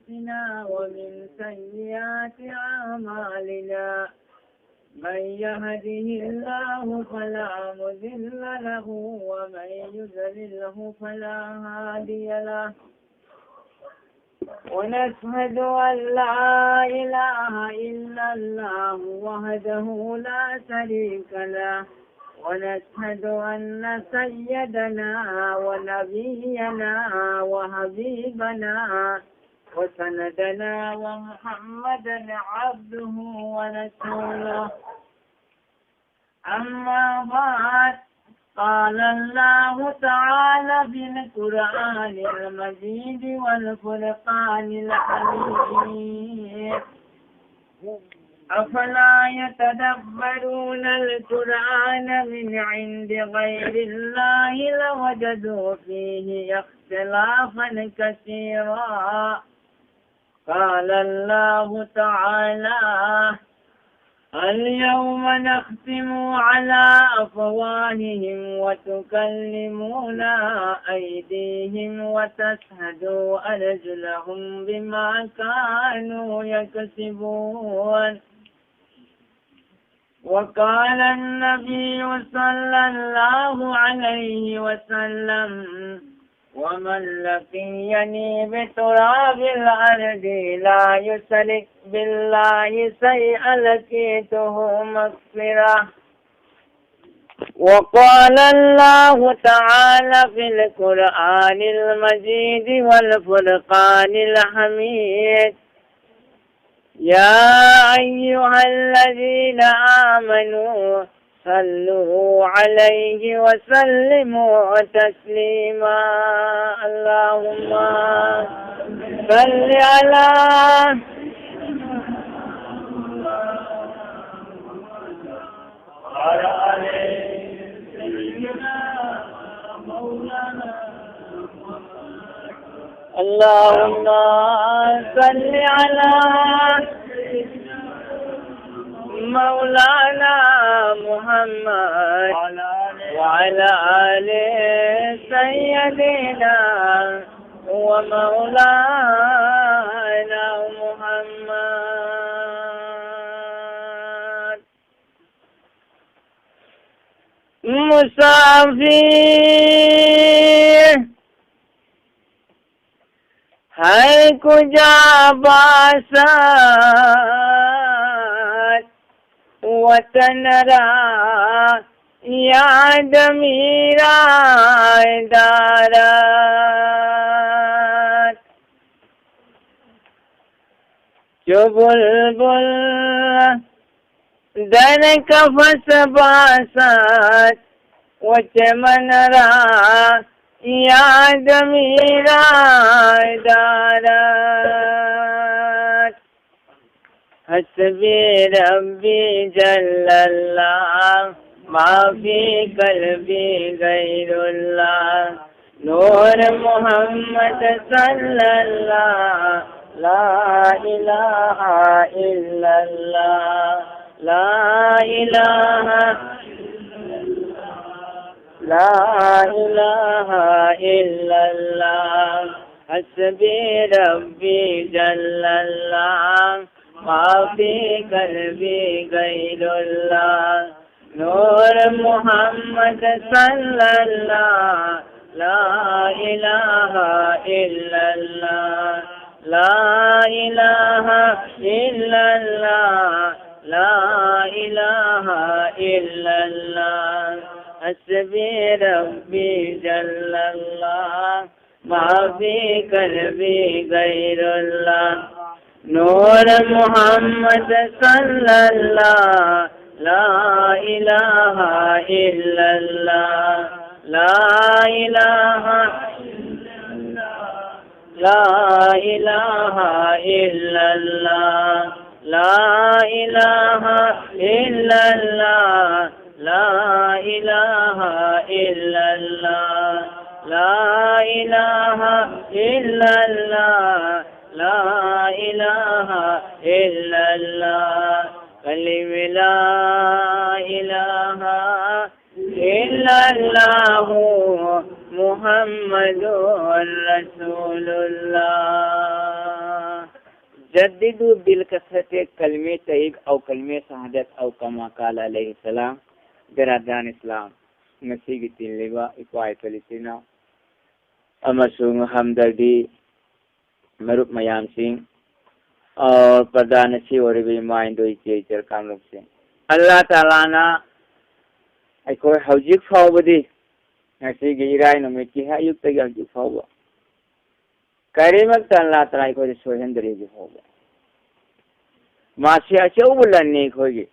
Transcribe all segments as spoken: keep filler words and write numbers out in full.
أنفسنا ومن سيئات أعمالنا. من يهده الله فلا مضل له ومن يضلله فلا هادي له. ونشهد أن لا إله إلا الله وحده لا شريك له. ونشهد أن سيدنا ونبينا وحبيبنا وسندنا ومحمدا عبده ورسوله. أما بعد، قال الله تعالى في القرآن المجيد والفرقان الحميد: أفلا يتدبرون القرآن من عند غير الله لوجدوا فيه اختلافا كثيرا. قال الله تعالى: اليوم نختم على أفواههم وتكلمنا أيديهم وتشهد أرجلهم بما كانوا يكسبون. وقال النبي صلى الله عليه وسلم: ومن لقيني بتراب الأرض لا يشرك بالله شيئا لقيته مغفرة. وقال الله تعالى في القرآن المجيد والفرقان الحميد: يا أيها الذين آمنوا صلوا عليه وسلموا تسليما. اللهم صل على اللهم صل على مولانا محمد وعلى آل سيدنا ومولانا مسافر ہر کجا باشد، وطن را یاد میرا دارد. چو بلبل در قفس باشد، و چمن را یاد میرا دارد. حسبی ربی جل اللہ، ما فی قلبی غیر اللہ، نور محمد صلی اللہ، لا الہ الا اللہ، لا الہ، لا الہ الا اللہ، حسبی ربی جل اللہ، ما فی قلبی غیر اللہ، نور محمد صلی اللہ، لا الہ الا اللہ، لا الہ الا اللہ، لا الہ الا اللہ، حسبی ربی جل اللہ، ما فی قلبی غیر اللہ، نور محمد صلی اللہ، لا الہ الا اللہ، لا الہ، لا الہ الا اللہ، لا الہ الا اللہ، لا الہ الا اللہ، لا الہ الا اللہ، لا الہ الا اللہ، کلمہ لا الہ الا اللہ محمد رسول اللہ. جددوا بالکثرت کلمہ طیب او کلمہ شہادت او کما قال علیہ السلام. برادران اسلام، ꯉꯁꯤꯒꯤ ꯇꯤꯜꯂꯤꯕ ꯏꯄꯥ ꯏꯄꯜ ꯏꯆꯤꯟ ꯏꯅꯥꯎ ꯑꯃꯁꯨꯡ ꯍꯝꯗꯔꯗꯤ ꯃꯔꯨꯞ ꯃꯌꯥꯝꯁꯤꯡ, ꯑ, ꯄ꯭ꯔꯙꯥꯟ ꯑꯁꯤ ꯑꯣꯏꯔꯤꯕ ꯏꯃꯥ ꯏꯟꯗꯣ ꯏꯆꯦ ꯏꯆꯜ ꯀꯥꯡꯂꯨꯞꯁꯤꯡ, ꯑꯜꯂꯥ ꯇꯥꯂꯥꯅ ꯑꯩꯈꯣꯏ ꯍꯧꯖꯤꯛ ꯐꯥꯎꯕꯗꯤ, ꯉꯁꯤꯒꯤ ꯏꯔꯥꯏ ꯅꯨꯃꯤꯠꯀꯤ ꯑꯌꯨꯛꯇꯒꯤ ꯍꯧꯖꯤꯛ ꯐꯥꯎꯕ ꯀꯔꯤꯃꯠꯇ ꯑꯜꯂꯥ ꯇꯥꯂꯥ ꯑꯩꯈꯣꯏꯗ ꯁꯣꯏꯍꯟꯗꯔꯤ ꯍꯧꯖꯤꯛ ꯐꯥꯎꯕ꯫ ꯃꯥꯁꯤ ꯑꯆꯧꯕ ꯂꯟꯅꯤ ꯑꯩꯈꯣꯏꯒꯤ꯫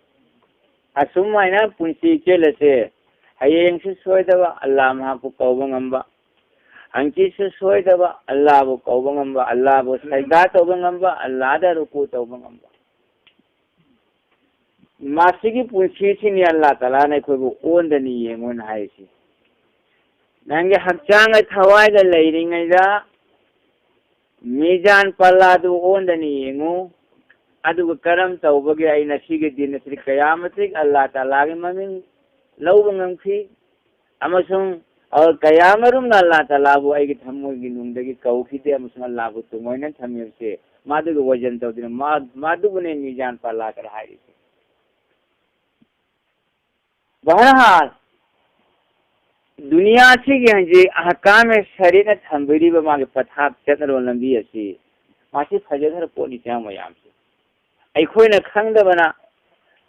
ꯑꯁꯨꯝ ꯍꯥꯏꯅ ꯄꯨꯟꯁꯤ ꯆꯦꯜꯂꯁꯦ, ꯍꯌꯦꯡꯁꯨ ꯁꯣꯏꯗꯕ ꯑꯜꯂꯥ ꯃꯍꯥꯛꯄꯨ ꯀꯧꯕ ꯉꯝꯕ, ꯍꯪꯆꯤꯠꯁꯨ ꯁꯣꯏꯗꯕ ꯑꯜꯂꯥꯕꯨ ꯀꯧꯕ ꯉꯝꯕ, ꯑꯜꯂꯥꯕꯨ ꯁꯖꯗꯥ ꯇꯧꯕ ꯉꯝꯕ, ꯑꯜꯂꯥꯗ ꯔꯨꯀꯨ ꯇꯧꯕ ꯉꯝꯕ꯫ ꯃꯁꯤꯒꯤ ꯄꯨꯟꯁꯤꯁꯤꯅꯤ ꯑꯜꯂꯥ ꯇꯥꯂꯥꯅ ꯑꯩꯈꯣꯏꯕꯨ ꯑꯣꯟꯗꯅ ꯌꯦꯡꯉꯨꯅ ꯍꯥꯏꯔꯤꯁꯤ꯫ ꯅꯪꯒꯤ ꯍꯛꯆꯥꯡꯒ ꯊꯋꯥꯏꯒ ꯂꯩꯔꯤꯉꯩꯗ ꯃꯤꯖꯥꯟ ꯄꯜꯂꯥꯗꯨ ꯑꯣꯟꯗꯅ ꯌꯦꯡꯉꯨ꯫ ꯑꯗꯨꯒ ꯀꯔꯝ ꯇꯧꯕꯒꯤ ꯑꯩꯅ ꯁꯤꯒꯤ ꯗꯤꯟ ꯑꯁꯤ ꯀꯌꯥ ꯃꯇꯤꯛ ꯑꯜꯂꯥ ꯇꯥꯂꯥꯒꯤ ꯃꯃꯤꯡ ꯂꯧꯕ ꯉꯝꯈꯤ, ꯑꯃꯁꯨꯡ ꯑꯋ-, ꯀꯌꯥ ꯃꯔꯨꯝꯅ ꯑꯜꯂꯥ ꯇꯥꯂꯥꯕꯨ ꯑꯩꯒꯤ ꯊꯃꯣꯏꯒꯤ ꯅꯨꯡꯗꯒꯤ ꯀꯧꯈꯤꯗꯦ ꯑꯃꯁꯨꯡ ꯑꯜꯂꯥꯕꯨ ꯇꯨꯡꯑꯣꯏꯅ ꯊꯝꯃꯤꯕꯁꯦ, ꯃꯗꯨꯒꯤ ꯋꯖꯟ ꯇꯧꯗꯨꯅ ꯃꯥ-, ꯃꯗꯨꯕꯨꯅꯦ ꯃꯤꯖꯥꯟ ꯄꯥꯂꯥꯛ ꯍꯥꯏꯔꯤꯁꯦ꯫ ꯕꯍꯔꯍꯥꯜ, ꯗꯨꯅꯤꯌꯥꯁꯤꯒꯤ ꯍꯧꯖꯤꯛ ꯑꯍꯀꯥꯃꯦ ꯁꯔꯤꯌꯠꯅ ꯊꯝꯕꯤꯔꯤꯕ ꯃꯥꯒꯤ ꯄꯊꯥꯞ ꯆꯠꯅꯔꯣꯟ ꯂꯝꯕꯤ ꯑꯁꯤ, ꯃꯁꯤ ꯐꯖꯈ꯭ꯔ ꯄꯣꯠꯅꯤ ꯆꯤꯡ ꯃꯌꯥꯝꯁꯦ꯫ ꯑꯩꯈꯣꯏꯅ ꯈꯪꯗꯕꯅ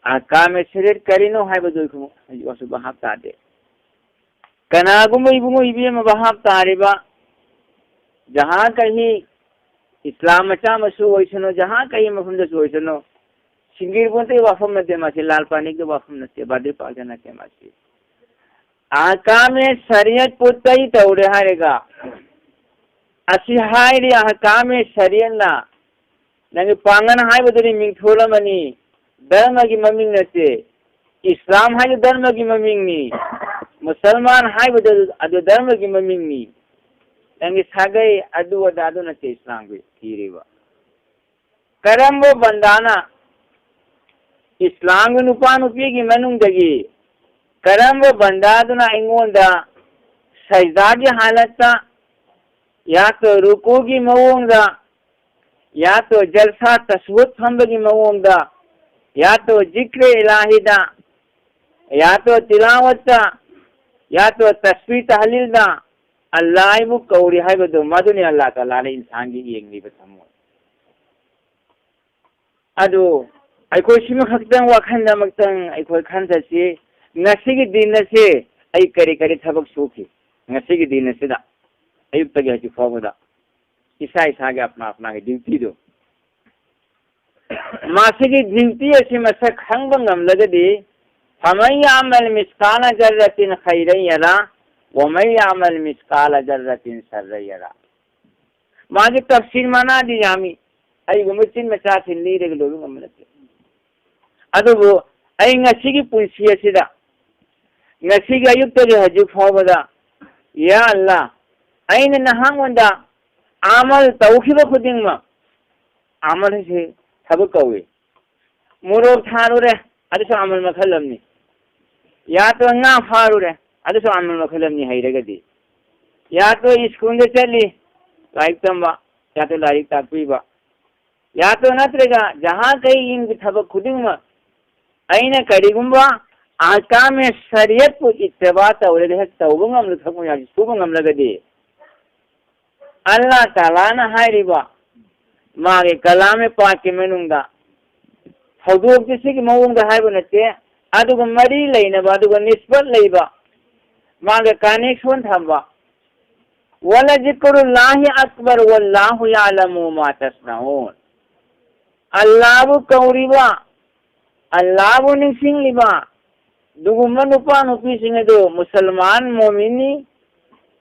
ꯑꯍꯀꯥꯃꯦ ꯁꯔꯤꯌꯠ ꯀꯔꯤꯅꯣ ꯍꯥꯏꯕꯗꯨ ꯑꯩꯈꯣꯏ ꯍꯧꯖꯤꯛ ꯐꯥꯎꯁꯨ ꯚꯥꯞ ꯇꯥꯗꯦ꯫ ꯀꯅꯥꯒꯨꯝꯕ ꯏꯕꯨꯡꯉꯣ ꯏꯕꯦꯝꯃ ꯚꯥꯞ ꯇꯥꯔꯤꯕ, ꯖꯍꯥ ꯀꯍꯤ ꯏꯁꯂꯥꯝ ꯃꯆꯥ ꯃꯁꯨ ꯑꯣꯏꯁꯅꯨ, ꯖꯍꯥ ꯀꯍꯤ ꯃꯐꯝꯗꯁꯨ ꯑꯣꯏꯁꯅꯨ, ꯁꯤꯡꯒꯤꯔꯕꯨꯟꯇꯒꯤ ꯋꯥꯐꯝ ꯅꯠꯇꯦ ꯃꯁꯤ, ꯂꯥꯜ ꯄꯥꯅꯤꯒꯤ ꯋꯥꯐꯝ ꯅꯠꯇꯦ, ꯕꯥꯗ꯭ꯔꯤ ꯄꯥꯛꯇ ꯅꯠꯇꯦ ꯃꯁꯤ꯫ ꯑꯍꯀꯥꯃꯦ ꯁꯔꯤꯌꯠꯄꯨ ꯇꯩ ꯇꯧꯔꯦ ꯍꯥꯏꯔꯒ, ꯑꯁꯤ ꯍꯥꯏꯔꯤ ꯑꯍꯀꯥꯃꯦ ꯁꯔꯤꯌꯠꯅ ꯅꯪꯒꯤ ꯄꯥꯡꯒꯜ ꯍꯥꯏꯕꯗꯨꯗꯤ ꯃꯤꯡꯊꯣꯜ ꯑꯃꯅꯤ, ꯙꯔꯃꯒꯤ ꯃꯃꯤꯡ ꯅꯠꯇꯦ꯫ ꯏꯁꯂꯥꯝ ꯍꯥꯏꯕ ꯙꯔꯃꯒꯤ ꯃꯃꯤꯡꯅꯤ, ꯃꯨꯁꯜꯃꯥꯟ ꯍꯥꯏꯕꯗꯨ ꯑꯗꯨ ꯙꯔꯃꯒꯤ ꯃꯃꯤꯡꯅꯤ꯫ ꯅꯪꯒꯤ ꯁꯥꯒꯩ ꯑꯗꯨ ꯑꯗꯥ ꯑꯗꯨ ꯅꯠꯇꯦ ꯏꯁꯂꯥꯝꯒꯤ ꯊꯤꯔꯤꯕ꯫ ꯀꯔꯝꯕ ꯕꯟꯗꯥꯅ ꯏꯁꯂꯥꯝꯒꯤ ꯅꯨꯄꯥ ꯅꯨꯄꯤꯒꯤ ꯃꯅꯨꯡꯗꯒꯤ ꯀꯔꯝꯕ ꯕꯟꯗꯥꯗꯨꯅ ꯑꯩꯉꯣꯟꯗ ꯁꯖꯗꯥꯒꯤ ꯍꯥꯂꯠꯇ, ꯌꯥꯇꯣ ꯔꯨꯀꯨꯒꯤ ꯃꯑꯣꯡꯗ, ꯌꯥꯇꯣ ꯖꯜꯁꯥ ꯇꯁꯍꯨꯗ ꯐꯝꯕꯒꯤ ꯃꯑꯣꯡꯗ, ꯌꯥꯇꯣ ꯖꯤꯀ꯭ꯔꯦ ꯏꯂꯥꯍꯤꯗ, ꯌꯥꯇꯣ ꯇꯤꯂꯥꯋꯠꯇ, ꯌꯥꯇꯣ ꯇꯁꯕꯤ ꯇꯍꯂꯤꯜꯗ ꯑꯜꯂꯥꯍꯕꯨ ꯀꯧꯔꯤ ꯍꯥꯏꯕꯗꯨ, ꯃꯗꯨꯅꯤ ꯑꯜꯂꯥꯍ ꯇꯥꯂꯥꯅ ꯏꯟꯁꯥꯟꯒꯤ ꯌꯦꯡꯂꯤꯕ ꯊꯝꯃꯣꯏ꯫ ꯑꯗꯨ ꯑꯩꯈꯣꯏ ꯁꯤꯃꯈꯛꯇꯪ ꯋꯥꯈꯜꯗꯃꯛꯇꯪ ꯑꯩꯈꯣꯏ ꯈꯟꯊꯁꯤ꯫ ꯉꯁꯤꯒꯤ ꯗꯤꯟ ꯑꯁꯤ ꯑꯩ ꯀꯔꯤ ꯀꯔꯤ ꯊꯕꯛ ꯁꯨꯈꯤ? ꯉꯁꯤꯒꯤ ꯗꯤꯟ ꯑꯁꯤꯗ ꯑꯌꯨꯛꯇꯒꯤ ꯍꯧꯖꯤꯛ ꯐꯥꯎꯕꯗ ꯏꯁꯥ ꯏꯁꯥꯒꯤ ꯑꯄꯅꯥ ꯑꯄꯅꯥꯒꯤ ꯗ꯭ꯌꯨꯇꯤꯗꯨ, ꯃꯁꯤꯒꯤ ꯗ꯭ꯌꯨꯇꯤ ꯑꯁꯤ ꯃꯁꯛ ꯈꯪꯕ ꯉꯝꯂꯒꯗꯤ, فَمَنْ يَعْمَلْ مِثْقَالَ ذَرَّةٍ خَيْرًا يَرَهُ وَمَنْ يَعْمَلْ مِثْقَالَ ذَرَّةٍ شَرًّا يَرَهُ꯫ ꯃꯥꯒꯤ ꯇꯐꯁꯤꯔ ꯃꯅꯥꯗꯤ ꯌꯥꯝꯃꯤ, ꯑꯩꯒꯨꯝꯕ ꯆꯤꯟ ꯃꯆꯥꯁꯤ ꯂꯤꯔꯒ ꯂꯣꯏꯕ ꯉꯝꯕ ꯅꯠꯇꯦ꯫ ꯑꯗꯨꯕꯨ ꯑꯩ ꯉꯁꯤꯒꯤ ꯄꯨꯟꯁꯤ ꯑꯁꯤꯗ, ꯉꯁꯤꯒꯤ ꯑꯌꯨꯛꯇꯒꯤ ꯍꯧꯖꯤꯛ ꯐꯥꯎꯕꯗ, ꯌꯥ ꯑꯜꯂꯥ, ꯑꯩꯅ ꯅꯍꯥꯛꯉꯣꯟꯗ ꯑꯃꯜ ꯇꯧꯈꯤꯕ ꯈꯨꯗꯤꯡꯃꯛ, ꯑꯃꯜ ꯍꯥꯏꯁꯤ ꯊꯕꯛ ꯀꯧꯏ꯫ ꯃꯣꯔꯣꯛ ꯊꯥꯔꯨꯔꯦ, ꯑꯗꯨꯁꯨ ꯑꯃꯜ ꯃꯈꯜ ꯑꯃꯅꯤ꯫ ꯌꯥꯇꯣ ꯉꯥ ꯐꯥꯔꯨꯔꯦ, ꯑꯗꯨꯁꯨ ꯑꯃꯜ ꯃꯈꯜ ꯑꯃꯅꯤ ꯍꯩꯔꯒꯗꯤ꯫ ꯌꯥꯇꯣ ꯁ꯭ꯀꯨꯜꯗ ꯆꯠꯂꯤ, ꯂꯥꯏꯔꯤꯛ ꯇꯝꯕ, ꯌꯥꯇꯣ ꯂꯥꯏꯔꯤꯛ ꯇꯥꯛꯄꯤꯕ, ꯌꯥꯇꯣ ꯅꯠꯇ꯭ꯔꯒ ꯖꯍꯥ ꯀꯩ ꯏꯟꯒꯤ ꯊꯕꯛ ꯈꯨꯗꯤꯡꯃꯛ ꯑꯩꯅ ꯀꯔꯤꯒꯨꯝꯕ ꯑꯍꯀꯥꯃꯦ ꯁꯔꯤꯌꯠꯄꯨ ꯏꯠꯇꯕꯥ ꯇꯧꯔꯒ ꯍꯦꯛ ꯇꯧꯕ ꯉꯝꯂ-, ꯊꯕꯛ ꯃꯌꯥꯝꯁꯤ ꯁꯨꯕ ꯉꯝꯂꯒꯗꯤ, ꯑꯜꯂꯥ ꯇꯥꯂꯥꯅ ꯍꯥꯏꯔꯤꯕ ꯃꯥꯒꯤ ꯀꯂꯥꯃꯦ ꯄꯥꯛꯀꯤ ꯃꯅꯨꯡꯗ ꯊꯧꯗꯣꯛꯇꯤ ꯁꯤꯒꯤ ꯃꯑꯣꯡꯗ ꯍꯥꯏꯕ ꯅꯠꯇꯦ, ꯑꯗꯨꯒ ꯃꯔꯤ ꯂꯩꯅꯕ, ꯑꯗꯨꯒ ꯅꯤꯁꯕꯠ ꯂꯩꯕ, ꯃꯥꯒ ꯀꯅꯦꯛꯁꯟ ꯊꯝꯕ, وَلَذِكْرُ اللَّهِ أَكْبَرُ وَاللَّهُ يَعْلَمُ مَا تَصْنَعُونَ꯫ ꯑꯜꯂꯥꯕꯨ ꯀꯧꯔꯤꯕ, ꯑꯜꯂꯥꯕꯨ ꯅꯤꯡꯁꯤꯡꯂꯤꯕ ꯑꯗꯨꯒꯨꯝꯕ ꯅꯨꯄꯥ ꯅꯨꯄꯤꯁꯤꯡ ꯑꯗꯨ ꯃꯨꯁꯜꯃꯥꯟ ꯃꯣꯃꯤꯟꯅꯤ꯫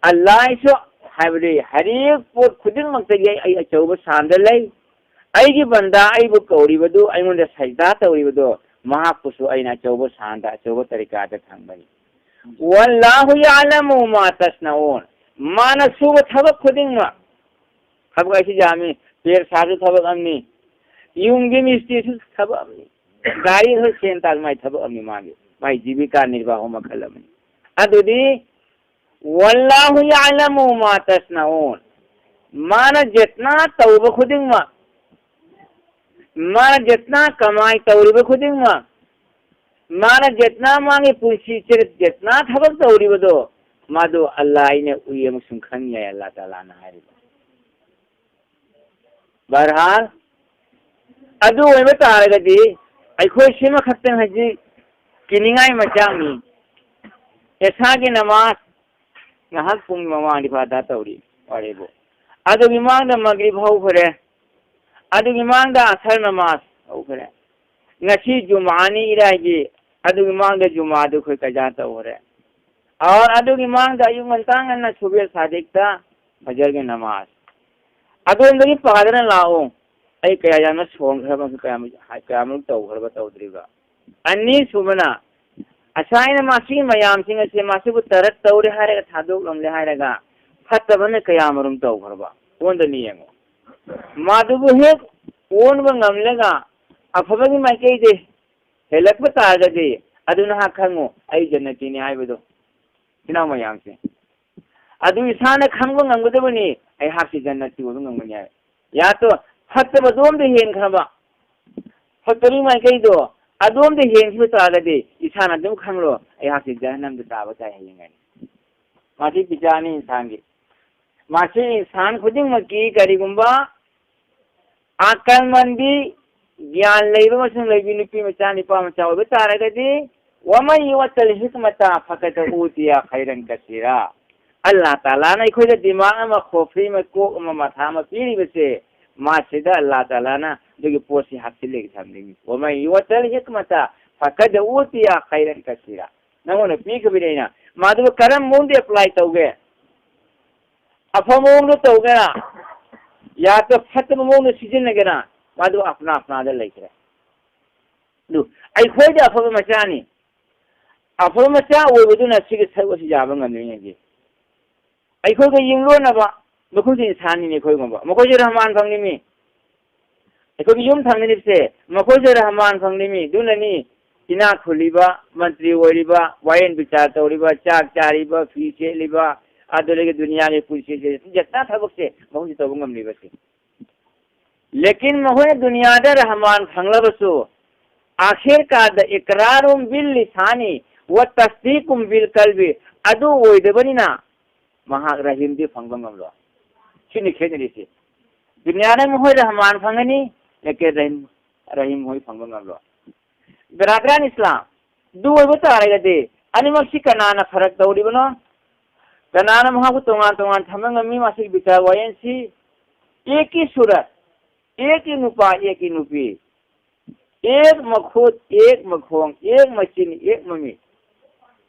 ꯑꯜꯂꯥꯍꯁꯨ, ꯍꯥꯏꯕꯗꯤ ꯍꯔꯦꯛ ꯄꯣꯠ ꯈꯨꯗꯤꯡꯃꯛꯇꯒꯤ ꯑꯩ, ꯑꯩ ꯑꯆꯧꯕ ꯁꯥꯟꯗ ꯂꯩ꯫ ꯑꯩꯒꯤ ꯕꯟꯗꯥ ꯑꯩꯕꯨ ꯀꯧꯔꯤꯕꯗꯨ, ꯑꯩꯉꯣꯟꯗ ꯁꯖꯗꯥ ꯇꯧꯔꯤꯕꯗꯨ, ꯃꯍꯥꯛꯄꯨꯁꯨ ꯑꯩꯅ ꯑꯆꯧꯕ ꯁꯥꯟꯗ, ꯑꯆꯧꯕ ꯇꯔꯤꯀꯥꯗ ꯊꯝꯕꯅꯤ꯫ وَاللَّهُ يَعْلَمُ مَا تَصْنَعُونَ꯫ ꯃꯥꯅ ꯁꯨꯕ ꯊꯕꯛ ꯈꯨꯗꯤꯡꯃꯛ, ꯊꯕꯛ ꯍꯥꯏꯁꯤ ꯌꯥꯝꯃꯤ, ꯄꯦꯔ ꯁꯥꯕꯁꯨ ꯊꯕꯛ ꯑꯃꯅꯤ, ꯌꯨꯝꯒꯤ ꯃꯤꯁꯇ꯭ꯔꯤꯁꯨ ꯊꯕꯛ ꯑꯃꯅꯤ, ꯒꯥꯔꯤ ꯊꯧ ꯁꯦꯟ ꯇꯥꯟ ꯃꯥꯏ ꯊꯕꯛ ꯑꯃꯅꯤ, ꯃꯥꯒꯤ, ꯃꯥꯏ ꯖꯤꯕꯤꯀꯥ ꯅꯤꯔꯕꯥꯍꯣ ꯃꯈꯜ ꯑꯃꯅꯤ꯫ ꯑꯗꯨꯗꯤ, وَاللَّهُ يَعْلَمُ مَا تَصْنَعُونَ꯫ ꯃꯥꯅ ꯖꯠꯅꯥ ꯇꯧꯕ ꯈꯨꯗꯤꯡꯃꯛ, ꯃꯥꯅ ꯖꯠꯅꯥ ꯀꯃꯥꯏ ꯇꯧꯔꯤꯕ ꯈꯨꯗꯤꯡꯃꯛ, ꯃꯥꯅ ꯖꯠꯅꯥ ꯃꯥꯒꯤ ꯄꯨꯟꯁꯤ ꯆꯦ-, ꯖꯠꯅꯥ ꯊꯕꯛ ꯇꯧꯔꯤꯕꯗꯣ, ꯃꯥꯗꯣ ꯑꯜꯂꯥꯍꯅ ꯎꯏ ꯑꯃꯁꯨꯡ ꯈꯪꯉꯤ ꯍꯥꯏ ꯑꯜꯂꯥꯍ ꯇꯥꯂꯥꯅ ꯍꯥꯏꯔꯤꯕ꯫ ꯕꯍꯔꯍꯥꯜ, ꯑꯗꯨ ꯑꯣꯏꯕ ꯇꯥꯔꯒꯗꯤ ꯑꯩꯈꯣꯏ ꯁꯤꯃꯈꯛꯇꯪ ꯍꯧꯖꯤꯛ ꯀꯤꯅꯤꯡꯉꯥꯏ ꯃꯆꯥꯛꯅꯤ꯫ ꯏꯁꯥꯒꯤ ꯅꯃꯥꯖ ꯉꯥꯏꯍꯥꯛ ꯄꯨꯡ ꯃꯃꯥꯡꯗꯤ ꯐꯥꯗꯥ ꯇꯧꯔꯤ ꯋꯥꯔꯤꯕꯨ꯫ ꯑꯗꯨꯒꯤ ꯃꯃꯥꯡꯗ ꯃꯒ꯭ꯔꯤꯕ ꯍꯧꯈ꯭ꯔꯦ꯫ ꯑꯗꯨꯒꯤ ꯃꯃꯥꯡꯗ ꯑꯁꯔ ꯅꯃꯥꯖ ꯍꯧꯈ꯭ꯔꯦ꯫ ꯉꯁꯤ ꯖꯨꯃꯥꯅꯤ ꯏꯔꯥꯏꯒꯤ, ꯑꯗꯨꯒꯤ ꯃꯃꯥꯡꯗ ꯖꯨꯃꯥꯗꯨ ꯑꯩꯈꯣꯏ ꯀꯖꯥ ꯇꯧꯈ꯭ꯔꯦ꯫ ꯑꯣꯔ ꯑꯗꯨꯒꯤ ꯃꯃꯥꯡꯗ ꯑꯌꯨꯛ ꯉꯟꯇꯥ ꯉꯟꯅ ꯁꯨꯕꯦ ꯁꯥꯗꯤꯛꯇ ꯐꯖꯔꯒꯤ ꯅꯃꯥꯖ꯫ ꯑꯗꯣꯝꯗꯒꯤ ꯄꯥꯗꯅ ꯂꯥꯛꯑꯣ꯫ ꯑꯩ ꯀꯌꯥ ꯌꯥꯝꯅ ꯁꯣꯟꯈ꯭ꯔꯕ, ꯀꯌꯥꯃꯨꯛ, ꯀꯌꯥꯃꯨꯛ ꯇꯧꯈ꯭ꯔꯕ, ꯇꯧꯗ꯭ꯔꯤꯕ꯫ ꯑꯅꯤꯁꯨꯕꯅ, ꯉꯁꯥꯏꯅ ꯃꯁꯤꯒꯤ ꯃꯌꯥꯝꯁꯤꯡ ꯑꯁꯦ ꯃꯁꯤꯕꯨ ꯇꯔꯛ ꯇꯧꯔꯦ ꯍꯥꯏꯔꯒ, ꯊꯥꯗꯣꯛꯂꯝꯂꯦ ꯍꯥꯏꯔꯒ, ꯐꯠꯇꯕꯅ ꯀꯌꯥꯃꯔꯨꯝ ꯇꯧꯈ꯭ꯔꯕ꯫ ꯑꯣꯟꯗꯅꯤ ꯌꯦꯡꯉꯣ꯫ ꯃꯗꯨꯕꯨ ꯍꯦꯛ ꯑꯣꯟꯕ ꯉꯝꯂꯒ ꯑꯐꯕꯒꯤ ꯃꯥꯏꯀꯩꯗ ꯍꯦꯜꯂꯛꯄ ꯇꯥꯔꯒꯗꯤ, ꯑꯗꯨ ꯅꯍꯥꯛ ꯈꯪꯉꯨ, ꯑꯩ ꯖꯟꯅꯇꯤꯅꯤ ꯍꯥꯏꯕꯗꯣ꯫ ꯏꯅꯥꯎ ꯃꯌꯥꯝꯁꯦ, ꯑꯗꯨ ꯏꯁꯥꯅ ꯈꯪꯕ ꯉꯝꯒꯗꯕꯅꯤ, ꯑꯩꯍꯥꯛꯁꯤ ꯖꯟꯅꯇꯤ ꯑꯣꯏꯕ ꯉꯝꯒꯅꯤ ꯍꯥꯏꯕ꯫ ꯌꯥꯇꯣ, ꯐꯠꯇꯕꯗꯣꯝꯗ ꯍꯦꯟꯈ꯭ꯔꯕ, ꯐꯠꯇꯕꯒꯤ ꯃꯥꯏꯀꯩꯗꯣ ꯑꯗꯣꯝꯗ ꯍꯦꯟꯈꯤꯕ ꯇꯥꯔꯒꯗꯤ, ꯏꯁꯥꯅ ꯑꯗꯨꯝ ꯈꯪꯂꯣ, ꯑꯩꯍꯥꯛꯁꯤ ꯖꯍꯟꯅꯝꯗ ꯇꯥꯕ ꯇꯥꯏ ꯍꯌꯦꯡ ꯍꯥꯏꯅ꯫ ꯃꯁꯤ ꯕꯤꯆꯥꯔꯅꯤ ꯏꯟꯁꯥꯟꯒꯤ꯫ ꯃꯁꯤ ꯏꯟꯁꯥꯟ ꯈꯨꯗꯤꯡꯃꯛꯀꯤ ꯀꯔꯤꯒꯨꯝꯕ ꯑꯀꯜꯃꯟꯗꯤ, ꯒ꯭ꯌꯥꯟ ꯂꯩꯕ ꯑꯃꯁꯨꯡ ꯂꯩꯕꯤ ꯅꯨꯄꯤ ꯃꯆꯥ, ꯅꯨꯄꯥ ꯃꯆꯥ ꯑꯣꯏꯕ ꯇꯥꯔꯒꯗꯤ, "ꯋꯃꯟ ꯌꯨꯑꯇꯜ ꯍꯤꯛꯃꯇ ꯐꯀꯗ ꯎꯇꯤꯌ ꯈꯩꯔꯟ ꯀꯁꯤꯔꯥ"꯫ ꯑꯜꯂꯥꯍ ꯇꯥꯂꯥꯅ ꯑꯩꯈꯣꯏꯗ ꯗꯤꯃꯥꯒ ꯑꯃ, ꯈꯣꯐ꯭ꯔꯤ ꯑꯃ, ꯀꯣꯛ ꯑꯃ, ꯃꯊꯥ ꯑꯃ ꯄꯤꯔꯤꯕꯁꯦ, ꯃꯥꯁꯤꯗ ꯑꯜꯂꯥꯍ ꯇꯥꯂꯥꯅ ꯑꯗꯨꯒꯤ ꯄꯣꯠꯁꯤ ꯍꯥꯞꯆꯤꯜꯂꯒ ꯊꯝꯗꯣꯏꯅꯤ꯫ "ꯋꯃꯟ ꯌꯨꯑꯇꯜ ꯍꯤꯛꯃꯇ ꯐꯀꯗ ꯎꯇꯤꯌ ꯈꯩꯔꯟ ꯀꯁꯤꯔꯥ"꯫ ꯅꯪꯉꯣꯟꯗ ꯄꯤꯈꯤꯕꯅꯤ ꯑꯩꯅ꯫ ꯃꯗꯨꯒ ꯀꯔꯝꯕ ꯃꯑꯣꯡꯗ apply ꯇꯧꯒꯦ? ꯑꯐꯕ ꯃꯑꯣꯡꯗ ꯇꯧꯒꯦꯔꯥ, ꯌꯥꯗ ꯐꯠꯇꯕ ꯃꯑꯣꯡꯗ ꯁꯤꯖꯤꯟꯅꯒꯦꯔꯥ, ꯃꯗꯨ ꯑꯐꯅꯥ ꯑꯐꯅꯥꯗ ꯂꯩꯈ꯭ꯔꯦ꯫ ꯑꯗꯨ ꯑꯩꯈꯣꯏꯗꯤ ꯑꯐꯕ ꯃꯆꯥꯅꯤ꯫ ꯑꯐꯕ ꯃꯆꯥ ꯑꯣꯏꯕꯗꯨꯅ ꯁꯤꯒꯤ ꯁꯔꯨꯛ ꯑꯁꯤ ꯌꯥꯕ ꯉꯝꯂꯤꯉꯩꯒꯤ꯫ ꯑꯩꯈꯣꯏꯒ ꯌꯦꯡꯂꯣꯟꯅꯕ, ꯃꯈꯣꯏꯁꯨ ꯏꯟꯁꯥꯟꯅꯤꯅꯦ ꯑꯩꯈꯣꯏꯒꯨꯝꯕ꯫ ꯃꯈꯣꯏꯁꯨ ꯔꯍꯃꯥꯟ ꯐꯪꯅꯤꯡꯃꯤ꯫ ꯑꯩꯈꯣꯏꯒꯤ ꯌꯨꯝ ꯊꯪꯅꯔꯤꯕꯁꯦ, ꯃꯈꯣꯏꯁꯨ ꯔꯍꯃꯥꯟ ꯐꯪꯅꯤꯡꯃꯤ꯫ ꯑꯗꯨꯅꯅꯤ ꯏꯅꯥꯛ ꯈꯨꯜꯂꯤꯕ, ꯃꯟꯇ꯭ꯔꯤ ꯑꯣꯏꯔꯤꯕ, ꯋꯥꯌꯦꯜ ꯕꯤꯆꯥꯔ ꯇꯧꯔꯤꯕ, ꯆꯥꯛ ꯆꯥꯔꯤꯕ, ꯐꯤ ꯁꯦꯠꯂꯤꯕ, ꯑꯗꯨꯗꯒꯤ ꯗꯨꯅꯤꯌꯥꯒꯤ ꯄꯨꯟꯁꯤꯁꯦ, ꯖꯠꯅꯥ ꯊꯕꯛꯁꯦ ꯃꯈꯣꯏꯁꯨ ꯇꯧꯕ ꯉꯝꯂꯤꯕꯁꯦ꯫ ꯂꯦꯀꯤꯟ ꯃꯈꯣꯏꯅ ꯗꯨꯅꯤꯌꯥꯗ ꯔꯍꯃꯥꯟ ꯐꯪꯂꯕꯁꯨ, ꯑꯥꯈꯤꯔ ꯀꯥꯟꯗ ꯏꯀꯔꯥꯔꯨꯝ ꯕꯤꯜ ꯂꯤꯁꯥꯅꯤ ꯋ ꯇꯁꯗꯤꯀꯨꯝ ꯕꯤꯜ ꯀꯜꯕꯤ ꯑꯗꯨ ꯑꯣꯏꯗꯕꯅꯤꯅ ꯃꯍꯥꯛ ꯔꯍꯤꯝꯗꯤ ꯐꯪꯕ ꯉꯝꯂꯣꯏ꯫ ꯁꯤꯅꯤ ꯈꯦꯠꯅꯔꯤꯁꯤ꯫ ꯗꯨꯅꯤꯌꯥꯗ ꯃꯈꯣꯏ ꯔꯍꯃꯥꯟ ꯐꯪꯒꯅꯤ, ꯂꯦꯀꯤꯟ ꯔꯍꯤꯝ, ꯔꯍꯤꯝ ꯍꯣꯏ ꯐꯪꯕ ꯉꯝꯂꯣꯏ꯫ ꯕꯔꯥꯗꯔꯥꯟ ꯏꯁꯂꯥꯝ, ꯑꯗꯨ ꯑꯣꯏꯕ ꯇꯥꯔꯒꯗꯤ ꯑꯅꯤꯃꯛꯁꯤ ꯀꯅꯥꯅ ꯐꯔꯛ ꯇꯧꯔꯤꯕꯅꯣ? ꯀꯅꯥꯅ ꯃꯍꯥꯛꯄꯨ ꯇꯣꯉꯥꯟ ꯇꯣꯉꯥꯟ ꯊꯝꯕ ꯉꯝꯃꯤ? ꯃꯁꯤꯒꯤ ꯕꯤꯆꯥꯔ ꯋꯥꯌꯦꯜꯁꯤ ꯑꯦꯛꯀꯤ ꯁꯨꯔꯠ, ꯑꯦꯛꯀꯤ ꯅꯨꯄꯥ, ꯑꯦꯛꯀꯤ ꯅꯨꯄꯤ, ꯑꯦꯛ ꯃꯈꯨꯠ, ꯑꯦꯛ ꯃꯈꯣꯡ, ꯑꯦꯛ ꯃꯆꯤꯟ, ꯑꯦꯛ ꯃꯃꯤꯠ꯫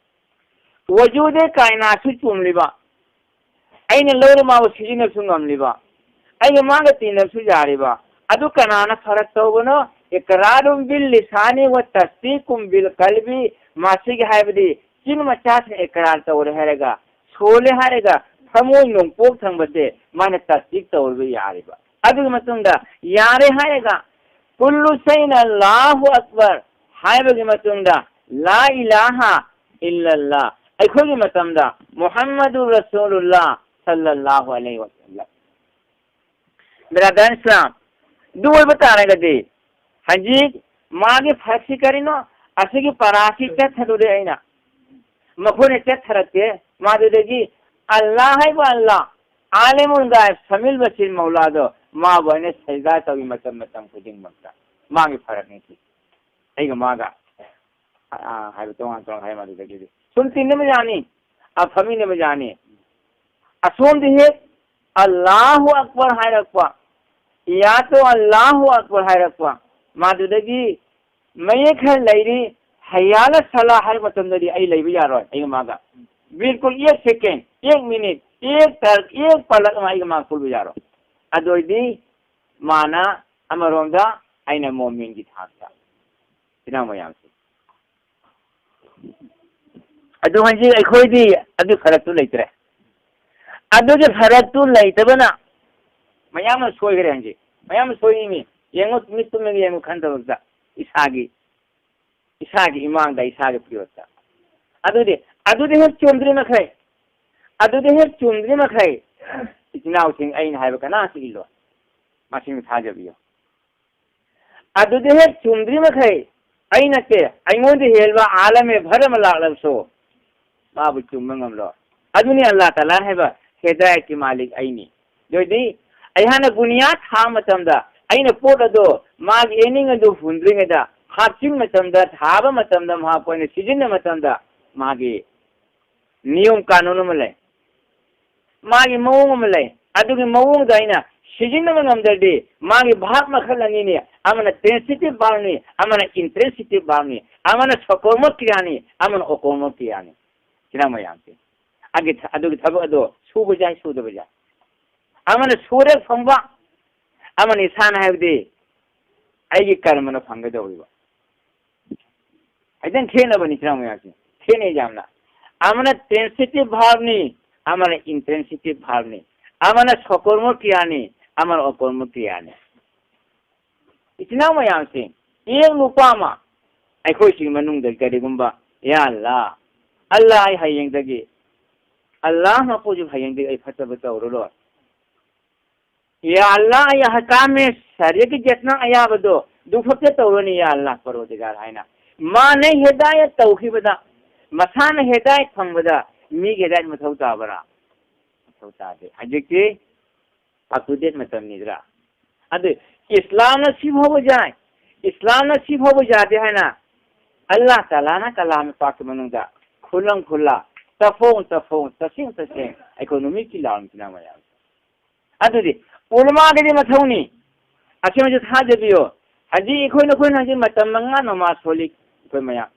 ꯋꯖꯨꯗꯦ ꯀꯥꯏꯅꯥꯠꯁꯨ ꯆꯨꯝꯂꯤꯕ, ꯑꯩꯅ ꯂꯧꯔ ꯃꯥꯕꯨ ꯁꯤꯖꯤꯟꯅꯕꯁꯨ ꯉꯝꯂꯤꯕ, ꯑꯩꯒ ꯃꯥꯒ ꯇꯤꯟꯅꯕꯁꯨ ꯌꯥꯔꯤꯕ, ꯑꯗꯨ ꯀꯅꯥꯅ ꯐꯔꯛ ꯇꯧꯕꯅꯣ? ꯏꯀꯔꯥꯔꯨꯝ ꯕꯤꯜ ꯂꯤꯁꯥꯅꯤ ꯋ ꯇꯁꯗꯤꯀꯨꯝ ꯕꯤꯜ ꯀꯜꯕꯤ, ꯃꯁꯤꯒꯤ ꯍꯥꯏꯕꯗꯤ ꯆꯤꯟ ꯃꯆꯥꯁꯤꯅ ꯏꯀꯔꯥꯔ ꯇꯧꯔꯦ ꯍꯥꯏꯔꯒ, ꯁꯣꯜꯂꯦ ꯍꯥꯏꯔꯒ, ꯊꯃꯣꯏ ꯅꯣꯡꯄꯣꯛ ꯊꯪꯕꯁꯦ ꯃꯥꯅ ꯇꯁꯗꯤꯛ ꯇꯧꯔꯒ ꯌꯥꯔꯤꯕ꯫ ꯑꯗꯨꯒꯤ ꯃꯇꯨꯡꯗ ꯌꯥꯔꯦ ꯍꯥꯏꯔꯒ, ꯀꯨꯜꯂꯨ ꯁꯩꯅ ꯑꯜꯂꯥꯍꯨ ꯑꯛꯕꯔ ꯍꯥꯏꯕꯒꯤ ꯃꯇꯨꯡꯗ ꯂꯥ ꯏꯂꯥꯍ ꯏꯜꯂꯜꯂꯥ, ꯑꯩꯈꯣꯏꯒꯤ ꯃꯇꯝꯗ ꯃꯨꯍꯝꯃꯗꯨ ꯔꯁꯨꯂꯨꯜꯂꯥ ꯁꯜꯂꯜꯂꯥꯍꯨ ꯑꯂꯩꯍꯤ ꯋꯁꯜꯂꯝ꯫ ꯕ꯭ꯔꯗꯔ ꯏꯁꯂꯥꯝ, ꯑꯗꯨ ꯑꯣꯏꯕ ꯇꯥꯔꯒꯗꯤ ꯍꯧꯖꯤꯛ ꯃꯥꯒꯤ ꯐꯔꯛꯁꯤ ꯀꯔꯤꯅꯣ? ꯑꯁꯤꯒꯤ ꯄꯔꯥꯁꯤ ꯆꯠꯊꯗꯨꯔꯦ ꯑꯩꯅ꯫ ꯃꯈꯣꯏꯅ ꯆꯠꯊꯔꯛꯇꯦ꯫ ꯃꯗꯨꯗꯒꯤ ꯑꯜꯂꯥ ꯍꯥꯏꯕ ꯑꯜꯂꯥ, ꯑꯥꯂꯤꯃꯨꯜ ꯒꯥꯏꯕ ꯁꯃꯤꯜ ꯕꯁꯤꯔ ꯃꯧꯂꯥꯗꯣ, ꯃꯥꯕꯨ ꯑꯩꯅ ꯁꯖꯗꯥ ꯇꯧꯏ ꯃꯇꯝ ꯃꯇꯝ ꯈꯨꯗꯤꯡꯃꯛꯇ꯫ ꯃꯥꯒꯤ ꯐꯔꯛꯅꯤ ꯁꯤ꯫ ꯑꯩꯒ ꯃꯥꯒ, ꯑ, ꯍꯥꯏꯕ ꯇꯣꯉꯥꯟ ꯇꯣꯉꯥꯟ ꯍꯥꯏ ꯃꯗꯨꯗꯒꯤꯗꯤ꯫ ꯁꯨꯝ ꯇꯤꯟꯅꯕ ꯌꯥꯅꯤ, ꯑ, ꯐꯝꯃꯤꯟꯅꯕ ꯌꯥꯅꯤ꯫ ꯑꯁꯣꯝꯗꯤ ꯍꯦꯛ ꯑꯜꯂꯥꯍꯨ ꯑꯛꯕꯔ ꯍꯥꯏꯔꯛꯄ, ꯏꯌꯥꯇꯣ ꯑꯜꯂꯥꯍꯨ ꯑꯛꯕꯔ ꯍꯥꯏꯔꯛꯄ, ꯃꯗꯨꯗꯒꯤ ꯃꯌꯦꯛ ꯈꯔ ꯂꯩꯔꯤ, ꯍꯩꯌꯥꯂ ꯁꯂꯥ ꯍꯥꯏꯕ ꯃꯇꯝꯗꯗꯤ ꯑꯩ ꯂꯩꯕ ꯌꯥꯔꯣꯏ, ꯑꯩꯒ ꯃꯥꯒ꯫ ꯕꯤꯜꯀꯨꯜ ꯑꯦꯛ ꯁꯦꯀꯦꯟ, ꯑꯦꯛ ꯃꯤꯅꯤꯠ, ꯑꯦꯛ ꯇꯔꯛ, ꯑꯦꯛ ꯄꯂꯛ ꯑꯃ ꯑꯩꯒ ꯃꯥꯒ ꯄꯨꯜꯂꯨ ꯌꯥꯔꯣꯏ꯫ ꯑꯗꯨ ꯑꯣꯏꯗꯤ ꯃꯥꯅ ꯑꯃꯔꯣꯝꯗ, ꯑꯩꯅ ꯃꯣꯃꯤꯟꯒꯤ ꯊꯥꯛꯇ꯫ ꯏꯅꯥꯎ ꯃꯌꯥꯝꯁꯦ꯫ ꯑꯗꯨ ꯍꯧꯖꯤꯛ ꯑꯩꯈꯣꯏꯗꯤ ꯑꯗꯨ ꯐꯔꯛꯇꯨ ꯂꯩꯇ꯭ꯔꯦ꯫ ꯑꯗꯨꯒꯤ ꯐꯔꯛꯇꯨ ꯂꯩꯇꯕꯅ ꯃꯌꯥꯝ ꯑꯃ ꯁꯣꯏꯈ꯭ꯔꯦ ꯍꯧꯖꯤꯛ꯫ ꯃꯌꯥꯝ ꯑꯃ ꯁꯣꯏꯔꯤꯃꯤ꯫ ꯌꯦꯡꯉꯨ, ꯃꯤꯠ ꯇꯨꯝꯃꯒ ꯌꯦꯡꯉꯨ ꯈꯟꯗꯕꯗ ꯏꯁꯥꯒꯤ, ꯏꯁꯥꯒꯤ ꯏꯃꯥꯡꯗ, ꯏꯁꯥꯒꯤ ꯐꯤꯔꯣꯠꯇ꯫ ꯑꯗꯨꯗꯤ, ꯑꯗꯨꯗꯤ ꯍꯦꯛ ꯆꯨꯝꯗ꯭ꯔꯤ ꯃꯈꯩ, ꯑꯗꯨꯗꯤ ꯍꯦꯛ ꯆꯨꯝꯗ꯭ꯔꯤ ꯃꯈꯩ, ꯏꯆꯤꯟ ꯏꯅꯥꯎꯁꯤꯡ, ꯑꯩꯅ ꯍꯥꯏꯕ ꯀꯅꯥꯁꯨ ꯏꯜꯂꯣꯏ꯫ ꯃꯁꯤꯡ ꯊꯥꯖꯕꯤꯌꯨ꯫ ꯑꯗꯨꯗꯤ ꯍꯦꯛ ꯆꯨꯝꯗ꯭ꯔꯤ ꯃꯈꯩ, ꯑꯩ ꯅꯠꯇꯦ, ꯑꯩꯉꯣꯟꯗ ꯍꯦꯟꯕ ꯑꯥꯂꯝ ꯑꯦ ꯚꯔ ꯑꯃ ꯂꯥꯛꯂꯕꯁꯨ ꯃꯥꯕꯨ ꯆꯨꯝꯕ ꯉꯝꯂꯣꯏ꯫ ꯑꯗꯨꯅꯤ ꯑꯜꯂꯥꯍ ꯇꯥꯂꯥ ꯍꯥꯏꯕ ꯍꯤꯗꯥꯌꯠꯀꯤ ꯃꯥꯂꯤꯛ ꯑꯩꯅꯤ꯫ ꯑꯗꯨꯗꯤ ꯑꯩꯍꯥꯛꯅ ꯕꯨꯅꯤꯌꯥꯗ ꯊꯥꯕ ꯃꯇꯝꯗ ꯑꯩꯅ ꯄꯣꯠ ꯑꯗꯨ ꯃꯥꯒꯤ ꯑꯦꯅꯤꯡ ꯑꯗꯨ ꯍꯨꯟꯗ꯭ꯔꯤꯉꯩꯗ ꯍꯥꯞꯆꯤꯟ ꯃꯇꯝꯗ, ꯊꯥꯕ ꯃꯇꯝꯗ, ꯃꯍꯥꯛꯄꯨ ꯑꯩꯅ ꯁꯤꯖꯤꯟꯅꯕ ꯃꯇꯝꯗ ꯃꯥꯒꯤ ꯅꯤꯌꯣꯝ ꯀꯥꯅꯨꯟ ꯑꯃ ꯂꯩ, ꯃꯥꯒꯤ ꯃꯑꯣꯡ ꯑꯃ ꯂꯩ꯫ ꯑꯗꯨꯒꯤ ꯃꯑꯣꯡꯗ ꯑꯩꯅ ꯁꯤꯖꯤꯟꯅꯕ ꯉꯝꯗ꯭ꯔꯗꯤ ꯃꯥꯒꯤ ꯚꯥꯕ ꯃꯈꯜ ꯑꯅꯤꯅꯤ, ꯑꯃꯅ ꯇ꯭ꯔꯥꯟꯁꯤꯇꯤꯚ ꯚꯥꯕꯅꯤ, ꯑꯃꯅ ꯏꯟꯇ꯭ꯔꯥꯟꯁꯤꯇꯤꯚ ꯚꯥꯕꯅꯤ, ꯑꯃꯅ ꯁꯀꯣꯔꯃꯣ ꯀ꯭ꯔꯤꯌꯥꯅꯤ, ꯑꯃꯅ ꯑꯀꯣꯔꯃꯣ ꯀ꯭ꯔꯤꯌꯥꯅꯤ꯫ ꯁꯤꯅ ꯃꯌꯥꯝꯁꯦ ꯑꯗꯨꯒꯤ ꯊ-, ꯑꯗꯨꯒꯤ ꯊꯕꯛ ꯑꯗꯣ ꯁꯨꯕ ꯌꯥꯏ, ꯁꯨꯗꯕ ꯌꯥꯏ꯫ ꯑꯃꯅ ꯁꯨꯔꯦ ꯐꯪꯕ, ꯑꯃꯅ ꯏꯁꯥꯅ ꯍꯥꯏꯕꯗꯤ ꯑꯩꯒꯤ ꯀꯔꯃꯅ ꯐꯪꯒꯗꯧꯔꯤꯕ꯫ ꯍꯥꯏꯗꯪ ꯈꯦꯠꯅꯕꯅꯤ ꯁꯤꯅ ꯃꯌꯥꯝꯁꯦ, ꯈꯦꯠꯅꯩ ꯌꯥꯝꯅ꯫ ꯑꯃꯅ ꯇ꯭ꯔꯥꯟꯁꯤꯇꯤꯚ ꯚꯥꯕꯅꯤ, ꯑꯃꯅ ꯏꯟꯇ꯭ꯔꯥꯟꯁꯤꯇꯤꯚ ꯚꯥꯕꯅꯤ, ꯑꯃꯅ ꯁꯀꯣꯔꯃꯣ ꯀ꯭ꯔꯤꯌꯥꯅꯤ, ꯑꯃꯅ ꯑꯀꯣꯔꯃꯣ ꯀ꯭ꯔꯤꯌꯥꯅꯤ꯫ ꯏꯆꯤꯟ ꯏꯅꯥꯎ ꯃꯌꯥꯝꯁꯦ, ꯏꯌꯦꯡ ꯅꯨꯄꯥ ꯑꯃ ꯑꯩꯈꯣꯏꯁꯤꯒꯤ ꯃꯅꯨꯡꯗ ꯀꯔꯤꯒꯨꯝꯕ, "ꯌꯥ ꯑꯜꯂꯥ, ꯑꯜꯂꯥ, ꯑꯩ ꯍꯌꯦꯡꯗꯒꯤ, ꯑꯜꯂꯥ ꯃꯄꯨꯁꯨ ꯍꯌꯦꯡꯗꯒꯤ ꯑꯩ ꯐꯠꯇꯕ ꯇꯧꯔꯔꯣꯏ꯫ ꯌꯥ ꯑꯜꯂꯥ, ꯑꯩ ꯑꯍꯀꯥꯃꯦ ꯁꯔꯤꯌꯠꯀꯤ ꯖꯠꯅ ꯑꯌꯥꯕꯗꯣ ꯑꯗꯨ ꯈꯛꯇ ꯇꯧꯔꯅꯤ, ꯌꯥ ꯑꯜꯂꯥ ꯄꯔꯣꯗꯤꯒꯥꯔ" ꯍꯥꯏꯅ ꯃꯥꯅ ꯍꯤꯗꯥꯌꯠ ꯇꯧꯈꯤꯕꯗ, ꯃꯁꯥꯅ ꯍꯤꯗꯥꯌꯠ ꯐꯪꯕꯗ ꯃꯤꯒꯤ ꯍꯤꯗꯥꯌꯠ ꯃꯊꯧ ꯇꯥꯕ꯭ꯔꯥ? ꯃꯊꯧ ꯇꯥꯗꯦ꯫ ꯍꯧꯖꯤꯛꯇꯤ ꯑꯞ ꯇꯨ ꯗꯦꯠ ꯃꯇꯝꯅꯤꯗ꯭ꯔꯥ? ꯑꯗꯨ ꯏꯁꯂꯥꯝꯅ ꯁꯤ ꯐꯥꯎꯕ ꯌꯥꯏ, ꯏꯁꯂꯥꯝꯅ ꯁꯤ ꯐꯥꯎꯕ ꯌꯥꯗꯦ ꯍꯥꯏꯅ ꯑꯜꯂꯥꯍ ꯇꯥꯂꯥꯅ ꯀꯂꯥꯝ ꯄꯥꯛꯀꯤ ꯃꯅꯨꯡꯗ ꯈꯨꯂꯪ ꯈꯨꯂꯥ, ꯇꯐꯣꯡ ꯇꯐꯣꯡ, ꯇꯁꯦꯡ ꯇꯁꯦꯡ ꯑꯩꯈꯣꯏ ꯅꯨꯃꯤꯠꯀꯤ ꯂꯥꯎꯔꯤꯁꯤꯅ ꯃꯌꯥꯝ꯫ ꯑꯗꯨꯗꯤ ꯎꯂꯃꯥꯒꯤꯗꯤ ꯃꯊꯧꯅꯤ, ꯑꯁꯤꯃꯁꯨ ꯊꯥꯖꯕꯤꯌꯨ꯫ ꯍꯧꯖꯤꯛ ꯑꯩꯈꯣꯏ ꯅꯈꯣꯏꯅ ꯍꯧꯖꯤꯛ ꯃꯇꯝ ꯃꯉꯥ ꯅꯃꯥꯖ ꯁꯣꯜꯂꯤ ꯑꯩꯈꯣꯏ ꯃꯌꯥꯝ꯫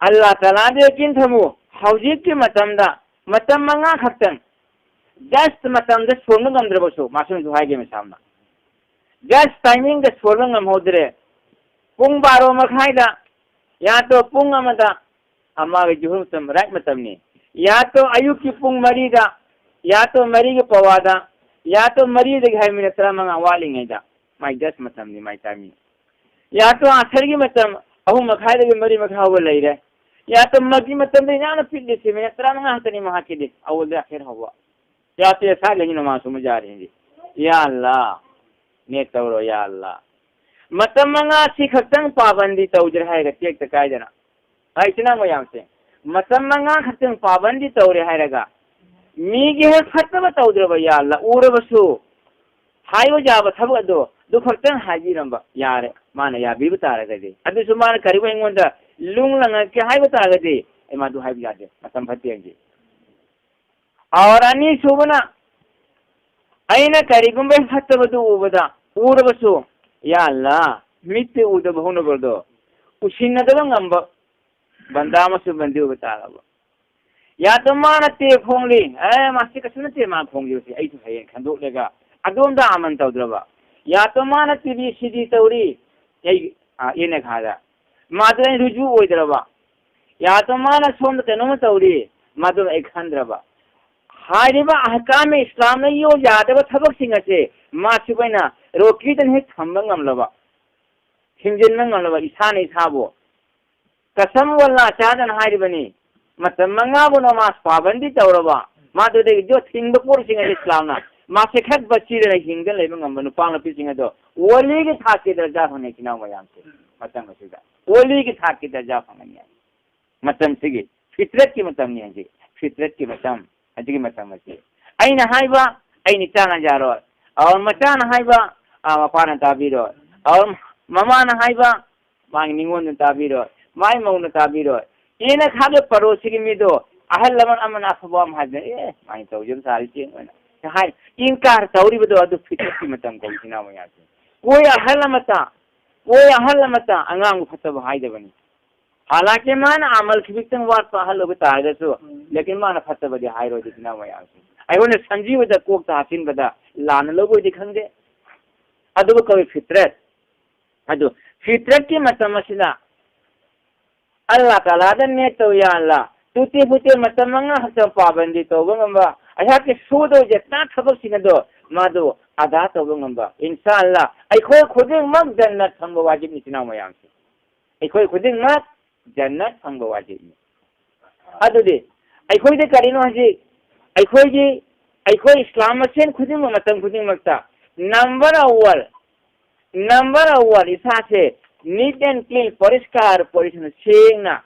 ꯑꯜꯂꯥꯍ ꯇꯥꯂꯥꯗ ꯌꯀꯤꯟ ꯊꯝꯃꯨ꯫ ꯍꯧꯖꯤꯛꯀꯤ ꯃꯇꯝꯗ ꯃꯇꯝ ꯃꯉꯥ ꯈꯛꯇꯪ, just ꯃꯇꯝꯗ ꯁꯣꯟꯕ ꯉꯝꯗ꯭ꯔꯕꯁꯨ, ꯃꯥꯁꯨꯝꯁꯨ ꯍꯥꯏꯒꯦ ꯃꯁꯥꯝꯅ, just timingꯗ ꯁꯣꯟꯕ ꯉꯝꯍꯧꯗ꯭ꯔꯦ, ꯄꯨꯡ ꯕꯥꯔꯣ ꯃꯈꯥꯏꯗ, ꯌꯥꯇꯣ ꯄꯨꯡ ꯑꯃꯗ, ꯑꯃꯒ ꯖꯨꯍꯨꯔ ꯃꯇꯝ, right ꯃꯇꯝꯅꯤ, ꯌꯥꯇꯣ ꯑꯌꯨꯛꯀꯤ ꯄꯨꯡ ꯃꯔꯤꯗ, ꯌꯥꯇꯣ ꯃꯔꯤꯒꯤ ꯄꯋꯥꯗ, ꯌꯥꯇꯣ ꯃꯔꯤꯗꯒꯤ ꯍꯥꯏ ꯃꯤꯅꯠ ꯇꯔꯥꯃꯉꯥ ꯋꯥꯠꯂꯤꯉꯩꯗ, ꯃꯥꯏ just ꯃꯇꯝꯅꯤ, ꯃꯥꯏ timing꯫ ꯌꯥꯇꯣ ꯑꯁꯔꯒꯤ ꯃꯇꯝ ꯑꯍꯨꯝ ꯃꯈꯥꯏꯗꯒꯤ ꯃꯔꯤ ꯃꯈꯥꯏ ꯐꯥꯎꯕ ꯂꯩꯔꯦ꯫ ꯌꯥꯇꯣ ꯃꯒꯤ ꯃꯇꯝꯗ ꯌꯥꯝꯅ ꯄꯤꯛꯂꯤꯁꯦ ꯃꯤꯅꯠ ꯇꯔꯥꯃꯉꯥ ꯈꯛꯇꯅꯤ ꯃꯍꯥꯛꯀꯤꯗꯤ, ꯑꯋꯜꯗ ꯑꯈꯤꯔ ꯐꯥꯎꯕ꯫ ꯌꯥꯇꯣ ꯑꯁꯥꯏ ꯂꯩꯅꯤ ꯅꯃꯥꯖ ꯁꯨꯃ ꯖꯥꯔꯤ ꯍꯤꯟꯗꯤ꯫ ꯌꯥ ꯑꯜꯂꯥ, ꯅꯦꯛ ꯇꯧꯔꯣ, ꯌꯥ ꯑꯜꯂꯥ꯫ ꯃꯇꯝ ꯃꯉꯥꯁꯤ ꯈꯛꯇꯪ ꯄꯥꯕꯟꯗꯤ ꯇꯧꯗ꯭ꯔꯦ ꯍꯥꯏꯔꯒ ꯇꯦꯛꯇ ꯀꯥꯏꯗꯅ꯫ ꯍꯥꯏꯁꯤꯅ ꯃꯌꯥꯝꯁꯦ, ꯃꯇꯝ ꯃꯉꯥ ꯈꯛꯇꯪ ꯄꯥꯕꯟꯗꯤ ꯇꯧꯔꯦ ꯍꯥꯏꯔꯒ ꯃꯤꯒꯤ ꯍꯦꯛ ꯐꯠꯇꯕ ꯇꯧꯗ꯭ꯔꯕ ꯌꯥ ꯂ-, ꯎꯔꯕꯁꯨ ꯍꯥꯏꯕ ꯌꯥꯕ ꯊꯕꯛ ꯑꯗꯣ ꯑꯗꯨ ꯈꯛꯇꯪ ꯍꯥꯏꯕꯤꯔꯝꯕ ꯌꯥꯔꯦ꯫ ꯃꯥꯅ ꯌꯥꯕꯤꯕ ꯇꯥꯔꯒꯗꯤ, ꯑꯗꯨꯁꯨ ꯃꯥꯅ ꯀꯔꯤꯒꯨꯝꯕ ꯑꯩꯉꯣꯟꯗ ꯂꯨꯡ ꯂꯪꯉꯛꯀꯦ ꯍꯥꯏꯕ ꯇꯥꯔꯒꯗꯤ ꯑꯩ ꯃꯥꯗꯨ ꯍꯥꯏꯕ ꯌꯥꯗꯦ, ꯃꯇꯝ ꯐꯠꯇꯦ ꯍꯥꯏꯁꯦ꯫ ꯑꯣꯔ ꯑꯅꯤꯁꯨꯕꯅ, ꯑꯩꯅ ꯀꯔꯤꯒꯨꯝꯕ ꯐꯠꯇꯕꯗꯨ ꯎꯕꯗ, ꯎꯔꯕꯁꯨ, ꯌꯥ ꯑꯜꯂꯥ, ꯃꯤꯠꯇꯤ ꯎꯗꯕ ꯍꯧꯅꯕꯗꯣ ꯎꯁꯤꯟꯅꯗꯕ ꯉꯝꯕ ꯕꯟꯗꯥ ꯑꯃꯁꯨ ꯕꯟꯗꯤ ꯑꯣꯏꯕ ꯇꯥꯔꯕ꯫ ꯌꯥꯗꯣ ꯃꯥꯅ ꯇꯦ ꯈꯣꯡꯂꯤ, ꯑꯦ, ꯃꯥꯁꯤ ꯀꯩꯁꯨ ꯅꯠꯇꯦ ꯃꯥ ꯈꯣꯡꯂꯤꯕꯁꯤ, ꯑꯩꯁꯨ ꯍꯌꯦꯡ ꯈꯟꯗꯣꯛꯂꯒ ꯑꯗꯣꯝꯗ ꯑꯃꯟ ꯇꯧꯗ꯭ꯔꯕ꯫ ꯌꯥꯗꯣ ꯃꯥꯅ ꯇꯤꯕꯤ ꯁꯤꯗꯤ ꯇꯧꯔꯤ, ꯑꯩ, ꯑ, ꯏꯅꯦ ꯈꯥꯗ꯫ ꯃꯥꯗꯨ ꯑꯩ ꯔꯨꯖꯨ ꯑꯣꯏꯗ꯭ꯔꯕ꯫ ꯌꯥꯗꯣ ꯃꯥꯅ ꯁꯣꯝꯗ ꯀꯩꯅꯣꯝꯃ ꯇꯧꯔꯤ, ꯃꯗꯨ ꯑꯩ ꯈꯟꯗ꯭ꯔꯕ꯫ ꯍꯥꯏꯔꯤꯕ ꯑꯍꯀꯥꯝ ꯏꯁꯂꯥꯝꯅ ꯌꯣ ꯌꯥꯗꯕ ꯊꯕꯛꯁꯤꯡ ꯑꯁꯦ ꯃꯥꯁꯤꯕꯨ ꯑꯩꯅ ꯔꯣꯀꯤꯗꯅ ꯍꯦꯛ ꯊꯝꯕ ꯉꯝꯂꯕ, ꯊꯤꯡꯖꯤꯟꯕ ꯉꯝꯂꯕ ꯏꯁꯥꯅ ꯏꯁꯥꯕꯨ꯫ ꯀꯁꯝ ꯋꯜꯂꯥ ꯆꯥꯗꯅ ꯍꯥꯏꯔꯤꯕꯅꯤ, ꯃꯇꯝ ꯃꯉꯥꯕꯨ ꯅꯃꯥꯖ ꯄꯥꯕꯟꯗꯤ ꯇꯧꯔꯕ, ꯃꯥꯗꯨꯗꯒꯤ ꯌꯣ ꯊꯤꯡꯕ ꯄꯣꯠꯁꯤꯡ ꯑꯁꯤ ꯏꯁꯂꯥꯝꯅ ꯃꯥꯁꯦ ꯈꯛ ꯕꯆꯤꯗꯅ ꯍꯤꯡꯗꯅ ꯂꯩꯕ ꯉꯝꯕ ꯅꯨꯄꯥ ꯅꯨꯄꯤꯁꯤꯡ ꯑꯗꯣ ꯋꯥꯂꯤꯒꯤ ꯊꯥꯛꯀꯤ ꯗꯔꯖꯥ ꯐꯪꯉꯦ, ꯏꯆꯤꯟ ꯏꯅꯥꯎ ꯃꯌꯥꯝꯁꯦ꯫ ꯃꯇꯝ ꯑꯁꯤꯗ ꯋꯥꯂꯤꯒꯤ ꯊꯥꯛꯀꯤ ꯗꯔꯖꯥ ꯐꯪꯒꯅꯤ ꯍꯥꯏ꯫ ꯃꯇꯝꯁꯤꯒꯤ ꯐꯤꯇ꯭ꯔꯠꯀꯤ ꯃꯇꯝꯅꯤ ꯍꯧꯖꯤꯛ꯫ ꯐꯤꯇ꯭ꯔꯠꯀꯤ ꯃꯇꯝ, ꯍꯧꯖꯤꯛꯀꯤ ꯃꯇꯝ ꯑꯁꯤ꯫ ꯑꯩꯅ ꯍꯥꯏꯕ, ꯑꯩꯅ ꯏꯆꯥꯅ ꯌꯥꯔꯣꯏ꯫ ꯑꯣꯔ ꯃꯆꯥꯅ ꯍꯥꯏꯕ, ꯑꯥ, ꯃꯄꯥꯅ ꯇꯥꯕꯤꯔꯣꯏ꯫ ꯑꯣꯔ ꯃꯃꯥꯅ ꯍꯥꯏꯕ, ꯃꯥꯒꯤ ꯅꯤꯉꯣꯟꯗꯨꯅ ꯇꯥꯕꯤꯔꯣꯏ꯫ ꯃꯥꯒꯤ ꯃꯧꯅ ꯇꯥꯕꯤꯔꯣꯏ꯫ ꯏꯅ ꯈꯥꯒꯦ ꯄꯔꯣꯁꯤꯒꯤ ꯃꯤꯗꯣ, ꯑꯍꯜ ꯂꯃꯟ ꯑꯃꯅ ꯑꯐꯕ ꯑꯃ ꯍꯥꯏꯕꯗ, "ꯑꯦ, ꯃꯥꯒꯤ ꯇꯧꯖꯕ ꯁꯥꯔꯤ ꯆꯦꯡ ꯑꯣꯏꯅ" ꯍꯥꯏ꯫ ꯏꯟꯀꯥꯔ ꯇꯧꯔꯤꯕꯗꯣ ꯑꯗꯨ ꯐꯤꯇ꯭ꯔꯠꯀꯤ ꯃꯇꯝ ꯀꯧꯏ, ꯏꯆꯤꯟ ꯏꯅꯥꯎ ꯃꯌꯥꯝꯁꯦ꯫ ꯀꯣꯏ ꯑꯍꯜ ꯑꯃꯇ, ꯀꯣꯏ ꯑꯍꯜ ꯑꯃꯇ ꯑꯉꯥꯡꯕꯨ ꯐꯠꯇꯕ ꯍꯥꯏꯗꯕꯅꯤ꯫ ꯍꯥꯂꯥꯀꯤ ꯃꯥꯅ ꯑꯃꯜ ꯈꯤꯇꯪ ꯋꯥꯠꯄ ꯑꯍꯜ ꯑꯣꯏꯕ ꯇꯥꯔꯒꯁꯨ, ꯎꯝ꯫ ꯂꯦꯀꯤꯟ ꯃꯥꯅ ꯐꯠꯇꯕꯗꯤ ꯍꯥꯏꯔꯣꯏ, ꯏꯆꯤꯟ ꯏꯅꯥꯎ ꯃꯌꯥꯝꯁꯦ꯫ ꯑꯩꯈꯣꯏꯅ ꯁꯟꯖꯤꯕꯗ ꯀꯣꯛꯇ ꯍꯥꯞꯆꯤꯟꯕꯗ ꯂꯥꯟꯅ ꯂꯧꯕ ꯑꯣꯏꯗꯤ ꯈꯪꯗꯦ, ꯑꯗꯨꯕꯨ ꯀꯧꯏ ꯐꯤꯇ꯭ꯔꯠ꯫ ꯑꯗꯨ ꯐꯤꯇ꯭ꯔꯠꯀꯤ ꯃꯇꯝ ꯑꯁꯤꯗ ꯑꯜꯂꯥ ꯇꯥꯂꯥꯗ ꯅꯦꯠ ꯇꯧ, "ꯌꯥ ꯑꯜꯂꯥ, ꯇꯨꯇꯦ ꯐꯨꯇꯦ ꯃꯇꯝ ꯃꯉꯥ ꯈꯛꯇ ꯄꯥꯕꯟꯗꯤ ꯇꯧꯕ ꯉꯝꯕ, ꯑꯩꯍꯥꯛꯀꯤ ꯁꯨꯗꯧ ꯖꯠꯅꯥ ꯊꯕꯛꯁꯤꯡ ꯑꯗꯣ ꯃꯥꯗꯨ ꯑꯗꯥ ꯇꯧꯕ ꯉꯝꯕ, ꯏꯟꯁꯥ ꯑꯜꯂꯥ, ꯑꯩꯈꯣꯏ ꯈꯨꯗꯤꯡꯃꯛ ꯖꯟꯅꯠ ꯐꯪꯕ ꯋꯥꯖꯤꯕꯅꯤ", ꯏꯆꯤꯟ ꯏꯅꯥꯎ ꯃꯌꯥꯝꯁꯦ꯫ ꯑꯩꯈꯣꯏ ꯈꯨꯗꯤꯡꯃꯛ ꯖꯟꯅꯠ ꯐꯪꯕ ꯋꯥꯖꯤꯕꯅꯤ꯫ ꯑꯗꯨꯗꯤ ꯑꯩꯈꯣꯏꯗ ꯀꯔꯤꯅꯣ ꯍꯧꯖꯤꯛ ꯑꯩꯈꯣꯏꯒꯤ, ꯑꯩꯈꯣꯏ ꯏꯁꯂꯥꯝ ꯃꯁꯦꯟ ꯈꯨꯗꯤꯡꯃꯛ ꯃꯇꯝ ꯈꯨꯗꯤꯡꯃꯛꯇ ꯅꯝꯕꯔ ꯑꯋꯜ ꯅꯝꯕꯔ ꯋꯥꯟ, ꯏꯁꯥꯁꯦ neat and clean, ꯄꯔꯤꯁꯀꯥꯔ ꯄꯔꯤꯁꯅ, ꯁꯦꯡꯅ꯫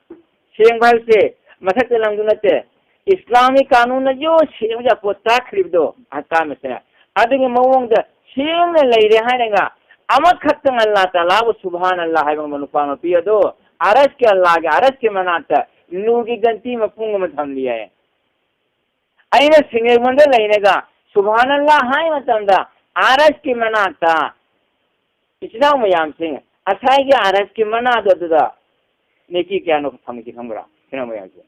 ꯁꯦꯡꯕ ꯍꯥꯏꯕꯁꯦ ꯃꯊꯛꯇ ꯂꯪꯗꯨ ꯅꯠꯇꯦ, ꯏꯁꯂꯥꯃꯤꯛ ꯀꯥꯅꯨꯟꯅꯁꯨ ꯁꯦꯡꯕ ꯌꯥꯄꯣꯠ ꯇꯥꯛꯈ꯭ꯔꯤꯕꯗꯣ ꯑꯍꯀꯥꯝ ꯑꯁꯤꯅ꯫ ꯑꯗꯨꯒꯤ ꯃꯑꯣꯡꯗ ꯁꯦꯡꯅ ꯂꯩꯔꯦ ꯍꯥꯏꯔꯒ ꯑꯃꯈꯛꯇꯪ ꯑꯜꯂꯥ ꯇꯥꯂꯥꯕꯨ ꯁꯨꯕꯍꯥꯟ ꯑꯜꯂꯥ ꯍꯥꯏꯕ ꯅꯨꯄꯥ ꯅꯨꯄꯤ ꯑꯗꯣ ꯑꯔꯁꯀꯤ ꯑꯜꯂꯥꯒꯤ, ꯑꯔꯁꯀꯤ ꯃꯅꯥꯛꯇ ꯅꯨꯔꯒꯤ ꯒꯟꯇꯤ ꯃꯄꯨꯡ ꯑꯃ ꯊꯝꯂꯤ ꯍꯥꯏ꯫ ꯑꯩꯅ ꯁꯤꯡꯖꯩꯕꯨꯡꯗ ꯂꯩꯔꯒ ꯁꯨꯕꯍꯥꯅꯜꯂꯥ ꯍꯥꯏ ꯃꯇꯝꯗ ꯑꯥꯔꯁꯀꯤ ꯃꯅꯥꯛꯇ, ꯏꯆꯤꯟ ꯏꯅꯥꯎ ꯃꯌꯥꯝꯁꯤꯡ, ꯉꯁꯥꯏꯒꯤ ꯑꯥꯔꯁꯀꯤ ꯃꯅꯥꯗꯣ ꯑꯗꯨꯗ ꯅꯦꯀꯤ ꯀꯌꯥꯅꯣ ꯐꯪꯉꯤꯁꯤ ꯈꯪꯕ꯭ꯔꯥ? ꯏꯆꯤꯟ ꯏꯅꯥꯎ ꯃꯌꯥꯝꯁꯤꯡ,